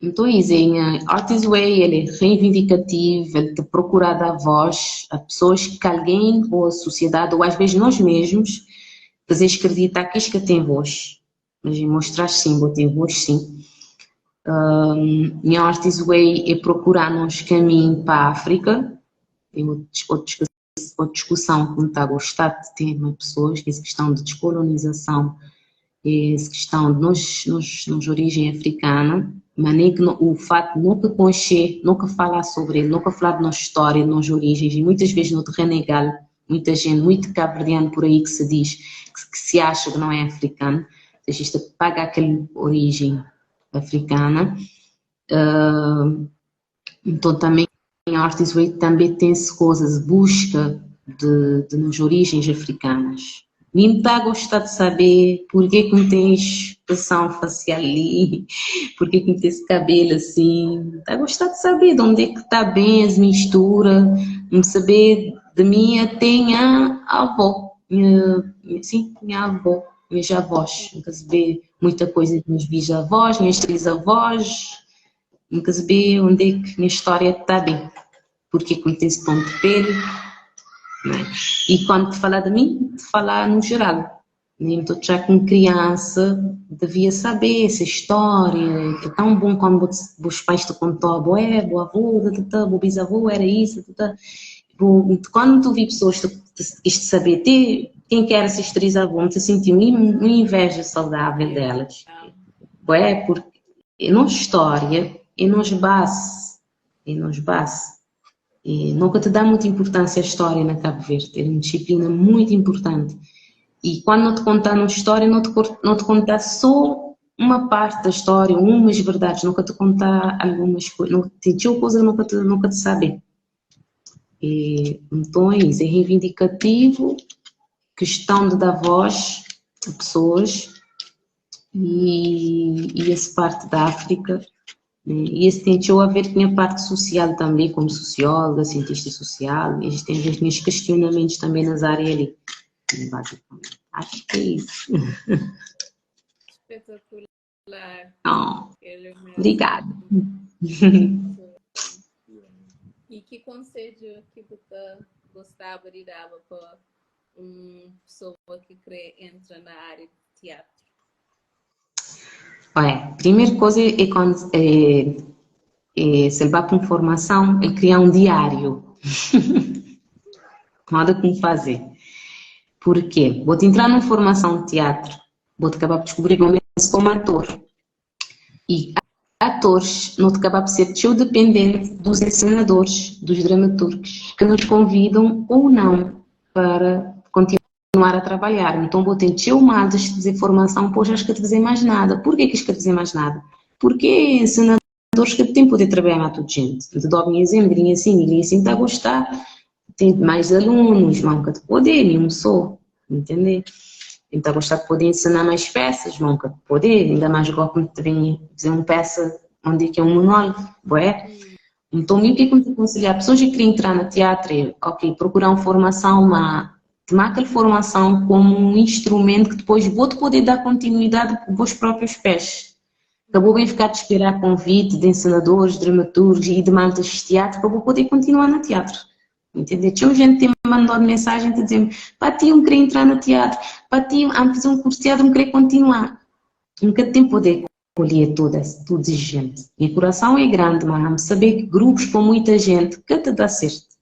Então, isso, em Artist Way, ele é reivindicativo, ele te procura dar voz a pessoas que alguém, ou a sociedade, ou às vezes nós mesmos, fazer acreditar que isto que tem voz. Mas mostrar sim, vou ter voz sim. Minha Artist Way é procurar nos caminho para a África, tem outra discussão que me está a gostar de ter com pessoas, que é essa questão de descolonização, essa questão de nós origem africana, mas nem que no, o fato de nunca conhecer, nunca falar sobre ele, nunca falar de nossa história, de nossas origens, e muitas vezes no terreno legal, muita gente, muito cabo-verdiano por aí que se diz, que se acha que não é africano, ou seja, isto paga aquela origem africana. Então também a Artist Way também tem-se coisas, busca de nas origens africanas. Nem está a gostar de saber por que que não tem expressão facial ali, por que que não tem esse cabelo assim. Está a gostar de saber de onde é que está bem as misturas, não saber de mim até minha avó, minha, sim, minha avó, minhas avós. Nunca se vê muita coisa dos meus bisavós, minhas trisavós, nunca se vê onde é que minha história está bem, porque que não tem esse ponto de pele. Não é? E quando te falar de mim, te falar no geral. Nem estou já com criança, devia saber essa história, que é tão bom quando os pais te contou, boé, bo avô, tata, bo bisavô, era isso, tata. Quando tu vi pessoas isto saber, te, quem quer esses trisavô, te senti uma inveja saudável delas. Boé, porque é nossa história, é nossa base, é nossa base. E nunca te dá muita importância a história na Cabo Verde, é uma disciplina muito importante. E quando não te contar uma história, não te contar só uma parte da história, umas verdades, nunca te contar algumas coisas, não te diz coisa que nunca te sabe. E, então é isso, é reivindicativo, questão de dar voz a pessoas e essa parte da África, né? E esse tem a ver com a parte social também, como socióloga, cientista social, e a gente tem os meus questionamentos também nas áreas ali, basicamente. Acho que é isso. Espetacular. Oh, obrigada. E que conselho que você gostava de dar para uma pessoa que quer entrar na área de teatro? Olha, primeira coisa é quando se ele vai para uma formação, é criar um diário. Nada como fazer. Por quê? Vou-te entrar numa formação de teatro, vou-te acabar por descobrir como é como ator. E Atores, no ta kaba pa ser txeu dependente dos encenadores, dos dramaturgos, que nos convidam ou não para continuar a trabalhar. Então, bo ten txeu maltas ki faze formação, pois acho ka ta faze mais nada. Porquê que es ka ta faze mais nada? Porque encenadores ka ten poder trabalhar ma tudo gente. N ta dau nha exemplo, grinha assim, grinha assim ta gostar, ten mais alunos, mas N ka ta poder, mi un só, entende? N ta gostar de poder ensinar mais peças, mas N ka ta poder, ainda mais agora que N ta ben fazer um peça onde que é um monólogo, bué. Então, mi o que que N ta aconselhar pessoas que querem entrar na teatro é, ok, procurar uma formação, mas tomar aquela formação como um instrumento que depois vou-te poder dar continuidade com os próprios pés. Acabou bem ficar de esperar convite de encenadores, dramaturgos e de maltas de teatro para vou poder continuar no teatro. Entendeu? Tinha gente que me mandou mensagem te dizendo, Pati, eu queria entrar no teatro, Pati, eu fazer um curso de teatro, eu queria continuar. Nunca tem poder colher toda a gente. Meu coração é grande, mas saber que grupos com muita gente, que te dá certo.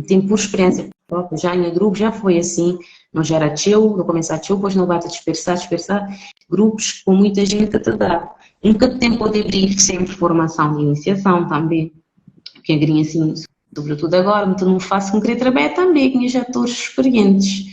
Tem por experiência própria, já em grupo já foi assim, não já era teu, não começar teu, depois não vai te dispersar, dispersar, grupos com muita gente que te dá. Nunca tem poder abrir sempre formação de iniciação também, porque a grinha assim, sobretudo agora, então não faço com querer trabalhar também, que já atores experientes,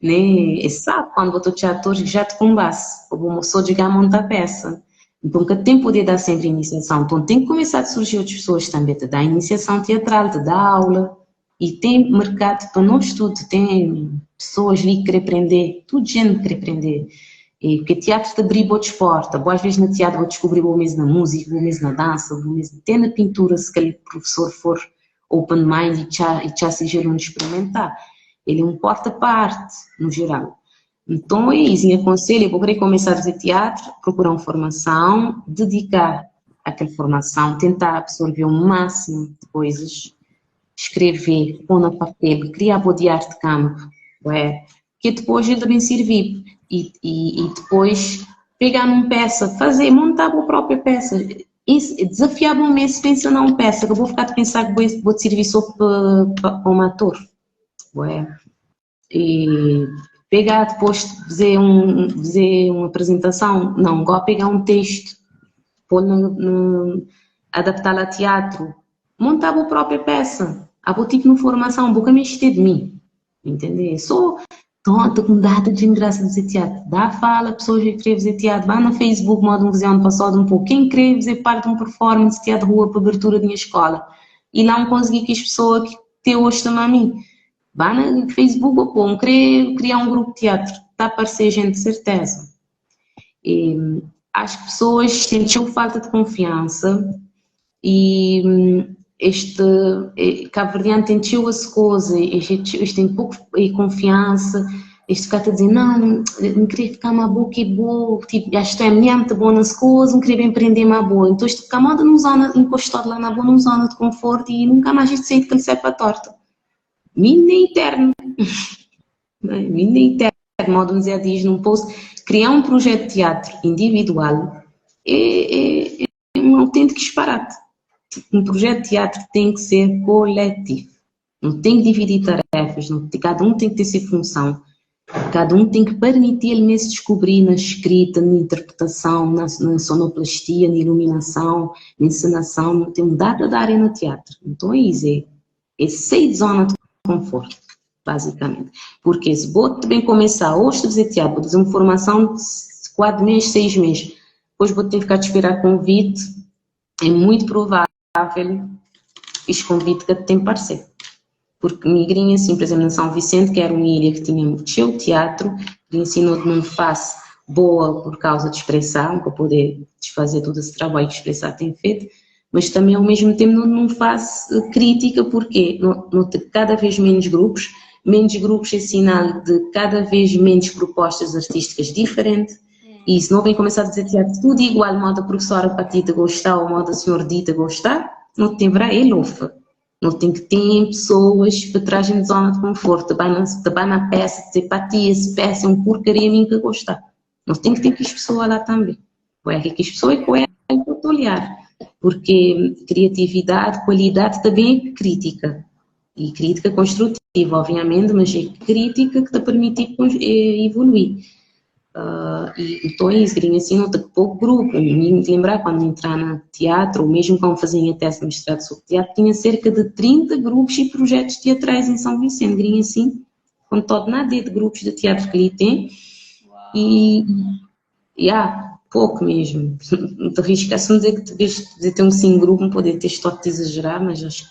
né? E sabe, quando botou de atores já te com base, ou só de montar peça. Então, que tem poder dar sempre iniciação. Então, tem que começar a surgir outras pessoas também, te dar iniciação teatral, te dar aula. E tem mercado para nós tudo, tem pessoas ali que querem aprender, tudo gente que quer aprender. E porque teatro te abre boas portas, boas vezes no teatro vou descobrir bom mesmo na música, bom mesmo na dança, bom mesmo até na pintura, se aquele professor for open mind e já se aluno experimentar. Ele é um porta-parte, no geral. Então é isso, me aconselho, eu vou querer começar a fazer teatro, procurar uma formação, dedicar aquela formação, tentar absorver o máximo de coisas, escrever, pôr no papel, criar o diário de campo, ué, que depois ele também servir e depois pegar numa peça, fazer, montar a própria peça, desafiar um mês, pensa numa peça, que eu vou ficar a pensar que vou te servir só para um ator, ué. E pegar depois fazer uma apresentação, não, agora pegar um texto, pôr no, no, adaptá-lo a teatro, montar a própria peça. A vou tipo numa formação, vou mexer de mim, entendeu? Sou tonta com data de graça de fazer teatro. Dá fala, pessoas que querem fazer teatro, vá no Facebook, modo um ano passado um pouco. Quem quer fazer parte de um performance de teatro de rua para abertura da minha escola? E lá não consegui que as pessoas que têm hoje também a mim. Vá no Facebook, pô, querer criar um grupo de teatro, está a aparecer gente de certeza. E, as pessoas sentem falta de confiança e este cabo-verdiano tem essa coisa, este tem pouco confiança, este fica a dizer, não, não queria ficar uma boa que boa, tipo, acho que é muito boa nas coisas, não queria empreender uma boa. Então este fica moda numa zona, encostado lá na boa, numa zona de conforto e nunca mais este sente que ele serve para torta. Minha interno. Minha interno, modo dizer diz num post, criar um projeto de teatro individual é um autêntico disparate. Um projeto de teatro tem que ser coletivo. Não tem que dividir tarefas, não, cada um tem que ter sua função. Cada um tem que permitir ele mesmo descobrir na escrita, na interpretação, na sonoplastia, na iluminação, na encenação. Tem um dado da área no teatro. Então é isso, é sair de zona de conforto, basicamente. Porque se vou também começar hoje a fazer teatro, vou fazer uma formação de 4 meses, 6 meses, depois vou ter que ficar a esperar convite, é muito provável este convite que tem parceiro. Porque migrinha, assim, por exemplo, em São Vicente, que era uma ilha que tinha seu teatro, que ensinou de numa face boa por causa de expressão, para poder desfazer todo esse trabalho que expressar tem feito, mas também ao mesmo tempo não faz crítica, porque no, cada vez menos grupos é sinal de cada vez menos propostas artísticas diferentes, e se não vem começar a dizer teatro tudo igual, modo a professora Patita gostar ou modo a senhor Dita gostar, não tem verá, é loufa. Não tem que ter pessoas para trás de zona de conforto, vai na peça, dizer para ti, essa peça é um porcaria, nem que gostar. Não tem que ter que as pessoas lá também. É que as pessoas com ela para olhar. Porque criatividade, qualidade também é crítica. E crítica construtiva, obviamente, mas é crítica que te permite evoluir. E nton es grinha assim nota que pouco grupo, mi me lembrar quando entrar na teatro, ou mesmo quando fazia minha tese de mestrado sobre teatro, tinha cerca de 30 grupos e projetos teatrais em São Vicente, grinha assim, com todo nada de grupos de teatro que ali tem, e, yeah, pouco mesmo, não te arrisca, se não dizer que devias de ter um sim grupo, não poder ter história de exagerar, mas acho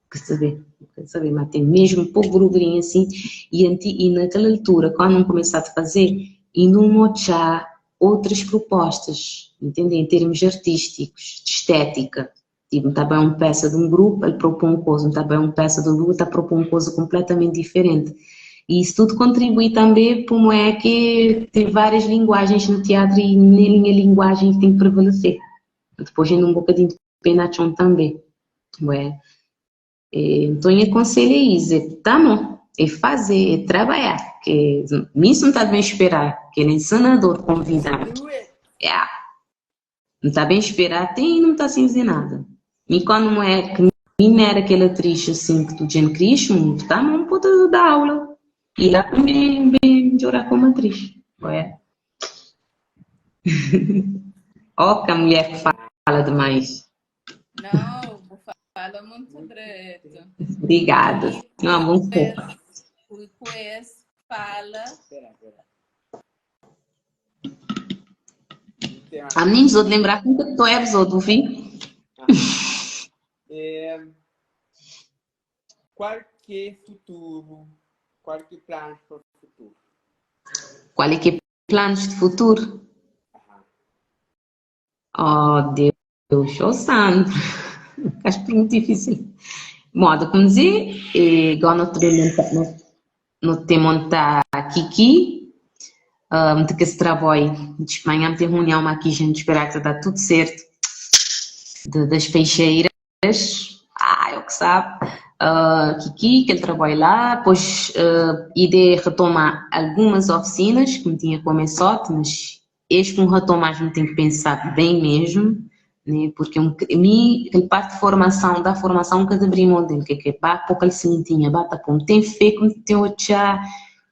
que saber, que saber, mas tem mesmo pouco grupinho assim, e, anti, e naquela altura, quando não começar a fazer, e não já outras propostas, entende? Em termos artísticos, de estética. Tipo, está bem uma peça de um grupo, ele propõe uma coisa, está bem uma peça do grupo, está propõe uma coisa completamente diferente. E isso tudo contribui também como é que tem várias linguagens no teatro e nem a linguagem que tem que prevalecer. Depois ainda um bocadinho de pena também. Ué. Então, eu aconselho é isso, é, tá bom, é fazer, é trabalhar, que isso não está bem esperar, que ele é ensinador convidado. Yeah. Não está bem esperar, tem não está sem dizer nada. E quando não é que nem era aquela atriz assim que tu dizendo querias, não tá, não pode dar aula. E lá também bem melhorar como atriz. Ué. Ó, que a mulher que fala demais. Não, fala muito direito. Obrigada. Não, bom pouco. O Quiz fala. A mim, de lembrar com que tu és ou do fim. É, qual que é futuro? Qual que é planos para o futuro? Qual é que é planos de futuro? Oh, Deus, oh santo. Acho que é muito difícil. Modo como dizer, igual no no te montar Kiki, um, de que se trabalho de manhã tem reunião aqui, gente esperar que dá tudo certo, das peixeiras, ah, é o que sabe, Kiki, que ele trabalha lá, depois ideia retomar algumas oficinas que me tinha começado, mas este que um retomar a gente tem que pensar bem mesmo, né? Porque mim, aquele parte de formação, da formação que deveria modelo, que é que pá, pouca ele sementinha, bata como tem fé, como tem já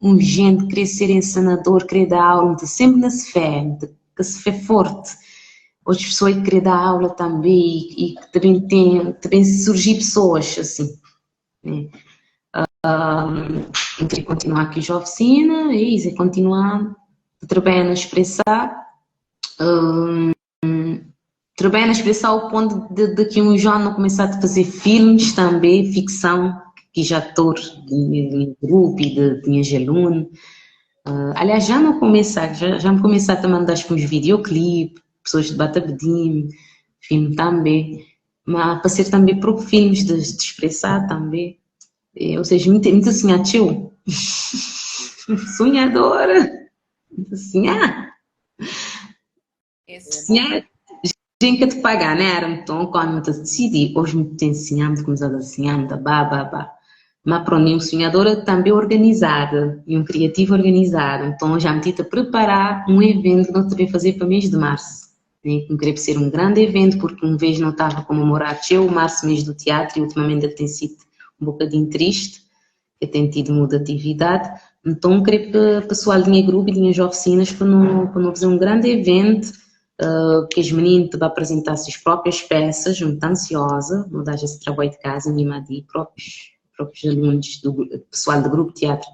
um gente querer ser ensinador, querer dar aula, sempre nesse fé, que se fé forte. Outras pessoas que querer dar aula também e que também tem, também surgir pessoas assim, né? Eu queria continuar aqui a oficina, e isso, é continuar a trabalhar na expressar, trabalhar na expressar ao ponto de que um jovem começar a fazer filmes também, ficção, que já estou em grupo e de tinha aluno. Aliás, já não começar, já me começar a mandar uns videoclipes, pessoas de Batabedim, filme também, mas para ser também próprio filmes de expressar também. Ou seja, muito, muito assim, tio. Sonhadora. Muito assim, ah. Sonhar, gente que te pagar, né? Era então, quando eu decidi, hoje me te ensinando, começar a ensinar, bah, bah, bah. Mas pronto, um sonhadora também organizada, e um criativo organizado. Então já me tive a preparar um evento que nós também fazer para mês de março. Né? Que queria ser um grande evento, porque uma vez não estava a comemorar o março, mês do teatro, e ultimamente ele tem sido um bocadinho triste, eu tenho tido muita atividade. Então queria que o pessoal tinha grupo e tinha as oficinas para não fazer um grande evento, que os meninos vão apresentar suas próprias peças, muito ansiosa, não dar esse trabalho de casa, animado e próprios alunos, do pessoal do grupo de teatro,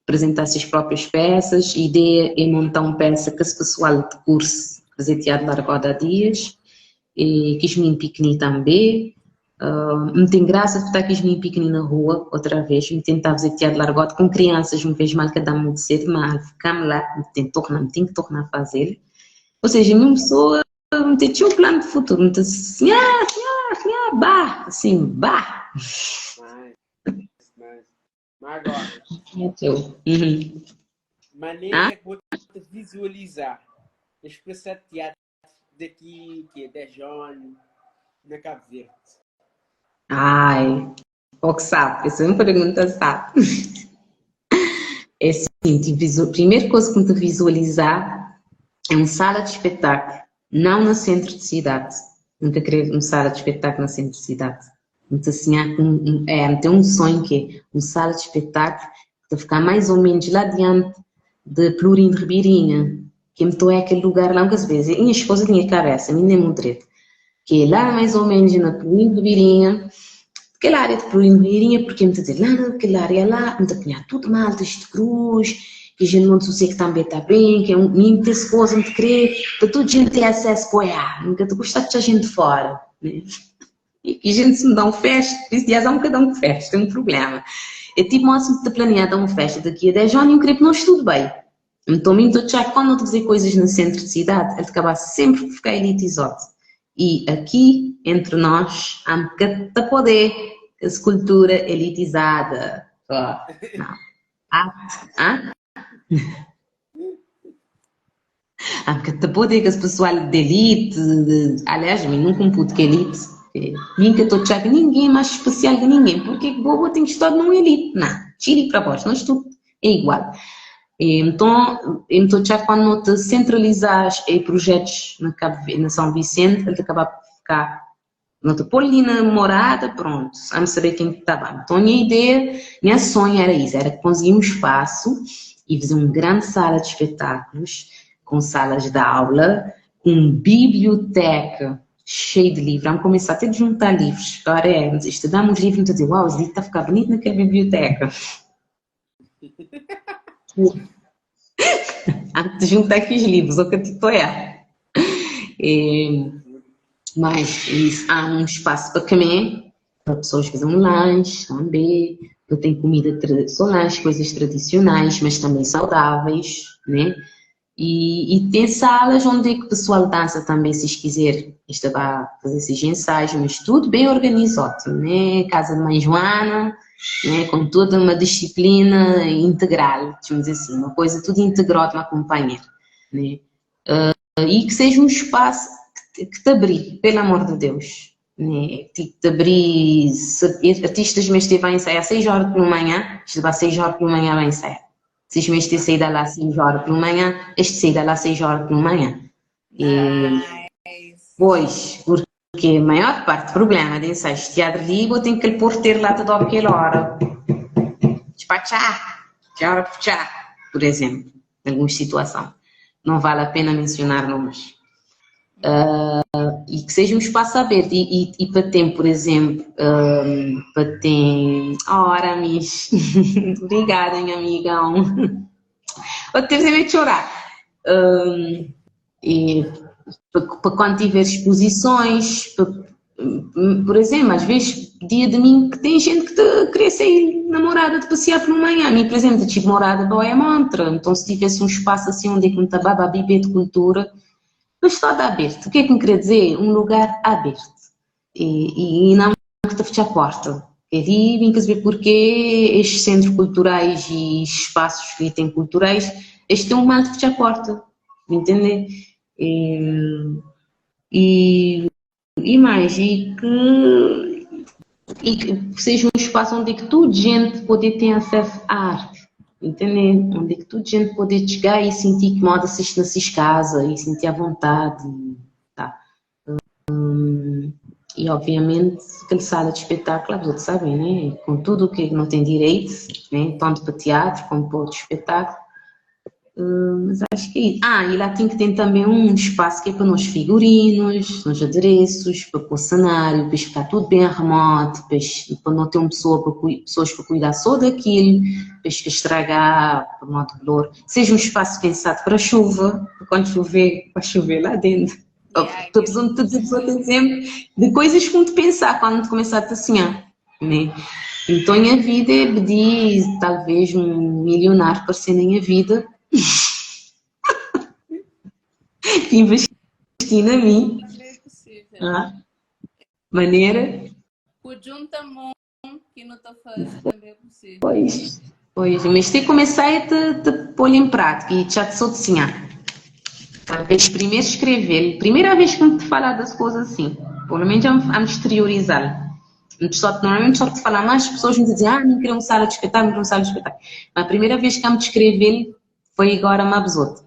apresentar suas próprias peças, ideia é montar uma peça que esse pessoal de curso fazer teatro largado há dias, e quis me pequenino também. Não tem graça de estar aqui os meninos pequeninos na rua, outra vez, me tentar fazer teatro largado com crianças, uma vez mal que dá muito cedo, mas ficamos lá, me tem que tornar, me tem que tornar a fazer. Ou seja, uma pessoa não tem um plano de futuro, não tem assim, ah, ah, ah, bah, assim, bah. Mas agora, maneira que vou te visualizar, expressar teatro daqui que é 10 anos, na Cabo Verde. Ai, o que sabe, essa é uma pergunta sabe. É assim, tipo, primeira coisa que me te visualizar é uma sala de espetáculo, não no centro de cidade. Nunca queria uma sala de espetáculo no centro de cidade. Então, assim, tem um sonho que é uma sala de espetáculo, de ficar mais ou menos lá diante de Pelourinho de Ribeirinha. Ki N ta oia kel lugar la muitas vezes, nha esposa tinha kabesa, mi nen mutu dretu. Ki é la mais ou menos na Pluim Ribeirinha, kel área de Pluim Ribeirinha, porque N ta dizer la na kel área la, N ta punha tudo maltas de cruz, ki gente monte sossego tambe ta ben, ki mi N ten esposa, N ta kre pa tudo gente ten acesso pa oiá, N ka ta gosta de txá gente fora, né. E gente se me dá um festa, esse dia um cada um festa, é um problema. É tipo, mas se me te planear dar um festa daqui a 10 anos, eu queria que nós tudo bem. Então, mim estou já quando eu fazer coisas no centro de cidade, ele acaba sempre por ficar elitizado. E aqui, entre nós, há que poder essa cultura elitizada. Não. Ah, ah? Há que poder que esse pessoal de elite, de, aliás, mim não computo que elite. Mim que estou a que ninguém é mais especial que ninguém, porque bobo tem que estar num elite. Não, Chile para baixo, nós tudo é igual. Então, então já quando te centralizas em projetos na, Cabo, na São Vicente, ele acaba por ficar não te pôr ali na morada, pronto, vamos saber quem está bem. Então a minha ideia, minha sonho era isso, era conseguir um espaço e fazer uma grande sala de espetáculos, com salas de aula, com biblioteca cheia de livros. Vamos começar até a juntar livros. Agora é, estudamos livros e dizer, uau, esse livro está a ficar bonito naquela biblioteca. Há de juntar aqui os livros, o que te é. E, mas isso, há um espaço para comer, para pessoas fazerem um lanche também, para ter comida, só lanche, coisas tradicionais, mas também saudáveis, né? E tem salas onde é que o pessoal dança também, se quiser. Isto vai fazer esses ensaios, mas tudo bem organizado, né? Casa de Mãe Joana, né? Com toda uma disciplina integral, digamos assim, uma coisa tudo integrado, uma companheira, né? E que seja um espaço que te abrigue, pelo amor de Deus. Né? Que te abrigue, se artistas mesmo esteve a ensaiar às 6 horas pela manhã, esteve às 6 horas pela manhã a ensaiar. Se os meus ter saído lá às 6 horas pela manhã, este saída lá às 6 horas pela manhã. E, Nice. pois, porque a maior parte do problema de ensaios de teatro livre tem que o porteiro lá toda aquela hora. Despachar, que hora puxar, por exemplo, em alguma situação. Não vale a pena mencionar nomes. E que seja um espaço aberto. E para ter, por exemplo, para ter. Ora, Miss. Obrigada, minha amigão. Vou ter de chorar. E para quando tiver exposições, para, por exemplo, às vezes, dia de mim que tem gente que te queria sair namorada de passear por manhã. A mim, por exemplo, tive morada boa montra. Então, se tivesse um espaço assim onde é que me estava a beber de cultura, mas está aberto. O que é que me queria dizer? Um lugar aberto. E não que te feche a porta. E vim saber porque estes centros culturais e espaços que têm culturais, este tem um mal de fechar a porta. Entende? E, e, e mais, e que seja um espaço onde que toda gente pode ter acesso à arte. Entende? Onde que toda gente pode chegar e sentir que moda assiste na sua casa e sentir à vontade. Tá. E obviamente aquela sala de espetáculo, os outros sabem, né? Com tudo o que não tem direito, né? Tanto para teatro como para outro espetáculo. Mas acho que é isso. Ah, e lá tem que ter também um espaço que é para nós figurinos, nos adereços, para pôr cenário, para ficar tudo bem arrumado, para não ter uma pessoa para, pessoas para cuidar só daquilo, para estragar, para modo valor. Seja um espaço pensado para chuva, para quando chover, para chover lá dentro. Estou precisando de dizer exemplo de coisas que te pensar quando começar a sonhar, né? Então, a minha vida é pedir talvez um milionário aparecer na minha vida que investir na mim. É possível. Ah, maneira. O junta mão que não está fazendo também é possível. Pois, mas tem que começar a te pôr em prática e já te sou de sonhar. Talvez primeiro escrever, primeira vez que me te falar das coisas assim, pelo menos a me exteriorizar. Só, normalmente só te falar mais, as pessoas me dizem, ah, não queria uma sala de espetáculo, não queria uma sala de espetáculo. Mas a primeira vez que eu me descrever foi agora uma besoto.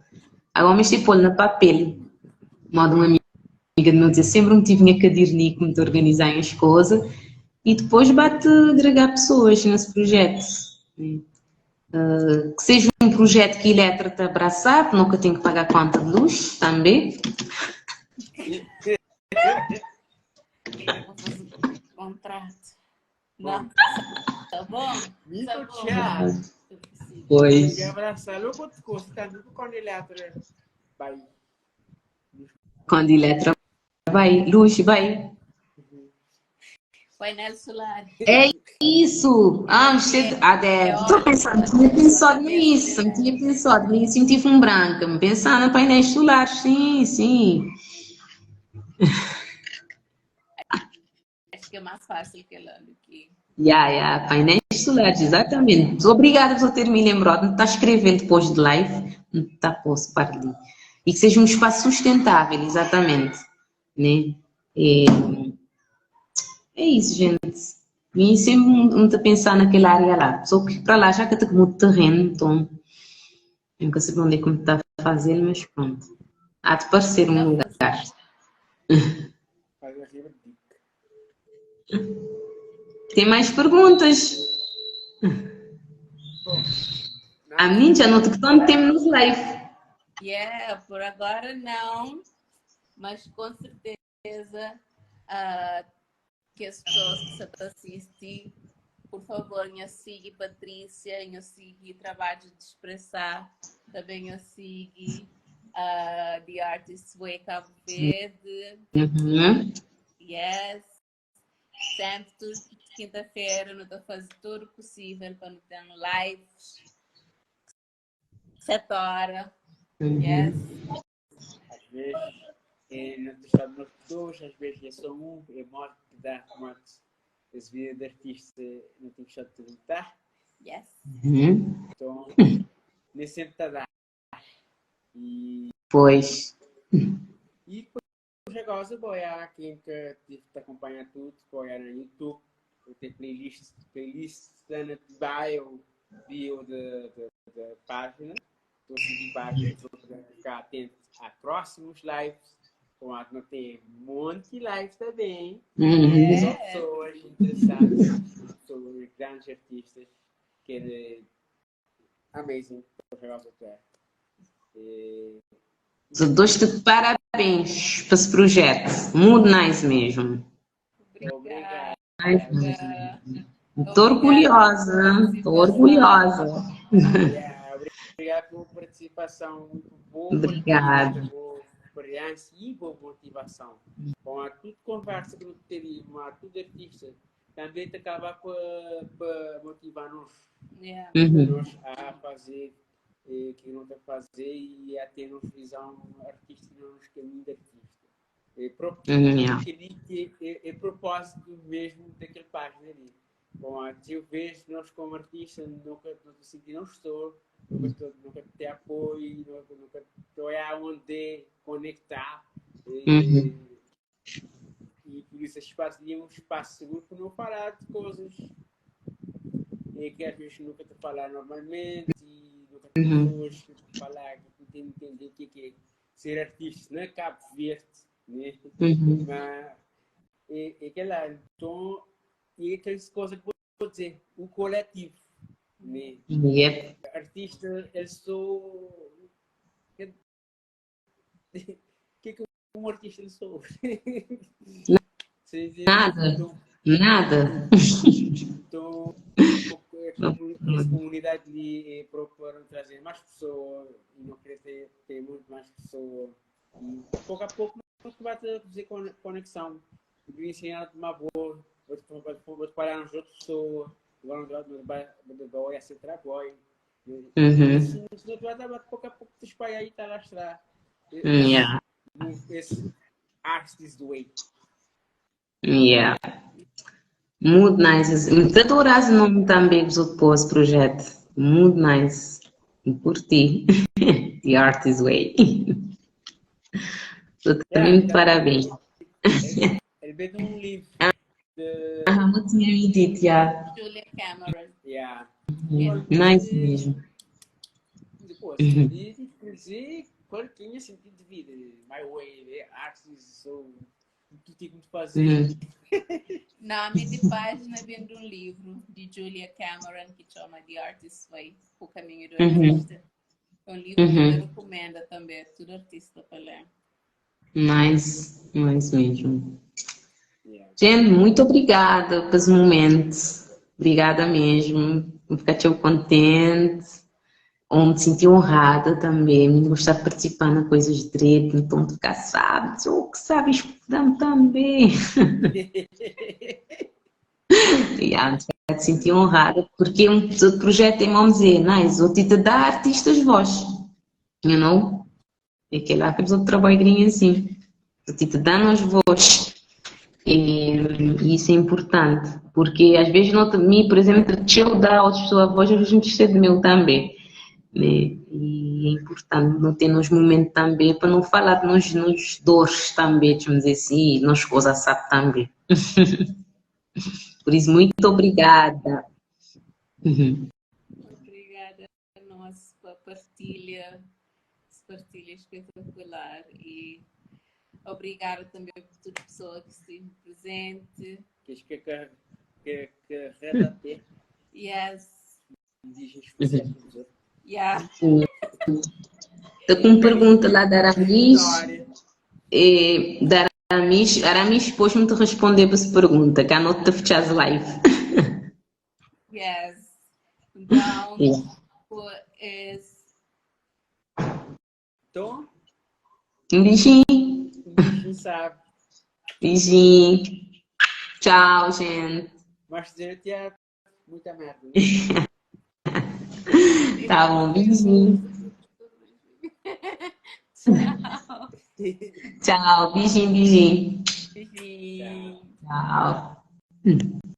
Agora me estou pôr no papel. Modo uma amiga de meu dizer, sempre me tive minha caderninha que me organizar as coisas e depois bate agregar pessoas nesse projeto. Que seja um projeto que Eletra ta abraçar, no ka tem que pagar conta de luz também. Vou fazer contrato. Não, tá bom? Tá bom. Eu preciso. Pois. E abraçar logo te custa, quando Eletra vai. Quando Eletra vai, luz vai. Painel solar. É isso! Ah, estou pensando, tinha pensado nisso, não tinha pensado nisso, tive um branco, me pensando em painéis solares, sim, sim. Acho que é mais fácil que lá do que. Yeah, yeah, painéis solares, exatamente. Obrigada por ter me lembrado, não está escrevendo depois de live, não está posso para ali. E que seja um espaço sustentável, exatamente. Né? É, é isso, gente. E sempre muito a pensar naquela área lá. Só que para lá já que eu tenho muito terreno, então nunca sei onde é que me está a fazer, mas pronto. Há de parecer um lugar. Tem mais perguntas? A mim já não te tanto tempo nos live. Yeah, por agora não, mas com certeza que as pessoas que se assistem, por favor, me siga Patrícia, me siga Trabalho de Expressar, também me siga The Artist Way Cabo Verde. Yes. Sempre, tudo, quinta-feira, não estou fazendo tudo o possível para não ter lives. 7 horas. Yes. Às vezes é, não estamos dois, às vezes é só um, é morte que dá morte. Essa vida de artista não tem que de lutar. Yes. Então, nem sempre está a dar. E, Pois. E depois agora, boia, quem que te acompanha tudo, boia no YouTube, tem playlist, playlist na bio, bio de página. Estou seguindo página, estou ficar atento a próximos lives. Com a não tem um monte de lives também. São pessoas interessantes, pessoas, grandes artistas, que é amazing. Dou-te parabéns para esse projeto. Muito nice mesmo. Obrigada. Estou orgulhosa. Estou orgulhosa. Yeah, obrigado pela participação. Muito boa. Obrigada. Boa experiência e boa motivação. Com a tudo conversa que eu teria, com a tudo artista, também te acaba por motivar-nos nos a fazer o que não está a fazer e a ter uma visão artística nos caminhos de artista. É, é propósito mesmo daquela página ali. Bom, eu vejo nós como artistas nunca nos sentimos estou, nunca, nunca ter apoio, nunca, nunca estou aonde conectar. E, e por isso esse espaço ali é um espaço seguro para não falar de coisas e que às vezes nunca te falar normalmente, e nunca te pessoas que falar, que tem que entender o que é ser artista na Cabo Verde, né? Mas é, é aquela, então, e aquela coisa que vou dizer, o coletivo, né? Artista, ele só... O que é que um artista ele sou? Nada, nada. Então, essa comunidade ali procura trazer mais pessoas e não querer ter, ter muito mais pessoas. E pouco a pouco vai fazer conexão. Eu ensinar a tomar boa, vou parar nas outras pessoas, agora não vai ser trabalho. Assim, vai pouco a pouco te espalhar e tá lá está. Esse art is the way. Yeah. Muito nice. Muito adorado o nome também que você pôs projeto. Muito nice. Curti. The Artist Way. Também yeah, parabéns. Ele veio de um livro. De... Ah, não tinha me dito, yeah. Julia Cameron. Yeah. Nice mesmo. Depois, e qual tinha sentido de vida? My way, artes, so, tu tinha que fazer. Nome di página vem de um livro de Julia Cameron que chama The Artist's Way, O Caminho do Artista. É um livro que eu recomendo também a todo artista para ler. Nice, nice mesmo. Gente, muito obrigada por esse momento. Obrigada mesmo. Vou ficar tão contente. Me senti honrada também. Me gostar de participar na coisas de direito, então ficar sabe, o que sabes também. Yeah, me senti honrada porque um projeto é, vamos dizer, nice, vou te dar artistas voz, you know? É que lá que o trabalho assim, te dando as voz. E isso é importante, porque às vezes não, mim, por exemplo, se eu dar a outra pessoa a voz, às vezes me esqueço de meu também. Né? E é importante não ter nos momentos também, para não falar nos dores também, vamos dizer assim, nos coisas sabe também. Por isso, muito obrigada. Obrigada a nós pela partilha, partilha espetacular e obrigada também por toda pessoa que esteve presente. Que que que que que Yes. Diz Yeah. Estou com uma pergunta lá da Aramis. Da Aramis, Aramis depois-me te responder para essa pergunta, que a nota fechas live. Yes. Então, yeah. Então, um beijinho. Um beijinho, sabe? Beijinho. Tchau, gente. Mas dizer muita merda. Tá bom, beijinho. Tchau. Tchau, beijinho, beijinho. Beijinho. Tchau.